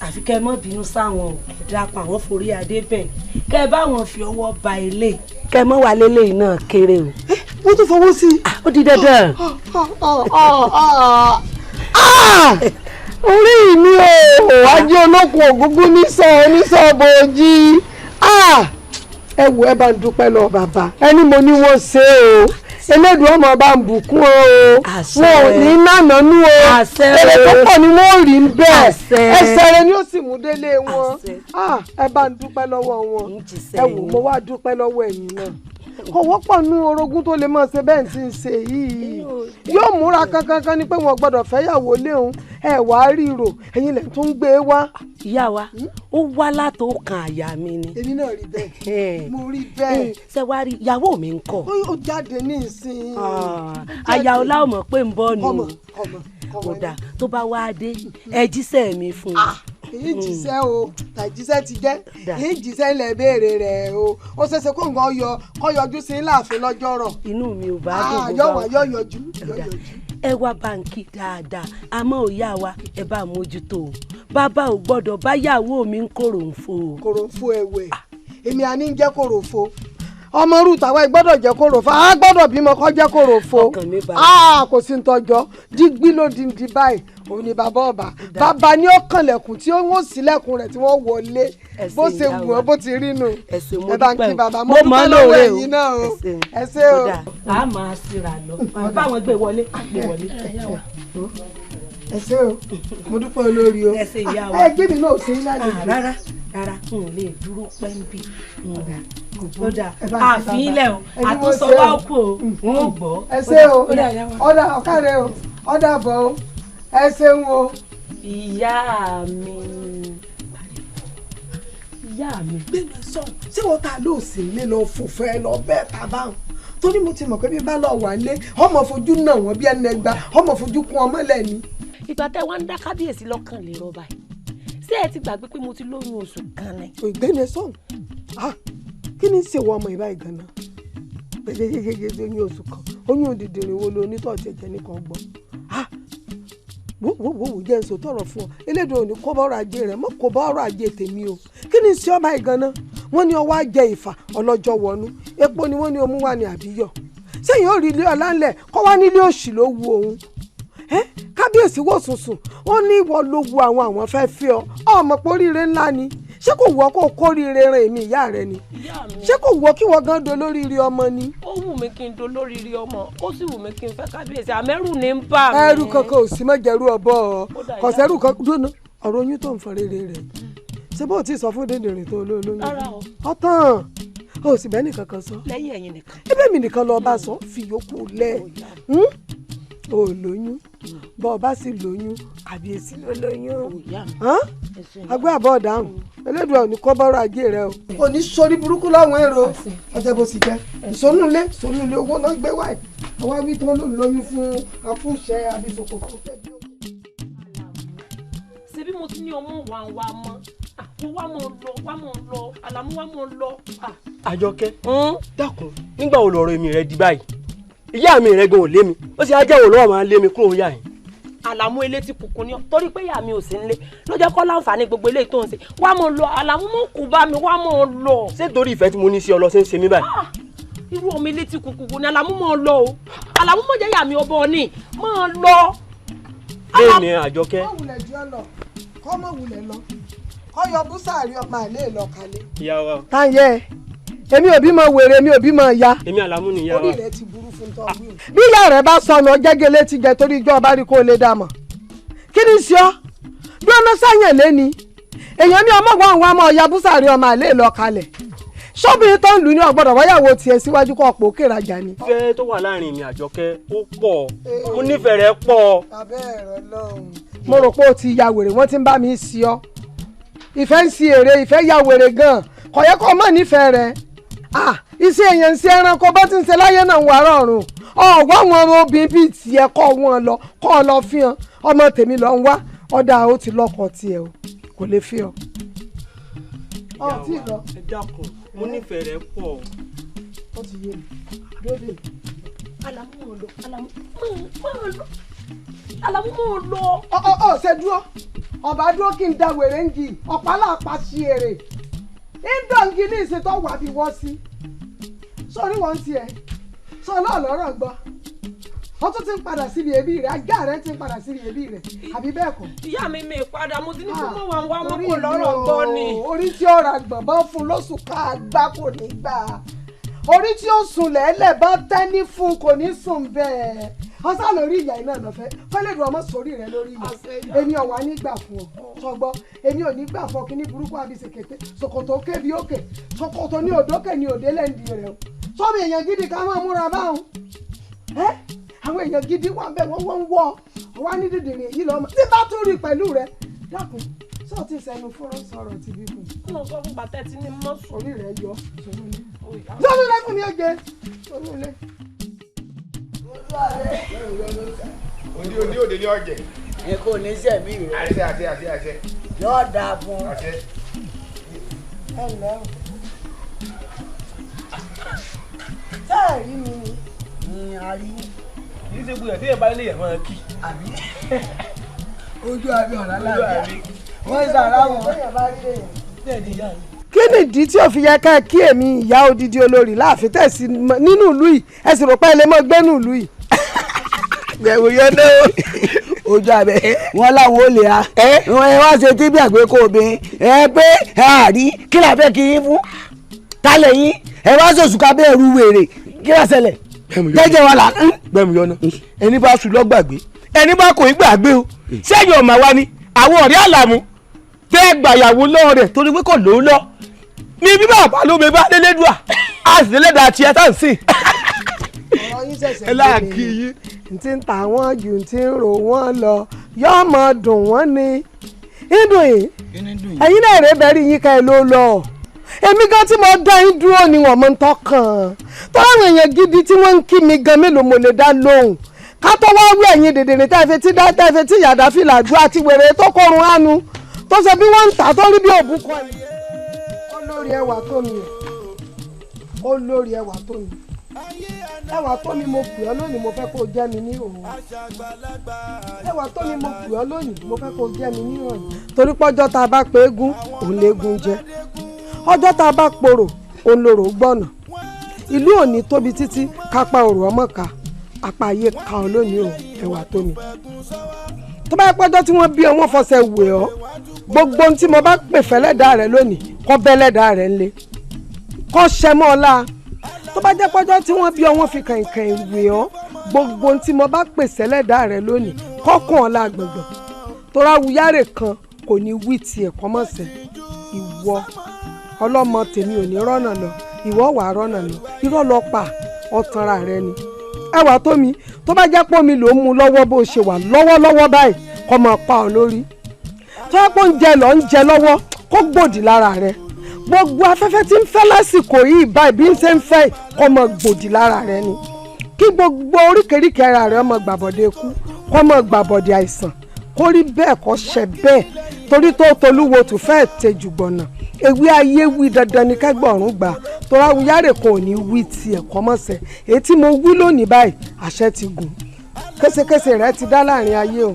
S19: Àfi kẹ́ ẹ mọ́ bínú sáwọn o, ẹ dákun àwọn forí adé bẹ̀ kẹ́ ẹ bá wọn fi ọwọ́ ba ilé kẹ́ ẹ mọ́ wà lélẹ́yìn náà kéré o.
S1: Wọ́n tún fọwọ́ sí i.
S19: Ó di dandan.
S1: Orí mi o, ajé olókun ògúngún nísọ bòójì. Ẹ wò, ẹ bá ń dúpẹ́ lọ bàbá ẹni mo ní wọ́n ṣe o. Elédùn ọmọ bá ń bùkún o, wọn ò ní nànánú o, èrè tó pọ̀ ni wọ́n rí ń bẹ́ẹ̀, ẹsẹ̀ rẹ ni ó sì mú délé wọn. Ẹ bá ń dúpẹ́ lọ́wọ́ wọn. Ẹ wò, mo wá dúpẹ́ lọ́wọ́ ẹ̀yin náà. Kò wọ́pọ̀ nú orogún tó lè máa ṣe bẹ́ẹ̀ tí ń ṣe yìí. Yóò múra kankankan ni pé wọn gbọ́dọ̀ fẹ́yàwó léun. Ẹ wàá ríro, ẹ̀yin lẹ̀ tún ń gbé wá.
S19: Ìyá wa, ó wá látòkàn àyà mi ni.
S1: Èmi náà rí bẹ́ẹ̀, mo rí bẹ́ẹ̀.
S19: Ṣé wàá rí ìyàwó mi ń kọ́.
S1: Ó jáde ní ìsìn.
S19: Àyà ọlá ò mọ̀ pé ń bọ̀ nù. Kódà tó bá wá dé, ẹ jíṣẹ́ mi fún un.
S1: Èyí jíṣẹ́ o, tàjíṣẹ́ ti jẹ́, èyí jíṣẹ́ ilẹ̀ béèrè rẹ̀ o. Ó ṣeéṣe kó nǹkan yọ kó yọjú sí láàfin lọ́jọ́ rọ̀.
S19: Inú mi ò bá dùn.
S1: Yọ wá yọ yọjú.
S19: Ẹ wá báǹkì dáadáa, àmọ́ òyà wa ẹ bá mójútó o. Bàbá ò gbọ́dọ̀ báyàwó mi ń kòròǹfo.
S1: Kòròǹfo ẹ̀wẹ̀, èmi àní ń jẹ́ kòròǹfo. Ọmọ rú tàwa gbọ́dọ̀ jẹ́ kòròfo, a gbọ́dọ̀ bímọ kó jẹ́ kòròfo. Kò sí ntọ́jọ́ dígbí ló di di báyìí. Òun ni bàbá ọba, bàbá ni ó kànlẹ̀kùn tí ó ń sílẹ̀kùn rẹ̀ tí wọ́n wọlé bó ṣe wù wọ́n bó ti rí nu. Ẹ bá ń kí bàbá, mo dúpẹ́ lọ́wọ́ ẹ̀yin náà o, ẹ ṣé o.
S19: A máa síra lọ báwọn gbé wọlé gbé wọlé.
S1: Ẹ ṣé o, mo dúpẹ́ olórí o. Ẹ gbé mi náà ò sí ní àlejò.
S19: Rárá rárá, n ò lè dúró pẹ́ ń bì. Kódà àfin ilẹ̀ o, àtúnṣe wa kú o, n ò gbọ́.
S1: Ẹ ṣé o, ọ̀dà ọ̀kàrẹ̀ o, ọ̀dà bọ̀ o, ẹ ṣeun o.
S19: Ìyá mi, ìyá mi.
S1: Gbẹ̀mí sọ, ṣé wọ́n ta ló sì lé lọ fòfẹ́ lọ bẹ́ẹ̀ ta báwọn? Torí mo ti mọ̀ pé bí bá lọ wà lé, ọmọ fojú náà wọ́n bí ẹni ẹgba, ọmọ fojú kún ọmọ lẹ́ni.
S16: Ìgbà tẹ́ wá ń dá kábíyèsí lọ́kàn lè rọ́bà yìí, ṣé ẹ ti gbàgbé pé mo ti lóyún oṣù kan ni.
S1: Ìgbẹ́ni sọ̀hún, kí ni ṣe wọ ọmọ ìbá ìgànnà? Gbẹgbẹgbẹgbẹ oyún oṣù kan, oyún òdìdìrín wo lo onítọ̀ jẹjẹ nìkan gbọ́? Wo wo wo jẹ́ nsọ tọrọ fún ọ, elédùn òní kó bá ọrọ̀ ajé rẹ̀ mọ́, kó bá ọrọ̀ ajé tèmi o. Kí ni ṣe ọba ìgànnà? Wọ́n ní ọwọ́ ajẹ ìfà ọlọ́jọ́ wọnú, epo ni wọ́n ní omú wà ní àbíyọ̀. Sẹ́yìn ó rí ilé ọ̀la ńlẹ̀ kọ́ wá nílé òṣì ló wu òun. Kábíyèsí wò sùnsùn, ó ní ìwọ ló wu àwọn fẹ́ fi ọ, ọmọ pé oríire ńlá ni. Ṣé kò wù ọ́ kó kóríire ran èmi ìyá rẹ ni? Ṣé kò wù ọ́ kí wọ́n gan dolóríire ọmọ ni?
S16: Ó wù mí kí n dolóríire ọmọ, ó sì wù mí kí n fẹ́ kábíyèsí, àmẹ́rù ní ń bà mí.
S1: Ẹrù kankan ò sí mọ́ jẹ́rú ọbọ̀ kò sẹ́rù kankan dúnà. Ọ̀rọ̀ oyún tó ń fọ rere rẹ̀, ṣé bó ti sọ fún dèdèrè tó olóyún? Ọ̀tàn o sì bẹ́ẹ̀ nìkan kan sọ.
S16: Lẹ́yìn ẹ̀yin nìkan.
S1: Ẹbẹ̀ mi nìkan lọ bá sọ, fi yòókù lẹ̀. O lóyún, bọ́ ọ bá sì lóyún, kàbíyèsí ló lóyún. Agbé àbọ̀ ọ̀dáhùn, Elédùà ò ní kọ́ bọ́rọ̀ ajé rẹ o. Kò ní sórí burúkú láwọn èrò ọjọ́ bó sì jẹ́. Ìsọnulé ìsọnulé owó náà gbé wáyé. Àwa wí tó ló lóyún fún afúnṣẹ́ àbísòkòkò.
S16: Ṣebí mo ti ní ọmọ wa wa mọ́, àwọn wa mọ̀ lọ, wa mọ̀ lọ, Àlàmú wa mọ̀ lọ.
S17: Àjọkẹ́, dákun, nígbà wo lọ̀rọ̀ èmi rẹ di báyìí? Ìyá mi rẹ gan ò lé mi, ó sì á jẹ́ òun lọ́wọ́ máa lé mi kúrò yá yìí.
S16: Àlàmú elétí kùkù ni ọ, torí pé ìyá mi ò sí nílé ló jẹ́ kó láǹfààní gbogbo eléyìí tó ń ṣe. Wá mọ̀ lọ, Àlàmú mọ̀ kú bá mi, wá mọ̀ lọ.
S17: Ṣé torí ìfẹ́ tí mo ní sí ọ lọ ṣe ń ṣe mí báyìí?
S16: Irú ọmọ elétí kùkù wo ni Àlàmú mọ̀ lọ o? Àlàmú mọ̀ jẹ́ ìyá mi ọbọ ni, mọ̀ lọ.
S17: Bẹ́ẹ̀ ni Àjọkẹ́.
S1: Kọ́ wulẹ̀ jẹ́ lọ, kọ́ mọ̀ wulẹ̀ lọ, kọ́ yọ búsàárì ọmọ àlè lọ kalẹ̀.
S17: Ìyá wa.
S1: Táyẹ̀, èmi ò bímọ wèrè, èmi ò bímọ ya.
S17: Èmi Àlàmú ni ìyá wa.
S1: Orí rẹ ti burú fún tọ́ wí. Bí ìyá rẹ bá sọnù ọjẹ́gẹ́lé ti jẹ torí ijó ọba rí kó lè dà mọ̀. Kí ni ṣe ọ́? Bí ọ̀nà sáyẹn lé ni. Èèyàn ní ọmọ wọn àwọn ọmọ ọ̀ya búsàárì ọmọ àlè lọ kalẹ̀. Ṣọ́bìnrin tó ń lù ní ọ̀gbọ́dọ̀ wáyàwó tiẹ̀ síwájú kó ọ̀pọ̀ òkè rajà ni.
S17: Ìfẹ́ tó wà láàrin mi Àjọkẹ́ ó pọ̀, mo nífẹ̀ẹ́ rẹ̀ pọ̀.
S1: Abẹ́ ẹ̀rọ lọ́hùn. Mo rò pé o ti ya wèrè, wọ́n ti ń bá mi sí ọ. Ìfẹ́ ń si èrè, ìfẹ́ ya wèrè gan-an. Kò yẹ kó mọ̀ nífẹ̀ẹ́ rẹ̀. Iṣẹ́ èèyàn ń ṣe ẹranko bó ti ń ṣe láyé náà ń wà rọrùn. Ọ̀wọ́ wọn obìnrin bíi tiẹ̀ kọ́ wọn lọ, kọ́ ọ lọ fi hàn. Ọmọ tèmi lọ ń wá, ọ̀dà ó ti lọ́kọ tiẹ̀ o, kò lè fi ọ.
S17: Ìyá wa, ẹ dákun, mo nífẹ̀ẹ́ rẹ̀ pọ̀.
S1: Ó ti yé mi, dúró dè mí.
S16: Àlàmú mọ̀ lọ, Àlàmú mọ̀ lọ, Àlàmú mọ̀ lọ.
S1: Ọ ṣe dúró, Ọba dúró kí n da wèrè ń gì ọ̀pá làpá sí èrè. Ìdọ̀ǹgì ní ìsìn tó wà bí wọ́n sí. Sórí wọn tiẹ̀ sọ ọlọ́ọ̀lọ́rọ̀ gbọ́. Wọ́n tún ti ń padà síbi ẹbí rẹ̀, ajá rẹ̀ ti ń padà síbi ẹbí rẹ̀, àbí bẹ́ẹ̀ kọ́.
S16: Ìyá mi mi padà, mo ti ní kó mọ̀ wá wá mọ́ kò lọ́rọ̀ gbọ́ ni.
S1: Orí tí ó ra gbọ̀n bá fún lóṣù ká gbá kò ní gbà. Orí tí ó sùn lẹ́lẹ̀ bá tẹ́ní fún kò ní sùn bẹ́ẹ̀. Ọ̀sán lórí ìyá iná lọ́fẹ́, kọ́lẹ́dùn ọmọ sórí rẹ lórí ìyá. Èmi ọ̀wá nígbà fún ọ, sọgbọ́, èmi ò ní gbà fún ọ kí ní burúkú àbí ṣèkété, ṣòkòtò kébi òkè, ṣòkòtò ní òdókè ní òdé lẹ́ǹdì rẹ o. Sọ́mi èèyàn gidi ká máa múra báwọn. Àwọn èèyàn gidi wà bẹ́ẹ̀ wọ́n ń wọ́ ọ wá ní dìdìrín èyí lọ́mọ tí bá tún rí pẹ̀lú rẹ dákun sọ ti sẹnu fúnra sọ̀rọ̀ ti bí kù.
S16: Mo sọ fún bàtẹ́ tí ní mọ́ sùn.
S1: Orí rẹ yọ sọ́nù lé fún mi ó jẹ sọ́nù lé.
S18: Òde òde òde ní ọ̀jẹ̀.
S21: Ẹ kò ní sẹ̀mí rẹ.
S18: Àṣẹ àṣẹ àṣẹ àṣẹ.
S21: Yóò dáa fún ọ.
S18: Àṣẹ.
S1: Ẹ ǹlẹ́ o. Sẹ́ẹ̀rí mi ni.
S21: Ní a rí.
S17: Kì í ṣe gbogbo ẹ̀ tí ẹ̀ bá lè yẹ̀ máa kí.
S21: Àbí ojú àbí ọ̀rá láàbí wọ́n sàrà wọn.
S1: Kí nìdí tí ò fi yẹ ká kí èmi ìyá odidi olórí láàfin tẹ̀sí nínú ìlú yìí ẹ sì rò pé ẹ lè mọ́ gbẹ́nu ìlú yìí.
S21: Gbẹ̀wò yẹn náà ojú abẹ wọn láwọn ò lè ha wọn wá ṣe tí bí àgbẹ̀ kò obìnrin ẹ pé àárí kí la fẹ́ kí yín fún kálẹ̀ yín ẹ wá sòṣùkà bẹ́ẹ̀ ru wèrè kí la ṣẹlẹ̀ jẹ́jẹ́ wa là.
S17: Gbẹ̀mú yọ̀nà ẹni bá sùn lọ́gbàgbé ẹni bá kò í gbàgbé o sẹ́yìn ọ̀mà wa ni àwọn ọ̀rẹ́ Àlàmú tẹ́ gbàyàwó lọ́wọ́ rẹ̀ torí pé kò lóun lọ ní bí bàbá ló mi bá délédùà á sì lẹ́dàá tiẹ̀ tá à ń sìn.
S1: Ọ̀rọ̀ yín ṣẹ̀ṣẹ̀ gbé mi ni n ti ń ta wọ́n jù n ti ń rò wọ́n lọ yóò mọ dùn wọ́n ni ìdùn yìí ẹ̀yin náà rèé bẹ́ẹ̀ rí yín ká ẹ ló lọ èmi gan tí mo dá yín dúró ni wọ́n mọ̀ ń tọkàn tó àwọn èèyàn gidi tí wọ́n ń kí mi gan mélòó mo lè dá lóhùn ká tó wá wí ẹ̀yin dèdèrè tá ẹ fi tí dá tá ẹ fi tí yàdá fìlà ju àti wèrè tó kọrun ánu tó ṣe bí wọ́n ń tà tó rí bí òbúkọ yìí. Olórí ẹwà tó mi olórí ẹwà tó mi ẹwà tó mi mo pè ọ́ lónìí mo fẹ́ kó jẹ́ mi ní òun ẹwà tó mi mo pè ọ́ lónìí mo fẹ́ kó jẹ́ mi ní òun. Torí pọ́jọ́ tá a bá pe eégún òun léegun jẹ ọjọ́ tá a bá porò òun lòrò gbọ́nà ìlú òní tóbi títí kápá òrò ọmọ ká apá ayé ka ọ lónìí o ẹwà tó mi. Tó bá yẹ pọ́jọ́ tí wọ́n bí ọ wọ́n fọṣẹ wẹ̀ ọ́ gbogbo ohun tí mo bá pè fẹ́lẹ́dàá rẹ lónìí kọ́ bẹ́lẹ́dàá rẹ ńlẹ̀ kọ́ ṣẹ mọ́ ọ láa. Tó bá jẹ́ pọ́jọ́ tí wọ́n bí ọ wọ́n fi kàìnkàìn wẹ̀ ọ́ gbogbo ohun tí mo bá pè sẹ́lẹ́dàá rẹ lónìí kọ́kàn ọ́ la gbọ̀ngbọ̀n torá wuyárè kan kò ní wí tiẹ̀ kọ́mọ̀sẹ̀ ìwọ ọlọ́mọ tèmi ò ní rọ́nà lọ ìwọ wà rọ́nà lọ irọ́ lọ pa ọ̀tanra rẹ ni. Ẹwà tó mi tó bá jẹ́ pọ́ mi ló ń mu lọ́wọ́ bó ṣe wà lọ́wọ́lọ́wọ́ báyìí kó máa pa ọ́ lórí tó yẹ kó ń jẹ lọ ń jẹ lọ́wọ́ kó gbòdì lára rẹ gbogbo afẹ́fẹ́ tí ń fẹ́ lásìkò yìí báyìí bí ń ṣe ń fẹ́ kó máa gbòdì lára rẹ ni kí gbogbo oríkèéríkèé ara rẹ máa gbàbọ̀dé ikú kó máa gbàbọ̀dé àìsàn kó rí bẹ́ẹ̀ kó ṣe bẹ́ẹ̀ torí tó tolúwo tù fẹ́ẹ̀ tejù gbọ̀nà ewé ayé wí dandan ni kẹgbọ̀rún gbà torá wuyárè kan ò ní wí tiẹ̀ kọ́mọ̀sẹ̀ èyí tí mo wí lónìí báyìí àṣẹ ti gùn késekése rẹ ti dá láàrin ayé o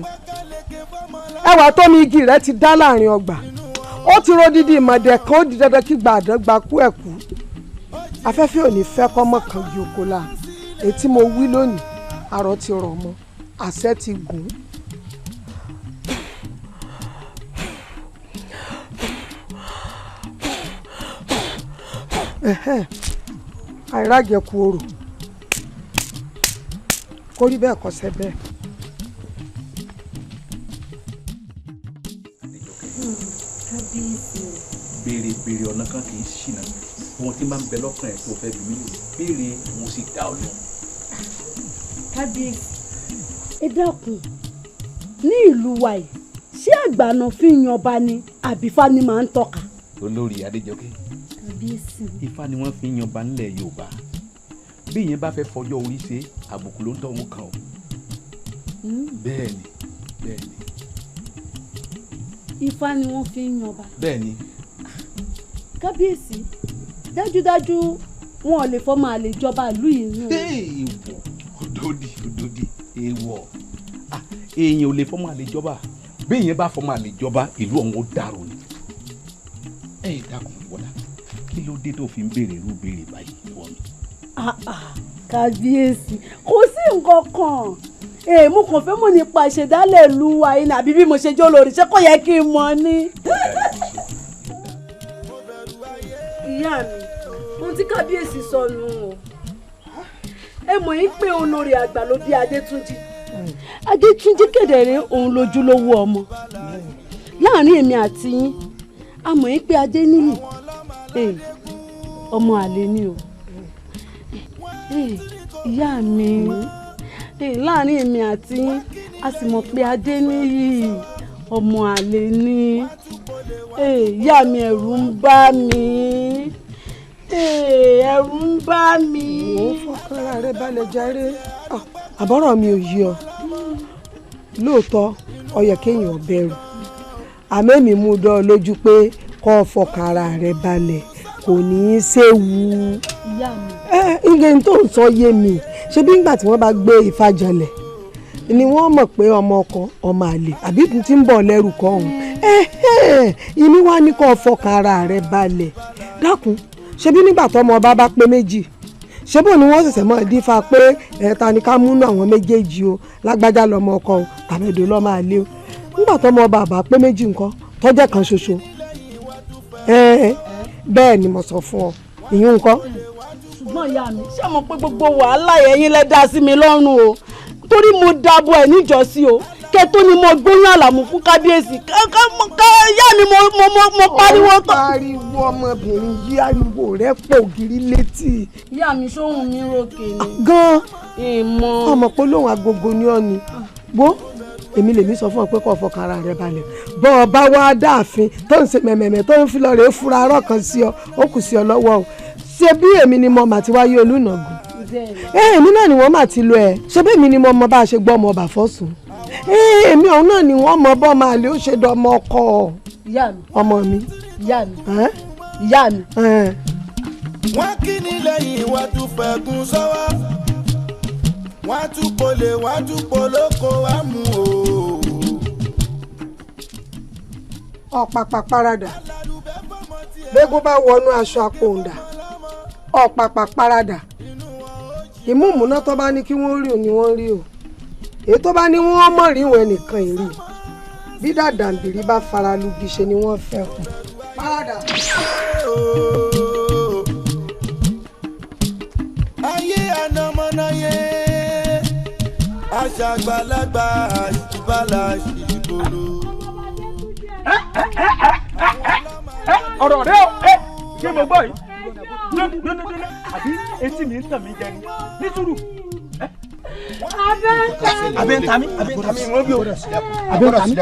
S1: ẹwà tó mi igi rẹ ti dá láàrin ọgbà ó ti ro dídí ìmọ̀dẹ̀ kan ó di dandan kí gbàdán gba kú ẹ̀ kú afẹ́fẹ́ ò ní fẹ́ kọ́mọ kan ju oko la èyí tí mo wí lónìí àrò ti rọ̀ mọ́ àṣẹ ti gùn. Àìrájẹkù orò kó rí bẹ́ẹ̀ kọsẹ̀ bẹ́ẹ̀.
S20: Béèrè béèrè ọ̀nà kan kì í ṣìnà ohun tí máa ń bẹ lọ́kàn ẹ̀ tó fẹ́ bí mi béèrè mo sì dá ọ lóhùn.
S13: Kábíyèsí ẹ dákun ní ìlú wa yìí ṣé àgbàna fi ń yan ọba ni àbí Ifá ni máa ń tọ́ka.
S20: Olórí Adéjọkẹ́ Ifá ni wọ́n fi ń yan ọba nílẹ̀ Yorùbá bí ìyẹn bá fẹ́ fọjọ́ orí ṣe àbùkù ló ń tọ́ òun kan o. Bẹ́ẹ̀ni bẹ́ẹ̀ni.
S13: Ifá ni wọ́n fi ń yan ọba.
S20: Bẹ́ẹ̀ni.
S13: Kábíyèsí dájúdájú wọn ò lè fọmọ àlè jọba ìlú yìí nù.
S20: Èèwọ̀ òdòdì òdòdì èèwọ̀ èèyàn ò lè fọmọ àlè jọba Bí ìyẹn bá fọmọ àlè jọba ìlú ọ̀hún ó dàrú ni. Ẹ dákun ìwọ́lá, kí ló dé tó fi ń béèrè irú béèrè báyìí lọ́wọ́ mi?
S13: Kábíyèsí, kò sí nǹkan kan. Mo kàn fẹ́ mọ̀ nípa ìṣẹ̀dálẹ̀ ìlú wa yìí àbí bí mo ṣe jó lórí, ṣé kò yẹ kí n mọ̀ ni? Ìyá mi, ohun tí kábíyèsí sọ nù o. Ẹ mọ̀ yín pé olórí àgbà ló bí Adétúnjì. Adétúnjì kedere òun lójúlówó ọmọ. Láàárín èmi àti yín, a mọ̀ yín pé Adéníyì ọmọ àlè ni o. Ìyá mi, láàárín èmi àti yín, a sì mọ̀ pé Adéníyì ọmọ àlè ni. Ìyá mi, ẹ̀rù ń bà mí. Ẹ̀rù ń bà mí.
S1: Wò ó, fọkànra rẹ balẹ̀ jàre. Àbọ̀rọ̀ mi ò yí ọ. Lóòótọ́ ó yẹ kéèyàn bẹ̀rù, àmọ́ èmi mú dán ọ lójú pé kó o fọkàn ara rẹ balẹ̀, kò ní í séwu.
S13: Ìyá mi.
S1: Ǹjẹ́ n tó ń sọ yé mi? Ṣé bí ńgbà tí wọ́n bá gbé Ifá janlẹ̀ ni wọ́n mọ̀ pé ọmọ ọkọ ọmọ àlè àbí tí ń bọ̀ lẹ́rù kọ́ ọ̀hún? Ìmí wá ní kó o fọkàn ara rẹ balẹ̀. Dákun, ṣé bí nígbà tọmọ ọba bá pé méjì, ṣé bò ni wọ́n ṣẹ̀ṣẹ̀ mọ́ dífá pé ẹ̀ta ni ká múnú àwọn méjèèjì o, lágbájá lọmọ ọkọ o, tàbẹ̀dò lọ́mọ àlè o. Nígbà tọmọ ọba àbá pé méjì nǹkan tọ́jẹ́ kan ṣoṣo. Bẹ́ẹ̀ ni mo sọ fún ọ, ìyún nǹkan.
S13: Ṣùgbọ́n ìyá mi, ṣé mo pé gbogbo wàhálà ẹ̀yin lẹ dá sí mi lọ́rùn o, torí mo dàbọ̀ ẹ̀ níjọ́sí o, kẹ́ tó ni mo gbóyún àlàmú fún kábíyèsí. Ìyá mi, mo pariwo tán.
S1: Pariwo ọmọbìnrin yìí, ariwo rẹ pò gírí létí.
S13: Ìyá mi, sóhun mi rókè ni.
S1: Gan-an
S13: ìmọ̀.
S1: Ọmọ pé lóhun agogo ni ọ ni. Wo, èmi lèmi sọ fún ọ pé kó fọkàn ara rẹ balẹ̀. Bọ́ ọ bá wá dáàfin tó ń ṣe mẹ̀mẹ̀mẹ̀ tó ń fi lọ rèé fura arọ́ kan sí ọ, ó kù sí ọ lọ́wọ́ o. Ṣé bí èmi ni mo mà ti wáyé Olúnàgùn? Èmi náà ni wọ́n mà ti lọ ẹ̀. Ṣé bí èmi ni mo mọ bá a ṣe gbọ́ ọmọ ọba fọ́sùn? Èmi ọ̀hún náà ni wọ́n mọ bọ́ máa lè ó ṣe dọmọ ọkọ ọmọ mi.
S13: Ìyá mi. Ìyá mi.
S2: Wọ́n kí ni lẹ́yìn wọ́n tún fẹ̀gùn sọ́wọ́, wọ́n tún polè, wọ́n tún polóko wá mú o.
S1: Ọ̀pàpà paradà, gbégún bá wọnú aṣọ àpòǹdà, ọ̀pàpà paradà. Ìmúùmúná tó bá ní kí wọ́n rí o ni wọ́n rí o, èyí tó bá ní wọ́n mọ̀ rí wọn nìkan ìrí. Bí dàdàǹbìrì bá fara lugi ṣe ni wọ́n fẹ́ kù. Paradà.
S2: Ayé ànàmọ́náyé, aṣàgbàlagbà àṣìbálà ṣìbòrò.
S17: Ọ̀rọ̀ rẹ o, ṣé mo gbọ́ yìí? Dúnú àbí etí mi ń tàn mí jẹ ni? Ní sùúrù. Abẹ́ ń ta mí, abẹ́ ń ta mí, wọ́n bí o. Abẹ́ ń ta mí.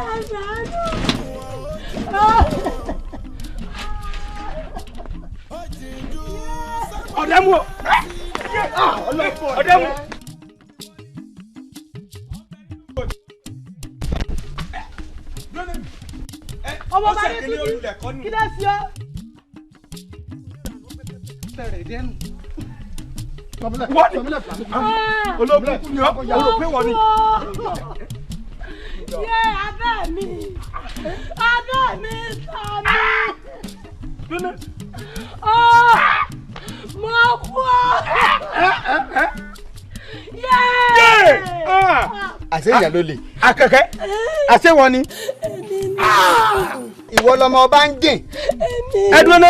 S19: Ẹ ṣàánú.
S17: Ọ̀dẹ́ mu o. Ọ̀dẹ́ mu.
S19: Ọmọ bá dé tuntun, kí ló ṣe ọ́?
S17: Wọ́n ní olóògùn ni ọ́, o rò pé wọ́n ni.
S19: Yé abẹ́ mi, abẹ́ mi sàmì. Mo kú ọ́. Yé!
S3: Àṣé ìyá ló lè. Akẹ́kẹ́, àṣé wọ́n ni. Ìwọ lọmọ ọba ń jìn.
S17: Ẹ dúró ná,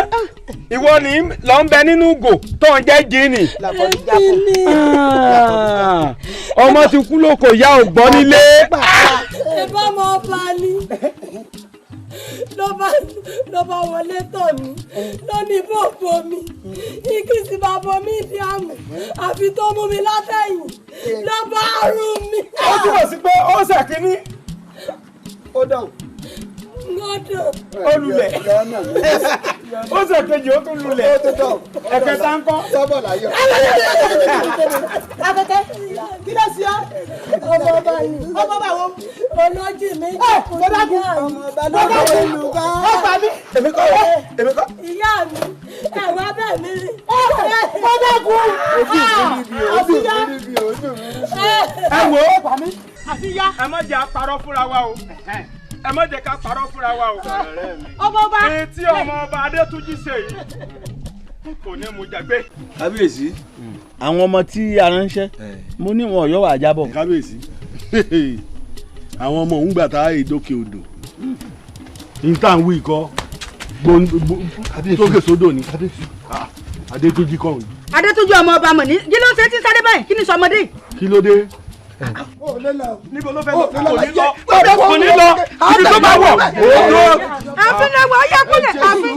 S17: ìwọ ni lọ ń bẹ nínú ìgò tó ń jẹ́ jíìnì. Ọmọ ti kú lóko, ìyá ò gbọ́ nílé.
S19: Ìbá mọ ọba ni ló bá wọlé tọ̀ mí lónìí bòbò mi, igi sì bá bọ mí di àmù, àfi tó mú mi látẹ̀yìn ló bá rún mi.
S17: Ó túbọ̀ sí pé ó ṣàkíní. Ó dáhùn.
S19: Ngọ́dọ̀.
S17: Olùlẹ̀.
S3: Ó ṣe kejì ó tún lulẹ̀. Ẹ̀kẹta ń kọ́.
S15: Sábọ̀ láyọ̀.
S1: Akẹ́kẹ́ kí ló ṣe ọ́?
S13: Ọmọ ọba yìí.
S1: Ọmọ ọba wo?
S13: Olójì mi jẹ́
S1: dákun.
S13: Ọmọ ọba ló ń lù ká.
S1: Ó pa mí.
S3: Èmi kọ́ èmi kọ́.
S13: Ìyá mi ẹ̀wọ̀n abẹ́ mi rí.
S1: Mo dákun.
S15: Ojú mi rí bí ojú mi rí bí.
S3: Ẹ wo.
S1: Àfíyá.
S3: Ẹ má jẹ́ àparọ́ fúnra wa o. Ẹ má jẹ́ ká parọ́ fúnra wa o.
S1: Ọmọ ọba.
S3: Etí ọmọ ọba Adétúnjì ṣe yìí kò ní mú jàgbé.
S9: Kábíyèsí, àwọn ọmọ tí a ránṣẹ́ mo ní wọn ọ̀yọ́ wà jábọ̀.
S10: Kábíyèsí, àwọn ọmọ òun gbà tá a ìdókè odò ní tá à ń wí ikọ́ sókè sódò ni Adétúnjì kọ́ òun.
S6: Adétúnjì ọmọ ọba mọ̀ ní kí ló ń ṣe tí ń sáré báyìí kí ni sọmọdé.
S10: Kí ló dé?
S3: Níbo ló fẹ́ lọ? Kò ní lọ. Kò ní lọ. Ibi tó bá wọ̀.
S6: Àfin náà wọ ọyá kúnlẹ̀ àfin.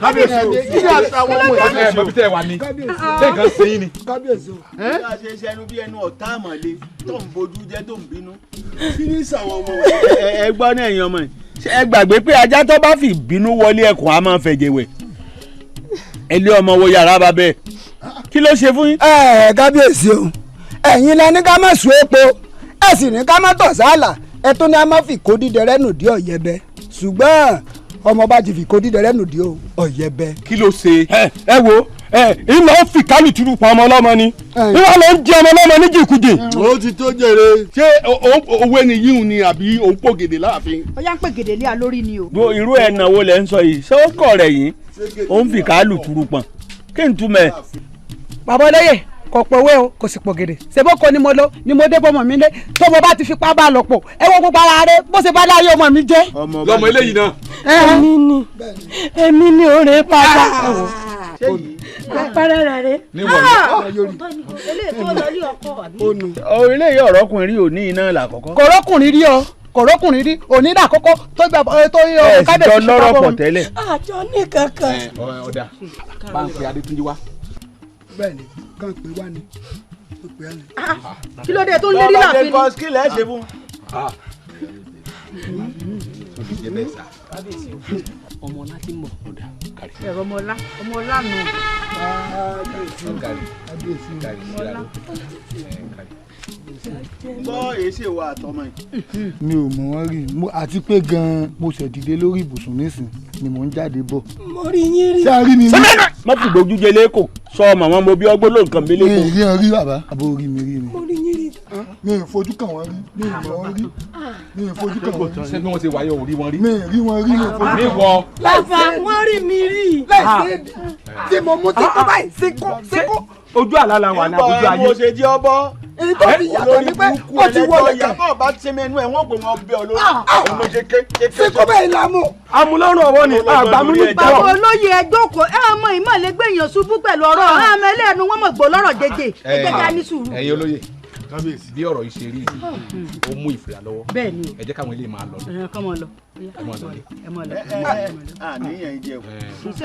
S10: Kábíyèsí o. Kí ni àwọn ọmọ yìí?
S20: Ẹ mọ̀ bí tẹ́ ẹ wà ní. Ṣé nǹkan ṣe yín ni?
S15: Kábíyèsí o.
S9: Bí a ṣe ṣẹnu bí ẹnu ọ̀tá àmọ̀lé tó ń bojú jẹ́ tó ń bínú.
S10: Kí ni sàwọn ọmọ
S9: ẹ gbọ́ ní ẹ̀yin ọmọ yìí. Ẹ gbàgbé pé ajá tó bá fi bínú wọlé ẹkùn á máa fẹ̀jẹ̀ wẹ̀. Ẹ lé ọmọ wo yàrá bàbẹ́. Kí ló ṣe fún yín?
S21: Ẹ kábíyèsí o, ẹ̀yin lẹ ní ká má sùn epo, ẹ sì ní ká má tọ̀ sáàlà, ẹ tó ní a má fi kó dídẹrẹ́ nù dí ọ̀yẹ́bẹ, ṣùgbọ́n ọmọ bá ti fi kó dídẹrẹ́ nù dí ọ̀yẹ́bẹ.
S3: Kí ló ṣe? Ẹ wo ẹ ìlọ fi kálù turu pa ọmọ ọlọ́mọ ni ìwọ ló ń jẹ ọmọ ọlọ́mọ ní jìkújì.
S10: Ó ti tó jèrè. Ṣé owó ni yíhun ni àbí òun pò gèdè láàfin?
S6: Ó yá ń pè gèdè lé a lórí ni o.
S9: Bó irú ẹ̀ náwó lẹ ń sọ yìí, ṣé ó kọ̀ rẹ̀ yín? Ó ń fi kálù turu pọ̀n. Kí n túmẹ̀?
S1: Bàbá olóyè kò pòwe o, kò sì pò gèdè. Ṣèbókò ni mo lọ ni mo dé bọ́mọ mi lé tó mo bá ti fipá bá lọ pọ̀ ẹ wo gbogbo ara rẹ bó ṣe bá láyé ọmọ mi jẹ́.
S20: Lọmọ eléyìí náà.
S19: Èmi ni èmi ni òré bàbá. Àpẹẹrẹ rẹ rè.
S9: Eléyìí ọ̀rọ̀kùnrin rí òní iná làkọ́kọ́.
S1: Kọ̀rọ̀kùnrin rí o, kọ̀rọ̀kùnrin rí òní làkọ́kọ́ tó gbà tó yọ
S9: kábíyèsí. Ẹ sì jọ lọ́rọ̀ pọ̀ tẹ́lẹ̀.
S19: Àjọ ní kankan.
S20: Ọ̀dà bá ń pe Adétúnjì wá.
S15: Bẹ́ẹ̀ni, kàn pé wá ni ó pè á ni.
S6: Kí ló dé tó ń lérí láàfin ni?
S9: Kí lẹ ṣe fún.
S17: Ọmọ ọlá ti ń bọ̀.
S6: Ẹ̀rọ ọmọ ọlá ọmọ ọlá nù.
S9: Gbọ́ èsì wa àtọmọ yìí.
S15: Mi ò mọ̀ wọ́n rí àti pé gan-an mo ṣẹ̀ dìde lórí ibùsùn nísìn ni mò ń jáde bọ̀.
S19: Mo rí yín rí.
S15: Ṣé a rí mi rí?
S9: Má fi gbójú jẹ lẹ́kọ̀ọ́ sọ ọmọ wọn mo bí ọgbọ́n ló nǹkan mi lẹ́kọ̀ọ́.
S15: Mi ì rí ọ rí bàbá, àbò rí mi rí ni.
S19: Mo rí yín rí.
S15: Mi ì fojú kàn wọ́n rí, mi ì mọ̀ wọ́n rí, mi ì fojú kàn wọ́n rí.
S20: Ṣé bí wọ́n ṣe wáyé ò rí wọn rí?
S15: Mi ì rí wọn rí, mi ì fojú kàn
S20: wọ́n.
S19: Bàbá wọ́n rí mi rí.
S1: Láìsí tí mo mú tí kò báyìí síkú síkú.
S17: Ojú àlá la wà ní àbójú ayé.
S9: Mo ṣe jẹ́ ọbọ̀.
S1: Èyí tó fi yàtọ̀ ni pé ó ti wọlé kan.
S9: Ìyàbọ̀ bá ti mẹ́nu ẹ̀ wọ́n pè wọ́n bẹ́ ọ lórí. Mo ṣe ké.
S1: Síkú bẹ́ẹ̀ la mú.
S17: Amúlọ́rùn ọwọ́ ni àgbàmú ní
S6: Bàbá olóyè ẹ jókòó, ẹ ọmọ ìmọ̀lẹ́ gbẹ̀yàn ṣubú pẹ̀lú ọ̀rọ̀ ẹ ọmọ ẹlẹ́nu wọn mọ̀ gbọ́ lọ́rọ̀ jẹjẹ. Ẹ jẹ́ ká ní sùúrù.
S20: Ẹ̀yin olóyè, bí ọ̀rọ̀ yìí ṣe rí ó mú ìfura lọ́wọ́.
S6: Bẹ́ẹ̀ni o.
S20: Ẹ jẹ́ káwọn ilé máa lọ.
S6: Kọ́ mọ lọ.
S20: Ẹ mọ lọ.
S6: Ẹ mọ lọ.
S9: Àníyàn jẹ o,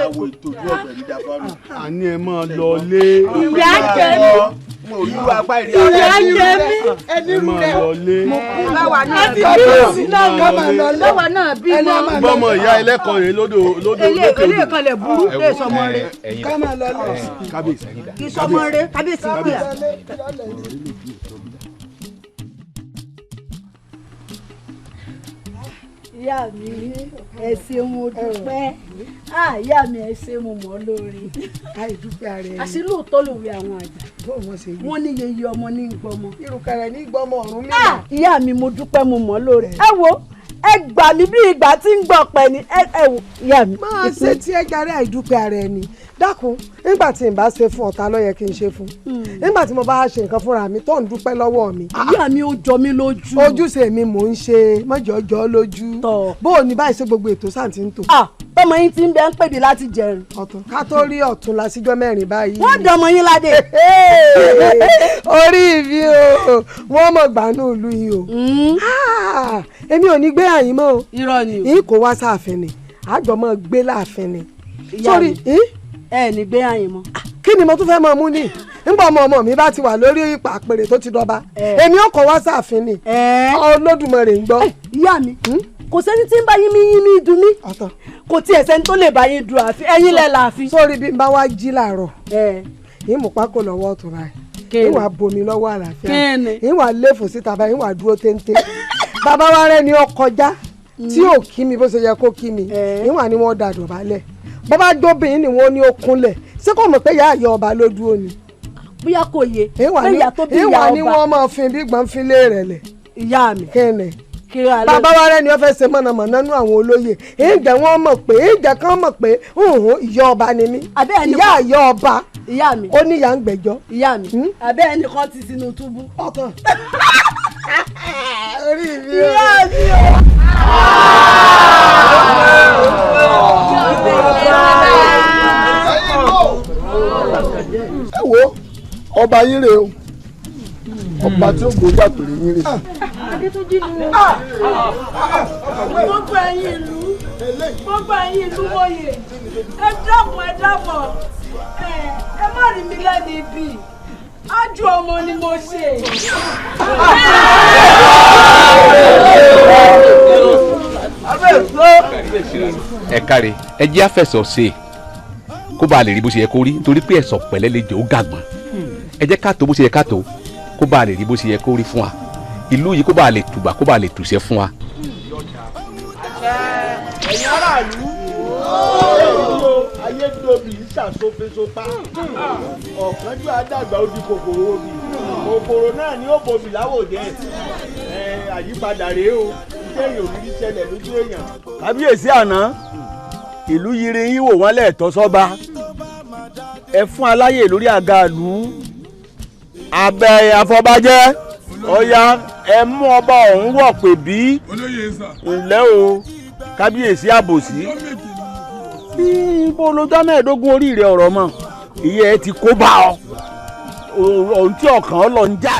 S9: àwọ̀ ìtòjú ọ̀gbẹ̀rì dàbọ̀nù.
S10: Àní ẹ máa lọ lé.
S19: Ìyá jẹ mí.
S9: Mo rí irú apá ìrí
S19: Ìyá jẹ mí.
S10: Ẹ máa lọ lé.
S6: Báwa náà
S1: bímọ.
S6: Báwa náà bímọ.
S10: Bọ́mọ ìyá ẹlẹ́kọ̀ọ́ rẹ̀ lódò lódò lókè odò.
S6: Eléyìí kan lè burú lè sọmọ rẹ.
S1: Ká máa lọ lé.
S10: Kábíyèsí.
S6: Kì í sọmọ rẹ kábíyèsí pè á.
S13: Ìyá mi ẹ ṣeun mo dúpẹ́. Ìyá mi ẹ ṣe mo mọ̀ lórí.
S1: Àìdúpẹ́ ara ẹni.
S13: Àṣì lóòótọ́ lòwe àwọn àgbà. Wọ́n ní yeye ọmọ ní gbọmọ.
S1: Irùkẹ̀rẹ̀ ní gbọmọ ọ̀run mi.
S13: Ìyá mi mo dúpẹ́ mo mọ̀ lórí. Ẹ wo ẹ gbà mí bí ìgbà tí ń gbọ̀ pẹ̀ ni ẹ wo ìyá mi.
S1: Máa ṣe tí ẹ jàre àìdúpẹ́ ara ẹni. Dákun, nígbà tí n bá ṣe fún ọ̀tá ló yẹ kí n ṣe fún. Nígbà tí mo bá ṣe nǹkan fúnra mi tó ń dúpẹ́ lọ́wọ́ mi.
S13: Ìyá mi ó jọ mí lójú.
S1: Ojúṣe mi mò ń ṣe mọ́jọ́jọ́ lójú. Bó o ní báyìí ṣe gbogbo ètò sáà ti ń tò.
S13: Tọmọ yín ti ń bẹ ń pèbí láti jẹun.
S1: Ọ̀tún ká tó rí ọ̀tún la síjọ́ mẹ́rin báyìí.
S13: Wọ́n dọmọ yín ládé.
S1: Orí mi o, wọ́n mọ̀ gbanú ìlú yìí o. Èmi ò ní gbé àyín mọ́ o.
S13: Irọ́ ni o.
S1: Yín kò wá sáàfin ni, àjọ mọ́ gbé láàfin ni.
S13: Ìyá mi ẹ ní gbé àyìn mọ́.
S1: Kí ni mo tún fẹ́ máa mú ní? Nígbà ọmọ ọmọ mi bá ti wà lórí ipa àpèrè tó ti dọba, èmi ò kọ́ wá sáàfin ni. Olódùmarè ń gbọ́.
S13: Ìyá mi kò sẹ́ni tí ń bá yín mi yín mi dùn mí. Kò tiẹ̀ sẹ́ni tó lè bá yín du ààfin, ẹ̀yin lẹ láàfin.
S1: Sórí bí n bá wá jí làárọ̀, ìmú pákó lọ́wọ́ ọ̀tún báyìí, ìwà bomi lọ́wọ́ àlàáfíà, ìwà léfò síta báyìí, ìwà dúró téńté. Bàbá wa rẹ ni ó kọjá tí ò kí mi bó ṣe yẹ kó kí mi, ìwà ni wọ́n da dọ̀bálẹ̀. Bàbá jóbìnrin ni wọ́n ní ó kúnlẹ̀, ṣé kò mọ̀ pé ìyá àyọ ọba ló dúró ni.
S13: Bóyá kò yé pé ìyá tó bí ìyá ọba.
S1: Ìwà ni wọ́n máa fi bí gbọ̀n fi lé rẹ̀ lẹ̀.
S13: Ìyá mi.
S1: Kíni bàbá wa rẹ ni wọ́n fẹ́ ṣe mọ̀nàmọ́ná nú àwọn olóyè, ìjẹ́ wọ́n mọ̀ pé ìjẹ́ kan mọ̀ pé ìyá ọba ni mí, ìyá àyọ ọba.
S13: Ìyá mi.
S1: Ó ní ìyá ń gbẹ́jọ́.
S13: Ìyá mi. Àbẹ́ ẹnìkan ti sínú túbú.
S1: Ọ̀tàn. Orí mi o.
S13: Ìyá mi o.
S10: Ẹ wo ọba yín rè o, ọba tí ó gbòógì àpèrè yín rè.
S13: Adétúnjí ni o. Gbogbo ẹ̀yin ìlú, gbogbo ẹ̀yin ìlú mòye, ẹ dákun, ẹ dábọ̀, ẹ má rí mi lẹ́nu ibi, ájú ọmọ ni mo ṣe.
S20: Ẹ káre, ẹ jẹ́ àfẹsọ̀ ṣe kó bá a lè rí bó ṣe yẹ kó rí, nítorí pé ẹ̀sọ̀ pẹ̀lẹ́ lè jẹ́ ó gàgbọ́n. Ẹ jẹ́ ká tó bó ṣe yẹ ká tó, kó bá a lè rí bó ṣe yẹ kó rí fún wa, ìlú yìí kó bá a lè tùbà, kó bá a lè tùṣẹ́ fún wa.
S9: Ẹ̀yin aráàlú, ayédèbí ṣàṣọfẹsọpá, ọ̀kánjú àdàgbà ó di kòkòrò obì, kòkòrò náà ni ó bomi láwòjẹ. Àyípadà rèé o, iṣẹ́ ìròyìn ṣẹlẹ̀ lójú èèyàn. Kábíyèsí àná, ìlú yiri yín wò wọ́n lẹ́ẹ̀tọ́ sọ́ba, ẹ fún aláyè lórí àga ìlú, abẹ́ afọbajẹ́ ọ̀ya ẹ mú ọba ọ̀hún wọ̀ pé bí ǹlẹ́ o kábíyèsí àbòsí. Bí ibo lójọ́ mẹ́ẹ̀ẹ́dógún orí rẹ̀ ọ̀rọ̀ mọ́, ìyẹ́ ẹ ti kó bá ọ, ohun tí ọkàn ọ lọ ń jà.